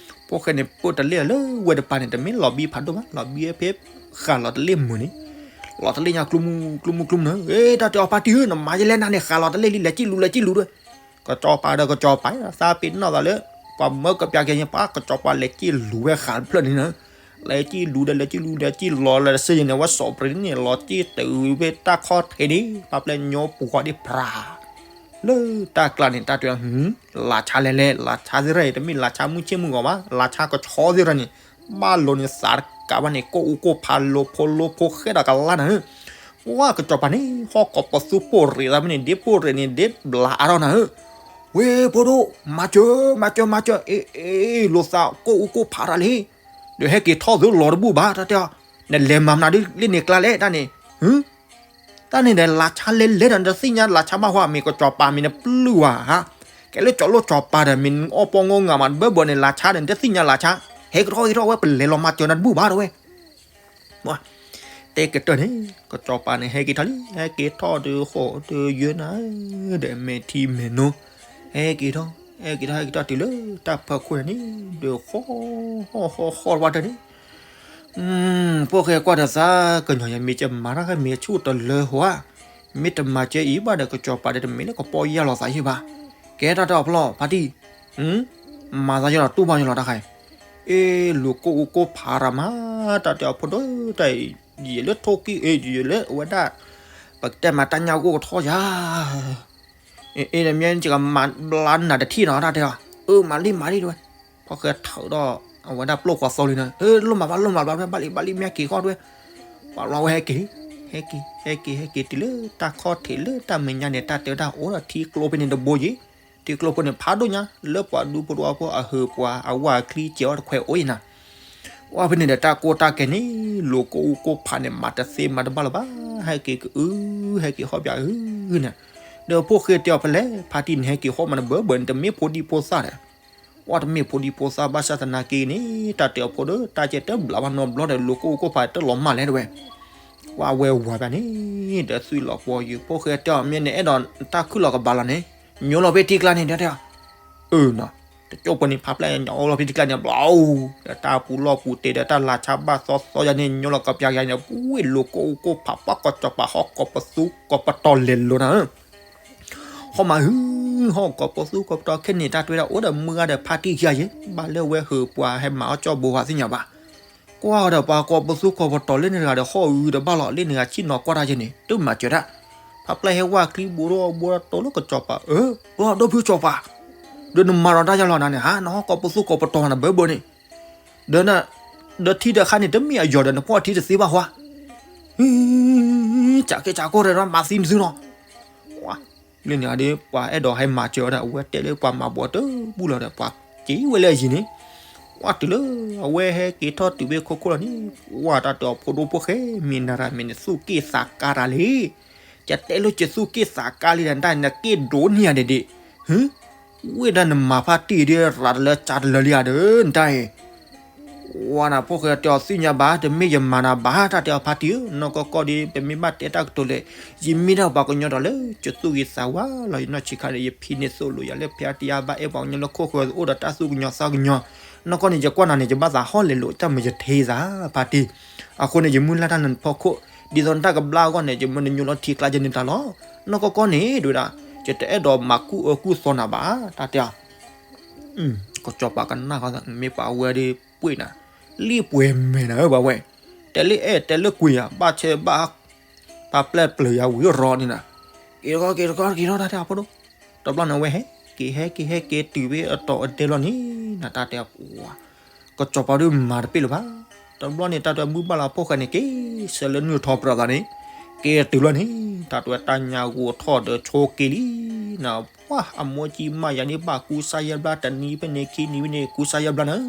ဖိၣ်ဃဲန့ၣ် ပၢၢ်တလ့ၣ်လၢဝဲတပၤန့ၣ် တမ့ၢ်လီၤဘံဖးဒိၣ်ဘၣ်, လီၤဘံဖဲဃာ်လီၤတလ့ၣ်မုာ်န့ၣ်, လီၤတလ့ၣ်ညါကျူမူကျူမူကျူမူန့ၣ်, အ့ တၢ်တဲအီၤ ဖါတံၢ်ဧၢ, နမၤယလဲၣ်နၤန့ၣ် ဃာ်လီၤတလ့ၣ်လံ လဲၤစံၣ်လူၤ လဲၤစံၣ်လူၤဒၣ်. ကစီၤပၤဒီးကစီၤပၤ သးပ့ၤနီၣ်သးလၢ ပှၤမၢကပျၢ်ကဲန့ၣ် ပှၤကစီၤပၤလဲၤစံၣ်လူၤဝဲဃာ်တဖျၢၣ်န့ၣ်, လဲၤစံၣ်လူၤဒီး လဲၤစံၣ်လူၤ လဲၤစံၣ်လီၤလၢတစ့ၢ်ယဲၢ်န့ၣ် ဝဲစီၤပရ့န့ၣ် လီၤစံၣ်တုၤဖဲတၢ်ခီၣ်ထံးန့ၣ် ပှၤပျဲၢ်ညီပူၤဃီဒ်ဖြး လၢတၢ်ကျါန့ၣ် တၢ်တဲ လါဆါလဲၤလဲၣ်, လါဆါသ့ၣ်တဖၣ်အံၤ တမ့ၢ်လါဆါမုၢ်ဆ့ၣ်မုၢ်ဂီၤဘၣ်, လါဆါကဆီသ့ၣ်တဖၣ်န့ၣ် ဘၣ်လိၤန့ၣ်သးတကးဘၣ်န့ၣ် ကိၣ်အူကိၣ်ဖးလိဖိလိဖိဃဲဒီးကလါနၤဧၢ. ပှၤကစီၤပၤန့ၣ် ဟီၣ်ကိးပသူပိၢ်ရ့ၣ်သးဖဲန့ၣ် ဒ့ဖိရ့ၣ်န့ၣ်ဒ့ဘျးအါထီၣ်နၤဧၢ. ဝ့ၢ်ဖိဒိၣ် မၤစၢၤ မၤစၢၤ မၤစၢၤ အ့ အ့ လိာ်သးကိၣ်အူကိၣ်ဖးတၢ်လံ, ဒီးဟဲက့ၤထီၣ်သုလီၤတဘူၣ်ဘၣ် တၢ်တဲအီၤ, နလဲၤမၤမနုၤဒ်လဲၣ်န့ၣ်ကျါလဲၣ် တၢ်န့ၣ် တၢ်န့ၣ်ဒီး လါဆါလဲၤလဲၣ်ဒီး နတသ့ၣ်ညါလါဆါဘၣ်ဟီ မ့ၢ်ကစီၤပၤမ့ၢ်နပျုၢ်ဝဲဧါ, ကဲလၢကၠီၤလိၣ်ကၠီၤပၤဒီး မ့ၢ်နအီၣ်ပီၣ်ငီၢ်ငါမး တဘၢဘၢန့ၣ် လါဆါဒီး နတသ့ၣ်ညါလါဆါ, ဟဲက့ၤထီၣ် ဟဲက့ၤထီၣ် ဝဲပလဲၤလီၤမၤစၢၤနၤတဘူၣ်ဘၣ်ဒီးဝဲ တဲကတၢၢ်န့ၣ် ကစီၤပၤန့ၣ် ဟဲက့ၤထီၣ်လံ ဟဲက့ၤထီၣ်ဒီးဃီဒီးယဲၢ်နၤဧၢ ဒီးမဲာ်ထံမဲာ်နိ ဟဲက့ၤထီၣ် ဟဲက့ၤထီၣ် ဟဲက့ၤထီၣ်တုၤလၢတၢ်ဖၢခိၣ်န့ၣ် ဒီးဃီ ဃီ ဃီ ဃီတဝီတၢ်န့ၣ် ဖိၣ်ဃဲကွၢ်ဒီးသး ကညီၤယမ့ၢ်ကမၤတၢ်ခဲမ့ၢ်ဆူၣ်တလၢဟိဧါ, မ့ၢ်တမၤစၢၤအံၤဘၣ်ဒီး ကစီၤပၤဒီးတမ့ၢ်လၢကပီၢ်ယၢ်လီၤသးယ့ၢ်ဘၣ်, ကဲတၢ်တဲအီၤဖျီၣ် ဖါတံၢ် မၤသးယလီၤတူၢ်ဘၣ်ယလီၤတၢ်ခါအံၤ, အ့ လူၤကိၣ်အူကိၣ်ဖးရၤမး တၢ်တဲအီၤဖိဒိၣ်တၢ်အံၤ ယလၢထိၣ်ကံၢ်အ့ ယလၢအဝဲဒၣ် ပကတဲမးတၢ်ညၣ်ဂိၢ်ကထီယၤ အ့ အ့ မ့ၢ်ကမၤဘျါနၤတထံၣ်နီၤ တၢ်တဲအီၤ, အၢ မၤလံ မၤလံ တဝဲ, ဖီၣ်ဃဲထၢးဒီး အဝဲဒၣ်ပျိၢ်ဃီသီလံနၤ, အၢ လိၣ်မးဘၣ် လိၣ်မးဘၣ် ဘၣ်လံ ဘၣ်လံ မ့ၢ်က့ၤဃီတဝဲ, ပှၤလီၤဝဲဟဲက့ၤ, ဟဲက့ၤ ဟဲက့ၤ ဟဲက့ၤတုၤလၢတၢ်ခီၣ်ထံးလၢတၢ်မဲာ်ညါန့ၣ် တၢ်တဲဝဲဒၣ်အိၣ်ဒီးထံကျိဖဲန့ၣ်တဘိယ့ၣ်, ထံကျိဖိန့ၣ်ဖးဒိၣ်ညါ လၢပှၤဒူဖိတဝီဖိအဟုးပှၤ အဝၢ်အချံစဲးအီၤတခွဲးအိၣ်အံၤနၤ ဝဲဖဲန့ၣ်ဒီးတၢ်ကိၢ်တၢ်ကဲန့ၣ် လူၤကိၣ်အူကိၣ်ဖးန့ၣ် မၤတသ့မၤတဘၣ်လၢၤဘၣ်, ဟဲက့ၤကအု ဟဲက့ၤဟီၣ်ဘၣ်အုန့ၣ်, ဒီးဖိၣ်ဃဲတဲအီၤဖဲလဲၣ် ဖါတံၢ်နဟဲက့ၤဟီၣ်မးနဘၢဘၢန့ၣ် တမ့ၢ်ဖိဒံဖိသၣ်ဒီး, ဝဲတမ့ၢ်ဖိဒံဖိသၣ်ဘၣ်ဆၣ်သနာ်က့န့ၣ် တၢ်တဲအီၤဖိဒီး တၢ်ကဲတဘျးဘၣ်နီတဘျီဒီး လူၤကိၣ်အူကိၣ်ဖးတလီၤမၢ်လဲၣ်တဝဲ ဝဲဝဲဝၤဘၣ်န့ၣ် ဒီးသွံၣ်လီၤပှီၤယုာ် ဖိၣ်ဃဲတဲအီၤ မ့ၢ်နအဲၣ်ဒိးတၢ်ခုၣ်လီၤကဘၣ်လီၤန့ၣ် ညိလီၤဖဲထံကျါန့ၣ် တဲတဲအီၤ, အၢ နီၤ, တကၠိၢ်ဖိန့ၣ် ဖးဖျဲၣ်ညိလီၤဖဲထံကျါန့ၣ် ဘျီအူ, ဒီးတၢ်ပူၤလီၢ်ပူၤတ့ၢ်ဒီးတၢ်လၤဆါဘၣ်သီသီယၤန့ၣ် ညိလီၤကပျၢ်ယၤန့ၣ် ပှ့ၤလူၤကိၣ်အူကိၣ်ဖး ပှၤကစီၤပၤဟီၣ်ကိးပသူကိးပတီၢ်လဲၤလိၤနၤ ဟီၣ်မးဟု ဟီၣ်ကိးပသူကိးပတီၢ်ခဲန့ၣ် တၢ်တဲဝဲဒၣ်အိၣ်ဒီးမုၢ်ဂၤဒီးဖါတံၢ်ယၤယ့ၣ် ဘၣ်လၢဝဲဟုးပှၤဟဲမၤအီၣ်ကၠီၣ်ဘိဝဲသ့ၣ်ညါဘၣ်, ကွၢ်ဒီးပှၤကိးပသူကိးပတီၢ်လၢန့ၣ်တဂၤဒီးဟီၣ်အုတဘၣ်လီၤ လၢန့ၣ်တဂၤဆံၣ်နီၤကွၢ်တၢ်ယ့ၣ်န့ၣ် တမၤစၢၤတၢ်, ဖးဖျဲၣ်ဟဲဝဲချံဘိဒီးဘိဒီးတိၤလၢကစီၤပၤ အၢ ဘျီဒိဖုကစီၤပၤ, ဒီးနမၤဒီးတၢ်ယၤလီၤနၤန့ၣ် ဟါ နဟီၣ်ကိးပသူကိးပတီၢ်နဘၢဘၢန့ၣ်, ဒီး ဒီးထံတခါန့ၣ် တမ့ၢ်အယီၤဒီး နဖီၣ်ထံတသ့ဘၣ်ဟါ, ဟံ ကးကဲကးကီၢ်ဒီးမၤသံနသုနီၤ, လၢန့ၣ်ဒီး ပှၤအဲၣ်ဒိးဟဲမၤစၢၤဝဲဒၣ် အဝဲတဲလၢပှၤမၤဘီတဘူၣ်လီၤဒီး ပှၤက့ၤဝဲလၢအယံၤန့ၣ်, ဝဲတုၤလၢ အဝဲဟဲက့ၤထီၣ်တုၤဖဲခိခိၣ်လီၤန့ၣ်, ဝဲတၢ်တဲအီၤဖိဒိၣ်ဖိၣ်ဃဲ မ့ၢ်နရၤမ့ၢ်နသူၣ်က့ၣ်သးကါတၢ်လံ ယတဲလၢယသူၣ်က့ၣ်သးကါလံဒီး နတၢ်နက့ၣ်ဒိၣ်န့ၢ်ယၤဒဲးဒဲး, ဟ့, ဝ့ၢ်ဒၣ်နမၤဖါတံၢ်ဒ်ရၤတလၢကၢတလၢလံဧါဒီး နတၢ်အံၤ, ဝဲနဖိၣ်ဃဲတဲအီၤသ့ၣ်ညါဘၣ် တမ့ၢ်ယမၤနၤဘၣ် တၢ်တဲအီၤဖါတံၢ်ဧၢ နီၢ်ကီၢ်ကီၢ်ဒီး ပမ့ၢ်ဘၣ်တဲတၢ်ကတိၤလဲၣ်, ယမ့ၢ်ဒၣ်ပှၤကညီဒီးလၢ ယသူၣ်ဂ့ၤသးဝါလီၤ ယနီၢ်ဆံးခါဒီး ယဖံန့ၣ်သိၣ်လိယၤလၢဖဲတယါဘၣ်အဲၣ်ပှၤကညီလၢခိၣ်ဃၢၤအိၣ်ဒီးတၢ်သူၣ်ကညီၤသးကညီၤ, နီၢ်ကီၢ်န့ၣ် ယကွၢ်နၤန့ၣ် ယဘၣ်သးဟီၣ်လဲၤလိာ်တၢ်မ့ၢ်ယထံသး ဖါတံၢ် အဃိန့ၣ် ယမုၢ်လၢ်တၢ်နဖိခိၣ်, ဒ်သိးနတၢ်ကဘျါအဂီၢ်န့ၣ် ယမ့ၢ်နညိလီၤထံကျါယန့ၣ်တၢ်လီၤ, နီၢ်ကီၢ်ကီၢ်န့ၣ် ဒ်ဝဲဒၣ်, ယတအဲၣ်ဒိးမၤကူၣ်အၢကူၣ်သီနၤဘၣ်, တၢ်တဲအီၤ, ကစီၤပၤကနၣ်ဃီသး မ့ၢ်ပှၤဝဲဒၣ်ပှ့ၤနၤ, လံၣ်ပှဲၤမဲာ်နၤဧၢ ပှၤဝဲ, တဲလၢအဲၣ်တဲလၢကွံာ်ယၤ ဘၣ်ဆဲဘၣ် ပာ်ပျဲၢ်ပျၢၤယၤဝံၤရီန့ၣ်နၤ, က့ၤတကီၢ်က့ၤတကီၢ်က့ၤထီၣ် တၢ်တဲအဖိဒိၣ်, တဘျီန့ၣ်ဝဲဟဲက့ၤဟဲက့ၤဟဲက့ၤတုၤဖဲအတီၤအဒဲလီၤန့ၣ် နတၢ်တဲအီၤ ကစီၤပၤဒုးမၤတပ့ၢ်လၢၤဘၣ်, တဘျီန့ၣ် တၢ်တဲမုၢ်ဘၣ်လီၤဖိၣ်ဃဲန့ၣ် က့ၤဆၢလၢနုာ်ထီၣ်ပြၢၤသးန့ၣ်, က့ၤတုၤလီၤန့ၣ် တၢ်တဲတၢ်ညါဂိၢ်ထီၣ်ဒီးဆိက့ၤလံ, နပှၢ်အမိၢ်ကံမးယၤန့ၣ် ဘၣ်ကူစါယဲဘျါ တနံၤဖဲန့ၣ် ခံနံၤဖဲန့ၣ် ကူစါယဲဘျါနၤ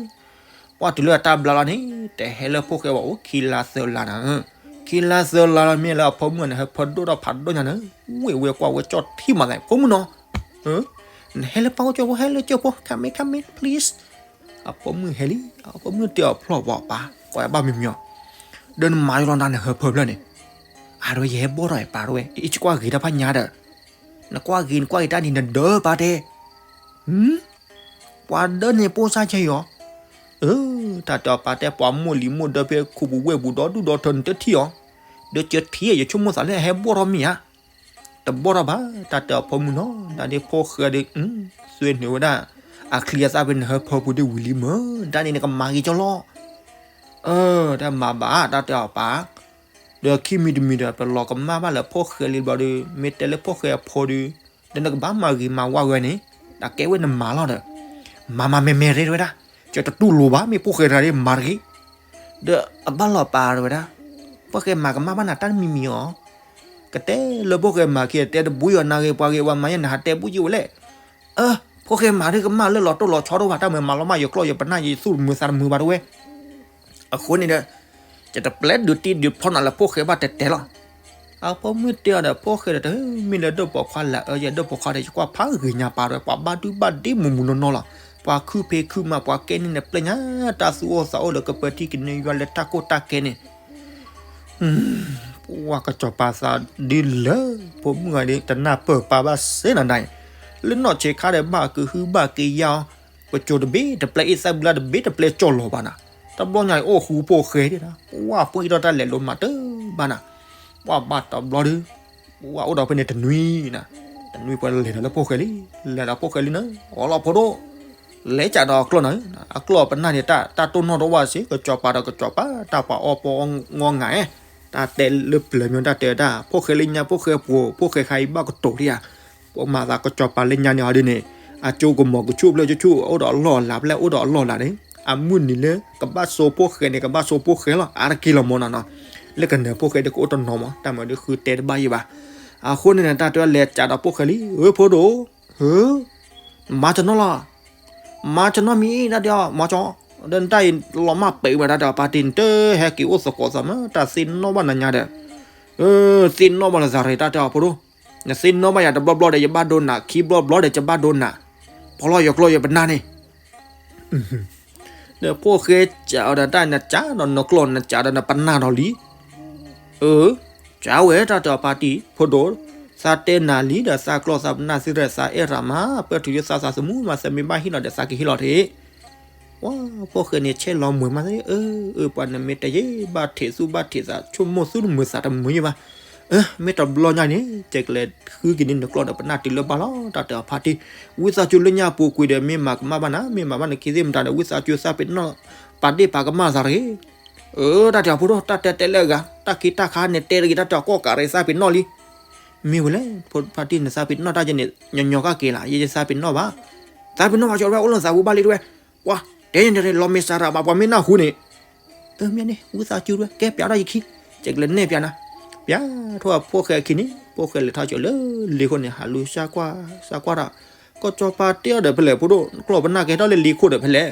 ပှၢ်တုၤလၢအတၢ်ဘျါလီၤန့ၣ် တဟဲလၢဖိၣ်ဃဲဘၣ်အိၣ်ခံလါသၢလါနၤ, ခံလါသၢလါလီၤမ့ၢ်လၢအဖိမုၣ်န့ၣ် ဟဲဖၢဒိၣ်ထီၣ်ဖးဒိၣ်ညါနၤ, ဝ့ၢ်ဝဲကွၢ်ဝဲကၠီၣ်ထံမးသး ဖိမုၣ်နီၤ, နဟဲလၢပၢ်အိၣ်ကၠိဖိ ဟဲလၢကၠိဖိ come in come in please, အဖိမုၣ်ဟဲလံ အဖိမုၣ်တဲအီၤဖျီၣ်ပှၤပၢ် ကိးယၤဘၣ်မံၤမံၤအီၤ, ဒီးနမၤယလီၤနၤနဟၢဖၢဖျၢၣ်န့ၣ်, အါဒိယဟဲဘီၣ်ထီၣ်ပၢ်တဝဲ အံၤကွၢ်ဂ့ၤတၢ်ဖးညါဒီး, နကွၢ်ဂ့ၤနကွၢ်ဂ့ၤတၢ်န့ၣ်နဒၢပၢ်တဲ ပှၤဒၢန့ၣ်ပိၢ်စၢ်ဆဲအံၤအီၤ, အၢ တၢ်တဲအီၤပၢ်တဲ ပှၤမိၢ်လံၤမိၢ်ဒၢဖဲခိၣ်ပူၤဝဲၢ်ပူၤဒီဒူၣ်ဒီထၢနတထံၣ်အီၤ, ဒီးကထံၣ်ယဆိကမိၣ်သးလၢအဟဲဘီၣ်ထီၣ်မ့ၢ်ဧါ, တဘီၣ်ထီၣ်ဘၣ်, တၢ်တဲအီၤဖိမုၣ်နီၤ ဒၣ်ဒ်ဖိၣ်ဃဲဒီး သွဲနုာ်ဝဲဒၣ် အချံအသၣ်ဖဲနဟၢဖၢပူၤဒ်ဝံၤလံမၢ်, ဒၣ်န့ၣ်နကမၤဂ့ၤကၠီလီၤ. အၢ တၢ်မၤဘၣ် တၢ်တဲအီၤပၢ်, ဒီးခံမံၤတမံၤဒီး ပလီၤကမၣ်ဘၣ်လၢဖိၣ်ဃဲလံဘျီဒီး မ့ၢ်တဲလၢဖိၣ်ဃဲအဖိဒီး ဒီးနကဘၣ်မၤဂ့ၤမၤဝါဝဲန့ၣ် တၢ်ကဲဝဲနမၤလီၤဒီး မၤမၤမဲာ်မဲာ်ရ့တဝဲဒၣ်, ကတတူၢ်လိာ်ဘၣ် မ့ၢ်ဖိၣ်ဃဲတဂၤဒ်မၤတဂ့ၤ, ဒီးအဘၣ်လီၤပၢ်တဝဲဒၣ်, ဖိၣ်ဃဲမၤကမၣ်ဘၣ်နၤတၢ်တမံၤမံၤအီၤ, ကတဲလၢဖိၣ်ဃဲမၤခံ တဲတဘှံးအီၤနၤဂ့ၤပှၤဂ့ၤ ပှၤမၤယဲနဟးတဲဘှံးယံဝဲလဲၣ်, အၢ ဖိၣ်ဃဲမၤဒ်ကမၣ်လၢလီၤတိၢ်လီၤဆီတအိၣ်ဘၣ် တၢ်မၤမၤလီၤမၢ်ယကျီၢ်ယပနၢ်ယသူၣ်တမုာ်သးတမုာ်ဘၣ်တဝဲ အဃိန့ၣ်ဒီး ယတပျဲဒုးတံၢ်ဒုးဖီနၤလၢဖိၣ်ဃဲဘၣ်တဲတဲလီၤ. အဖိမုၣ်တဲအီၤဒီး ဖိၣ်ဃဲဒီးတမ့ၢ်လၢဒိၣ်ပိာ်ခွါလၢအအၢယဲ ဒိၣ်ပိာ်ခွါဒီးယကွၢ်ဖးဂ့ၤညါပာ်တဝဲ ပှၤဘၣ်ဒုဘၣ်ဒ့မုာ်မုာ်နီၢ်နီၢ်လီၤ. ပှၤခုဖံးခုမၤ ပှၤကဲန့ၣ်န့ၣ် ပျဲညါတၢ်သူၣ်အိၣ်သးအိၣ်ဒီးကပၢၤထံကနံယွၤလၢတၢ်ကိၢ်တၢ်ကဲန့ၣ် ပှၤကစီၤပၤသးဒ်လၢ ဖိမုၣ်ဂၤဒ်တနၢ်ပၢၢ်ပာ်ဘၣ်စ့နၤဒၣ်အံၤ, လၢနီၢ်ဆံးခါဒီးဘၣ်ကဟုဘၣ်ကယာ်အီၤ, ပစိၤတဘ့ၣ်တပျဲအ့ၣ်သၣ်ဘျါတဘ့ၣ်တပျဲကၠီၣ်လီၤဘၣ်နၤ, တဘျီညါအံၤအိၣ်ဃူဖိၣ်ဃဲဒၣ်, ပှၤပှ့ၤထီၣ်တၢ်လဲၤလိၤမးတဘၣ်နၤ, ပှၤဘၣ်တဘျီဒီး ပှၤအိၣ်ဒီးဖဲန့ၣ်တနွံနၤ, တနွံပှၤလဲၤဒီးလၢဖိၣ်ဃဲလံ, လဲၤဒီးဖိၣ်ဃဲလံနၤ, အီလီၤဖိဒိၣ် လဲၤကးဒီးအကျီၢ်နၤ, အကျီၢ်ပနၢ်န့ၣ် တၢ်တိၢ်နီၣ်တဝၢ်စ့ၢ် ကစီၤပၤဒီးကစီၤပၤ တၢ်ပှၤအီပီအီငီငၤဧဲ, တၢ်တဲလၢပျၢၤမ့ၢ်တၢ်တဲဝဲဒၣ် ဖိၣ်ဃဲလၢညါ ဖိၣ်ဃဲပှိၤ ဖိၣ်ဃဲခါအံၤဘၣ်ကတိၤဒံဧါ, ပမၤသးကစီၤပၤလၢညါန့ၣ်ဟီဒ်န့ၣ်, အကၠိကမီၤကဆူၣ်ဖျၢၣ်ဆူၣ်ဆူၣ် အိၣ်ဒီးအလီၢ်အလၤဖျၢၣ် အိၣ်ဒီးအလီၢ်အလၤန့ၣ်, အမုၢ်နံၤလၢကဘၣ်စိဖိၣ်ဃဲန့ၣ် ကဘၣ်စိဖိၣ်ဃဲလီၤ အါတက့ၢ်လီၤမၢ်နီၤနီၤ, လၢကနၢၤဖိၣ်ဃဲဒ်ကအိၣ်တနီၤမၢ် တၢ်မၤဒ်ဃုတဲတဘၣ်ယံၤဘၣ်, အဃိန့ၣ်န့ၣ် တၢ်တဲလဲၤကးဒီးဖိၣ်ဃဲလံ ဧၢဖိဒိၣ် ဧၢ မၤတနီၤလီၤ, မၤတနီၤမံၤ တၢ်တဲအီၤ မၤကၠီ, ဒီးနတၢ်အံၤလီၤမၢ်ပံးဝဲ တၢ်တဲအီၤပၢ်တံၢ် နတဟဲက့ၤအိၣ်သကိးသးမး တၢ်သ့ၣ်နီၣ်ဘၣ်နၤညါဒီး, သ့ၣ်နီၣ်ဘၣ်လၢသးရ့ တၢ်တဲအီၤဖိဒိၣ်, နသ့ၣ်နီၣ်ဘၣ်ယၤတဘျီဘျီဒီး ယဘၣ်ဒိနၤ ခံဘျီဘျီဒီး ယဘၣ်ဒိနၤ, ဖီလီၤယကျီၢ်ယပနၢ်န့ၣ် ဒီးဖိၣ်ဃဲကးအီၤဒီး တၢ်နကးဒီးနကျီၢ် နကးဒီးနပနၢ်ဒီးလံ, အၢ, ကးဝဲ တၢ်တဲအီၤပၢ်တံၢ် ဖိဒိၣ်, သးတဲနၤလံဒီး သးကျီၢ်သးပနၢ်သ့ဒီး သးအဲၣ်ရၣ်မး ပၢၢ်ထူယိသးသးသမူမး သးမ့ၢ်ဘၣ်ဟ့ၣ်လီၤဒီး သးကဟ့ၣ်လီၤတ့ၢ်, ပှၤဖိၣ်ဃဲန့ၣ် ဆဲးလီၤမုာ်မးသ့ အၢ, အၢ ပှၤနမ့ၢ်တဲယဲ ဘၣ်ထံးသူၣ်ဘၣ်ထံးသး ဆိကမိၣ်သူၣ်တမုာ်သးတမုာ်ယံၤဘၣ်, အၢ မ့ၢ်တဘျီညါန့ၣ် ကကလဲၤဃုက့ၤန့ၢ်နကျီၢ်ဒီးပနၢ်တုၤလၢဘၣ်လီၤ တၢ်တဲအီၤပၢ်တံၢ်, ဝံသးစူၤလၢညါပူၤကွံာ်ဒီး မ့ၢ်မၤကမၣ်ဘၣ်နၤ မ့ၢ်မၤဘၣ်နခံသ့ၣ်မတၤဒီး ဝံသးစူၤသးပ့ၤနီၣ် ပာ်ဒ့ၣ်ပာ်ကမၣ်သးတဂ့ၤ အၢ တၢ်တဲအီၤဖိဒိၣ် တၢ်တဲတဲလၢအဂၤ တၢ်ခ့တၢ်ခါန့ၣ်တဲတဂ့ၤ တၢ်တဲအီၤကီၢ်ကးရ့သးပ့ၤနီၣ်လံ, မ့ၢ်ဝဲလဲၣ် ဖိပၢ်တံၢ်န့ၣ် သးပ့ၤနီၣ်တၢ်ယဲန့ၣ် ညီညီကၢ်က့ၤလၢ ယဲယသးပ့ၤနီၣ်ဘၣ်, သးပ့ၤနီၣ်ဘၣ်ကၠီတဝဲ အိၣ်လၢသးပူၤဘၣ်လံတဝဲ, ပှၤတဲန့ၣ်လီၤမ့ၢ်စးရၣ်ဘၣ် ပှၤမ့ၢ်နၢ်ဟူန့ၣ် အၢ မ့ၢ်န့ၣ် ဝံသးစူၤတဝဲ ကဲပျးထီၣ်ယခံ, ယကလဲၤနဲၣ်ပျးနၤ, ပျးထီၣ်ဖိၣ်ဃဲအခံန့ၣ် ဖိၣ်ဃဲလဲၤထီၣ်ကၠီလၢလ့ခိၣ်န့ၣ် ဟးလူၤ စၢ်ကွၢ်ဒီး ကစီၤပၤတဲအီၤဒီးဖဲလဲၣ် ဖိဒိၣ် ကျီၢ်ပနၢ်ကဟဲထီၣ်လၢလ့ခိၣ်ဒီးဖဲလဲၣ်,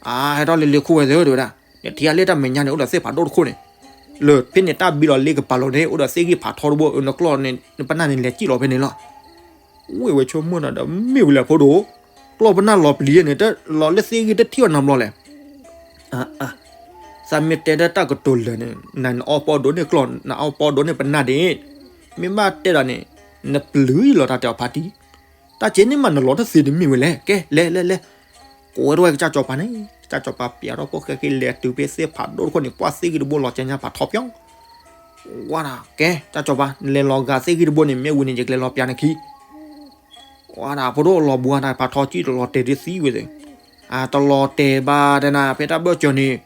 အါ ဟဲထီၣ်လၢလ့ခိၣ်ဝဲသ့ဝဲဒၣ်, နထံၣ်အလၢတၢ်မဲာ်ညါန့ၣ် အိၣ်ဒီးသ့ၣ်ဖးဒိၣ်တခိၣ်န့ၣ်, လၢဖဲန့ၣ်တၢ်ဘံလီၤလ့ကပၤလီၤန့ၣ် အိၣ်ဒီးသ့ၣ်ဂံၢ်ဖးထီတဘိ နကျီၢ်န့ၣ် နပနၢ်န့ၣ်လဲၤစံၣ်လီၤဖဲန့ၣ်လီၤ ဝ့ၢ်ဝဲဆိကမိၣ်နၤဒီး မ့ၢ်ဝံၤလဲၣ်ဖိဒိၣ်, ကျီၢ်ပနၢ်လီၤပျံၤယဲန့ၣ် တလီၤလၢသ့ၣ်ဂံၢ်တထံၣ်အီၤနၤဘျီလဲၣ်, အါ သးမ့ၢ်တဲဒၣ်တၢ်ကတိၤလၢာ်န့ၣ် နအီပီဒိၣ်န့ၢ်ကျီၢ် နအီပီဒိၣ်န့ၢ်ပနၢ်ဒ့ၣ်, မ့ၢ်ဘၣ်တဲဒီးန့ၣ် နပျုၤလီၤ တၢ်တဲအီၤဖါတံၢ်, တၢ်ကဲန့ၣ်မးနလီၤတသ့န့ၣ်မ့ၢ်ဝဲလဲၣ် ကဲ လဲၤ လဲၤ လဲၤ, ကိးဝဲတဝဲကစၢ်စီၤပၤန့ၣ် ကစၢ်စီၤပၤပျးထီၣ်ဖိၣ်ဃဲက့ၤလဲၤတုၤဖဲသ့ၣ်ဖးဒိၣ်တခိၣ်န့ၣ် ပှၢ်သ့ၣ်ဂံၢ်တဘိလီၤကညါဖးထီပျီ ဝဲဒၣ် ကဲ တၢ်စီၤပၤ နလဲၤလီၤဂာ်သ့ၣ်ဂံၢ်တဘိန့ၣ် မ့ၢ်ဝံၤန့ၣ် ယကလဲၤလီၤပျးနခံ, ဝဲဒၣ် ဖိဒိၣ်လီၤဘူးတၢ်ဖးထီကံၣ်တလီၤတဲာ်ဒ်သံဝဲသ့ၣ်, တလီၤတဲာ်ဘၣ်တနၤ ဖဲတၢ်ဘၢၣ်စၢၤန့ၣ်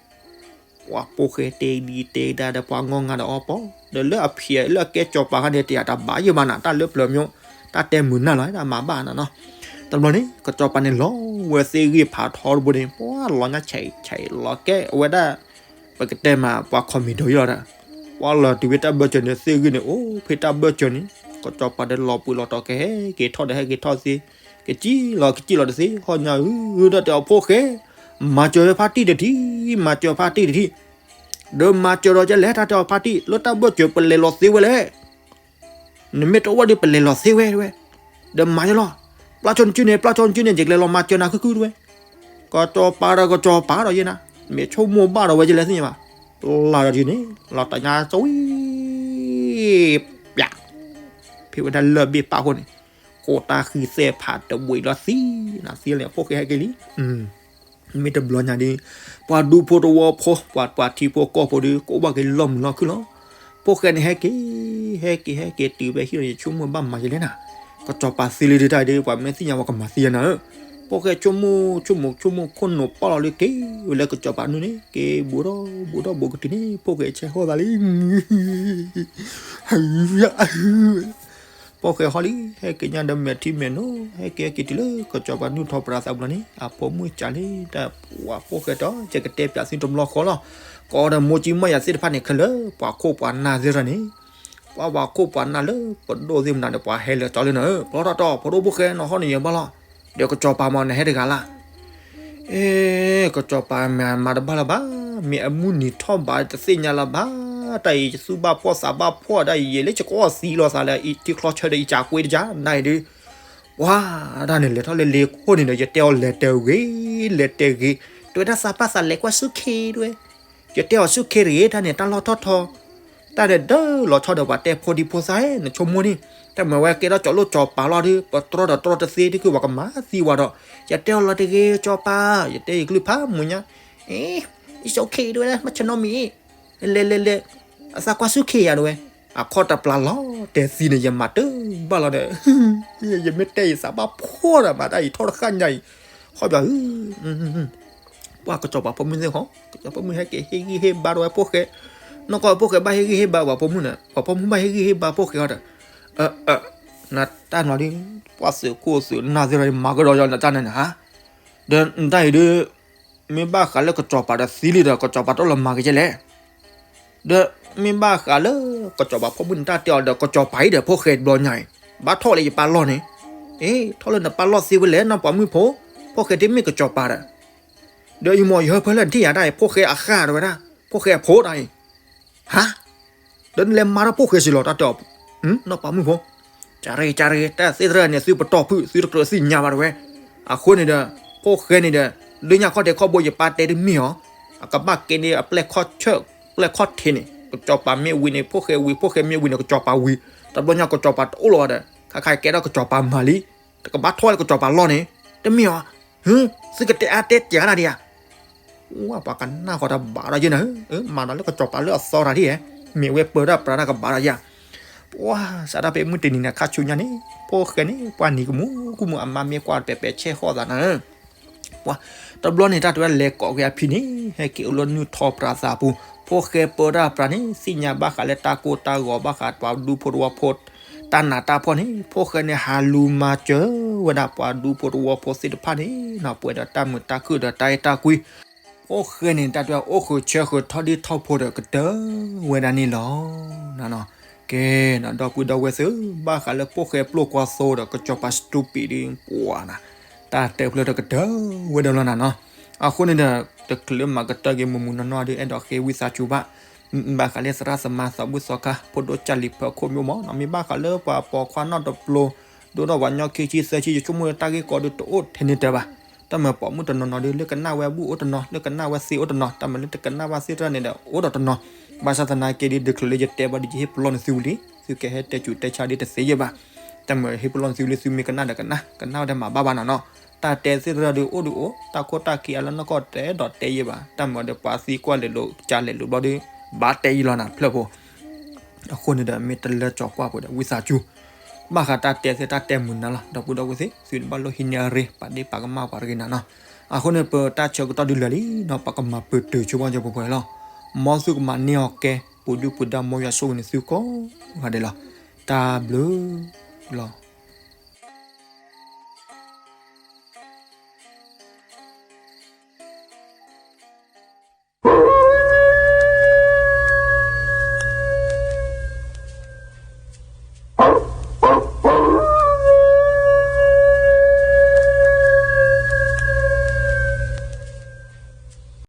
ပှၤဖိၣ်ဃဲတဲဒံတဲဒါဒီးပှၤငီၢ်ငါဒီးအီပီ, ဒီးလၢအဖံးလၢအကဲစီၤပၤခါန့ၣ် တယာ်တၢ်ဘၣ်ယံၤဘၣ်နၤ တၢ်လၢပျၢၤမ့ၢ် တၢ်တဲမုာ်နၢ်လီၤ တၢ်မၤဘၣ်နၤနီၤ, တဘျီန့ၣ် ကစီၤပၤန့ၣ်လီၤဝဲသ့ၣ်ဂံၢ်ဖးထီတဘိန့ၣ် ပှၤလီၤညါဆဲးဆဲးလီၤကဲဝဲဒၣ် ပကတဲမး ပှၤခီမံၤဒိးယံၤလီၤဒီး ပှၤလီၤတုၤဖဲတၢ်ဘၢၣ်စၢၤန့ၣ် သ့ၣ်ဂံၢ်န့ၣ် အိၣ်ဖဲတၢ်ဘၢၣ်စၢၤန့ၣ် ကစီၤပၤဒီးလီၤပှ့ၤလီၤတီၤကဟဲက့ၤထီၣ်ဒီးဟဲက့ၤထီၣ်သ့, ကစံၣ်လီၤကစံၣ်လီၤတသ့ ဟီၣ်ညါဧၢ တၢ်တဲအီၤဖိၣ်ဃဲ, မၤစၢၤဖါတံၢ်တထံၣ်, မၤစၢၤဖါတံၢ်တထံၣ်, ဒီးမၤစၢၤဒီးကလဲၣ် တၢ်တဲအီၤဖါတံၢ် လၢတၢ်ဘၢၣ်စၢၤပလဲၤလီၤသ့ဝဲလဲၣ် နမ့ၢ်တအိၣ်ဘၣ်ဒီး ပလဲၤလီၤသ့ဝဲတဝဲ, ဒီးမၤယလီၤ, ပျၢ်ကၠီနစုန့ၣ် ပျၢ်ကၠီနစုန့ၣ် ယကလဲၤလီၤမၤစၢၤနၤခုၣ်ခုၣ်တဝဲ, ကစီၤပၤဒီးကစီၤပၤဒီးယဲနၤ, မ့ၢ်ဆိကမိၣ်ဘၣ်ဒီးဝဲယလဲၤသ့ၣ်ညါဘၣ်, လၢ်ဒီးယန့ၣ် လီၤတၢ်ညါသဝံ ပျၢ်, ဖဲဝဲဒၣ်လၢၢ်ဘ့ၣ်ပာ်ဃိန့ၣ်, ကိးတၢ်ဃံသဲၣ်ဖးတဝံၤလီၤသံ, နသံလဲၣ်ဖိၣ်ဃဲဟဲက့ၤလံ. မ့ၢ်တဘျီညါဒီး ပှၤဒူဖိတဝီဖိ ပှၤပှၤထံဖိကီၢ်ဖိဒီး ကအိၣ်ဘၣ်က့ၤလီၢ်မုာ်လီၢ်ခုၣ်လီၤ. ဖိၣ်ဃဲန့ၣ်ဟဲက့ၤ ဟဲက့ၤ ဟဲက့ၤတုၤဖဲဟံၣ်ဒီး ယဆိကမိၣ်ဘၣ်မၤယလဲၣ်နၤ, ကစီၤပၤသံလံဒုးတၢ်အံၤဒီး ပှၤမ့ၢ်သ့ၣ်ညါပှၤကမၤသံယၤနၤဧၢ. ဖိၣ်ဃဲဆိကမိၣ်ဆိကမိၣ်ဆိကမိၣ်ခိၣ်နူာ်ပီၣ်လီၤလၢက့ၤဝဲလၢကစီၤပၤနုၢ်န့ၣ် က့ၤဘူးထီၣ်ဘူးထီၣ်ဘူးကတုၤန့ၣ် ဖိၣ်ဃဲဆဲးဟီၣ်သးလံ ဖိၣ်ဃဲဟီၣ်လံ ဟဲက့ၤညါဒီးမဲာ်ထံမဲာ်နိ ဟဲက့ၤဟဲက့ၤတုၤလၢကစီၤပၤနုၢ်ထီၣ်ပြးသးဘျီန့ၣ် အဖိမုၣ်ကးလံ တၢ်ပှၤဖိၣ်ဃဲဒီး ယကတဲပၠးသုတဘျီဃီလီၤ. ကိးဒီးမိၢ်ကၠံမီၢ်ယၤသ့ၣ်တဖၣ်န့ၣ် ခဲလၢာ် ပှၤခိၣ်ပှၤနၢ်သ့ၣ်တဖၣ်န့ၣ် ပှၤပှၤခိၣ်ပှၤနၢ်လၢပဒိၣ်သ့ၣ်မနုၤဒီး ပှၤဟဲလၢာ်ကၠီလၢနၤဧၢ, ပျီထီၣ်တီၢ် ဖိဒိၣ်ဖိၣ်ဃဲ နဟီၣ်န့ၣ်ယဘၣ်လီၤ. ဒီးကစီၤပၤမ့ၢ်နဟဲတဂၤလၢ် အ့ ကစီၤပၤမ့ၢ်မၤတဘၣ်လၢၤဘၣ်, မ့ၢ်အမုၢ်နံၤထီၣ်ဘၣ်တသ့ၣ်ညါလၢၤဘၣ်, တၢ်အံၤယသူၣ်ဘၣ်ဖှီၣ်သးဘၣ်ဖှီၣ်ဒၣ်အံၤ ယဲလၢယကအီၣ်သံလီၤသးလၢအံၤ ထံချီဆၢဒီးအံၤ ကးကွ့တယၢ် နၤအံၤဒုး, ပှၤတၢ်န့ၣ် လဲၤထီၣ်လၢလ့ခိၣ်န့ၣ်ဒီး ယတဲအီၤလဲၤတဲဂ့ၤ, လဲၤတဲဂ့ၤ, တဝဲဒၣ်သးပၢ်သးလဲၤကွၢ်ဆူၣ်ခ့တဝဲ ယတဲအီၤဆူၣ်ခ့တဂ့ၤ, တၢ်န့ၣ်တၢ်လီၢ်ထီၣ်ထီ, တၢ်န့ၣ်ဒၢလီၤဆီဒီးပှၤတဲဖိဒံဖိသၣ် နဆိကမိၣ်န့ၣ်, တၢ်မၤဝဲကဲထီၣ်ကၠီၤလိၣ်ကၠီၤပၤလီၤဒီး ပတြီဒီးတြီတသ့ ဒ်ကုၢ်ပှၤကမၤသံဝဲဒီး, ယတဲအီၤလီၤတဂ့ၤ ကၠီၤပၤ, ယတဲယကလုၢ်ဖးမုၢ်ညါ, အ့, အံၤ it's okay တဝဲဒၣ် မၤဆနီမံၤ, လဲၤလဲၤလဲၤ, အသးကွၢ်ဆူၣ်ခ့ယၤတဝဲ, အခီၣ်တပျၢ်လီၤတဲာ်သံန့ၣ် ယမၤတဘၣ်လီၤဒီး, ယမ့ၢ်တဲယသးဘၣ်ဖှီၣ်ဒီးမၤတၢ်အံၤထီၣ်တဃၣ်ညါအံၤ, ခီၣ်ဘၣ် ပှၤကစီၤပၤဖိမုၣ်သ့ၣ်ဃီ, ကစီၤပၤဖိမုၣ်ဟဲက့ၤဟ့ၣ်ဂံၢ်ဟ့ၣ်ဘါတဝဲဖိၣ်ဃဲ, နီၢ်ကီၢ်ဖိၣ်ဃဲဘၣ်ဟ့ၣ်ဂံၢ်ဟ့ၣ်ဘါပှၤဖိမုၣ်န့ၣ်, ပှၤဖိမုၣ်ဘၣ်ဟ့ၣ်ဂံၢ်ဟ့ၣ်ဘါဖိၣ်ဃဲအီၤဒီး, နတၢ်နီၤဒုး, ပှၤသုးခိၣ်သုးနၢ်သ့ၣ်တဖၣ် မၤကဒီးယီၤနတၢ်န့ၣ်န့ၣ်ဧါ, ဒီးနတၢ်အံၤဒုး, မ့ၢ်ဘၣ်ဃးလၢကစီၤပၤဒီးသံလံဒီး ကစီၤပၤတအိၣ်လၢၤမၤက့ၤကဲလဲၣ် ဒီးမ့ၢ်ဘၣ်ဃးလၢ ကစီၤပၤဖိမုၣ်န့ၣ်တၢ်တဲအီၤဒီး ကစီၤပၤအံၤဒီးဖိၣ်ဃဲတဘျီညါအံၤ, ဘၣ်ထီၣ်လၢယပၢ်လီၢ်န့ၣ်, အ့ ထီၣ်လၢနပၢ်လီၢ်သ့ဝဲလဲၣ် နီၢ်ပှၤမုၣ်ဖိ, ဖိၣ်ဃဲတမ့ၢ်ကစီၤပၤဒီး, ဒီးယမ့ၢ်ယဟၢဖၢလၢနထံၣ်ယၤတၢ်အံၤ ဖိၣ်ဃဲအဃၢ်တဝဲဒၣ်, ဖိၣ်ဃဲအဖိတၢ်အံၤ, ဟါ ဒီးနလဲၤမၤထီၣ်ဖိၣ်ဃဲစ့ၢ်လီၤ တၢ်တဲအီၤ, နီၢ်ပၤမုၣ်ဖိ, ကၢ်ရ့ ကၢ်ရ့ တၢ်သ့ၣ်တဖၣ်န့ၣ် သုပတီၢ်ဖုၣ် သုတကြၢးသ့ၣ်ညါဘၣ်တဝဲ, အဃိန့ၣ်ဒီး, ဖိၣ်ဃဲန့ၣ်ဒီး, လၢညါခီၣ်ထံးခီၣ်ဘိယပၢ်တဲတမ့ၢ်အီၤ, အကဘၣ်ကဲန့ၣ်အပျဲၢ်ခီၣ်ဆၢၣ်, ပျဲၢ်ခီၣ်ထံးန့ၣ် ကစီၤပၤမ့ၢ်ဝံၤန့ၣ် ဖိၣ်ဃဲဝံၤ ဖိၣ်ဃဲမ့ၢ်ဝံၤန့ၣ် ကစီၤပၤဝံၤ, တဘျီညါကစီၤပၤတအိၣ်လၢၤဘၣ်ဒီး ခါခါကဲထီၣ်ကစီၤပၤမၤလံ, တကဘၣ်ထီၣ်လၢကစီၤပၤလီၢ်န့ၣ်, တမ့ၢ်အီၤ, သုကတဲအါတဲကၢ်နၤဒံးဧါ ပှၤကနၣ်ဃီတၢ်ဘၣ်ဒီးယဲနၤ, မၤဒီးလၢကစီၤပၤလၢအသီတၢ်ဒ်ဧါ, မ့ၢ်ဝဲပၢတၢ်ပြးတၢ်ကဘၣ်ဒီးယၤ, ပှၤစးဒၣ်ဖဲမုၢ်တနံၤန့ၣ် ခါဆူညါန့ၣ်, ဖိၣ်ဃဲန့ၣ် ပှၤနံၤကမူၤကမူၤ အမါမ့ၢ်ကွၢ်တပဲာ်ပဲာ်ဆဲးဃီသးနၤ, ပှၤတဘျီန့ၣ် တၢ်တဝဲလဲၤကိးက့ၤအဖံန့ၣ် ဟဲက့ၤအိၣ်လၢနုၢ်ထီၣ်ပြးသးပူၤ, ဖိၣ်ဃဲပၢတၢ်ပြးန့ၣ် သ့ၣ်ညါဘၣ်ဃးလၢတၢ်ကိၢ်တၢ်ဂီၤ ဘၣ်ဃးပှၤဒူဖိတဝီဖိ တၢ်နးတၢ်ဖှီၣ်န့ၣ် ဖိၣ်ဃဲန့ၣ် ဟးလူၤမၤစၢၤဝဲဒၣ်ပှၤဒူဖိတဝီဖိသ့ၣ်တဖၣ်န့ၣ် ပှဲၤဒီးတၢ်မုာ်တၢ်ခုၣ်ဒီးတၢ်အဲၣ်တၢ်ကွံ, ဖိၣ်ဃဲန့ၣ် တၢ်တဝဲအိၣ်ဃုာ်ဆၢဃုာ်ထီၣ်ဒ့ထီၣ်ဖိဒီးကတၢၢ်ဝဲဒၣ်န့ၣ်လီၤ. ကဲ, ဒီပုၢ်ဒီဝဲၢ်သ့ၣ်, ဘၣ်ဃးလၢဖိၣ်ဃဲပျိၢ်ကွၢ်သိဒီး ကစီၤပၤ stupid ဒ်ပှၤနၤ, တၢ်တဲဖျၢၣ်ဒီးကတၢၢ်ဝဲဒၣ်လီၤနၤနီၤ. အဃိန့ၣ်ဒီး တချုးလၢမၤကတၢၢ်က့ၤမုၢ်မုၢ်နီၢ်နီၢ်ဒီး အဲၣ်ဒိးဃ့ဝံသးစူၤဘၣ်, ဘၣ်ဃးလၢသရၣ်သမါသးဘုၣ်သီခါ ဖိဒိၣ်ကၢ်လံၤဖၢခိၣ်မိၢ်မးနီၤ, မ့ၢ်ဘၣ်ဃးလၢပှၤပိာ်ခွါနီၢ်တပျိၤ ဒိၣ်ထီၣ်ပှၤညီခံဆံသၢဆံ ယဆိကမိၣ်လၢတၢ်ဂ့ၢ်ကီဒုးတအိၣ်ထဲန့ၣ်တၢ်ဘၣ်. တၢ်မၤပိာ်မုၣ်တနီၤနီၤဒီး လၢကနၣ်ဝဲဘူၣ်အိၣ်တနီၤ, လၢကနၣ်ဝဲသ့အိၣ်တနီၤ, တၢ်မၤလၢတကနၣ်ဘၣ်သ့ၣ်တဖၣ်န့ၣ်ဒီး အိၣ်ဒီးတနီၤ. ဘၣ်ဆၣ်သနာ်က့ဒီး တချုးလၢယတဲဘၣ်ဒီး ယဟ့ၣ်ပလီၢ်န့ၢ်သုဝံၤလံ, သုကဟဲတဲဆူးတဲဆါဒ်တသ့ယဲၢ်ဘၣ်. တၢ်မၤဟ့ၣ်ပလီၢ်န့ၢ်သုဝံၤလံ သုမ့ၢ်ကနၣ်ဒီးကနၣ်, ကနၣ်ဝဲဒီးမၤဘၣ်ဘၣ်နၤနီၤ. တၢ်တဲသ့ၣ်တဖၣ်ဒီးအိၣ်ဒီးအိၣ်, တၢ်ခိၣ်တၢ်ခံအလၢနီၢ်ကီၢ်တအဲၣ်ဒိးတဲယဲၢ်ဘၣ်. တၢ်မၤဒီးပှၤသံကွၢ်လဲၤလိာ်ကလဲၤလိာ်ဘျီဒီး ဘၣ်တဲယံာ်လီၤနၤဖျၢၣ်ဖိ အဃိန့ၣ်ဒီး မ့ၢ်တလၢကၠီၤကွၢ်ပူၤဒီး ဝံသးစူၤ, ဘၣ်ဃးတၢ်တဲသ့ၣ်တၢ်တဲမုာ်နၤလီၤ. ဒီပုၢ်ဒီဝဲၢ်သ့ၣ်, သုတဘၣ်လိၣ်ဟံးန့ၢ်အရ့ ပာ်ဒ့ၣ်ပာ်ကမၣ်ပှၤတဂ့ၤနၤနီၤ. အဃိန့ၣ် ပတၢ်ဆၢကတီၢ်ဒုးလၢာ်လံနီၤ, ပကမၤပတုာ်ဆိပာ်စၢၤပှဲၤပှဲၤလီၤ. မ်သုကမၤန့ၢ်အီၤကဲ, ပူၤဒုၣ်ပူၤဒါ မ်ယွၤဆိၣ်ဂ့ၤန့ၢ်သုကိးဂၤဒဲးလီၤ. တၢ်ဘျုးလီၤ.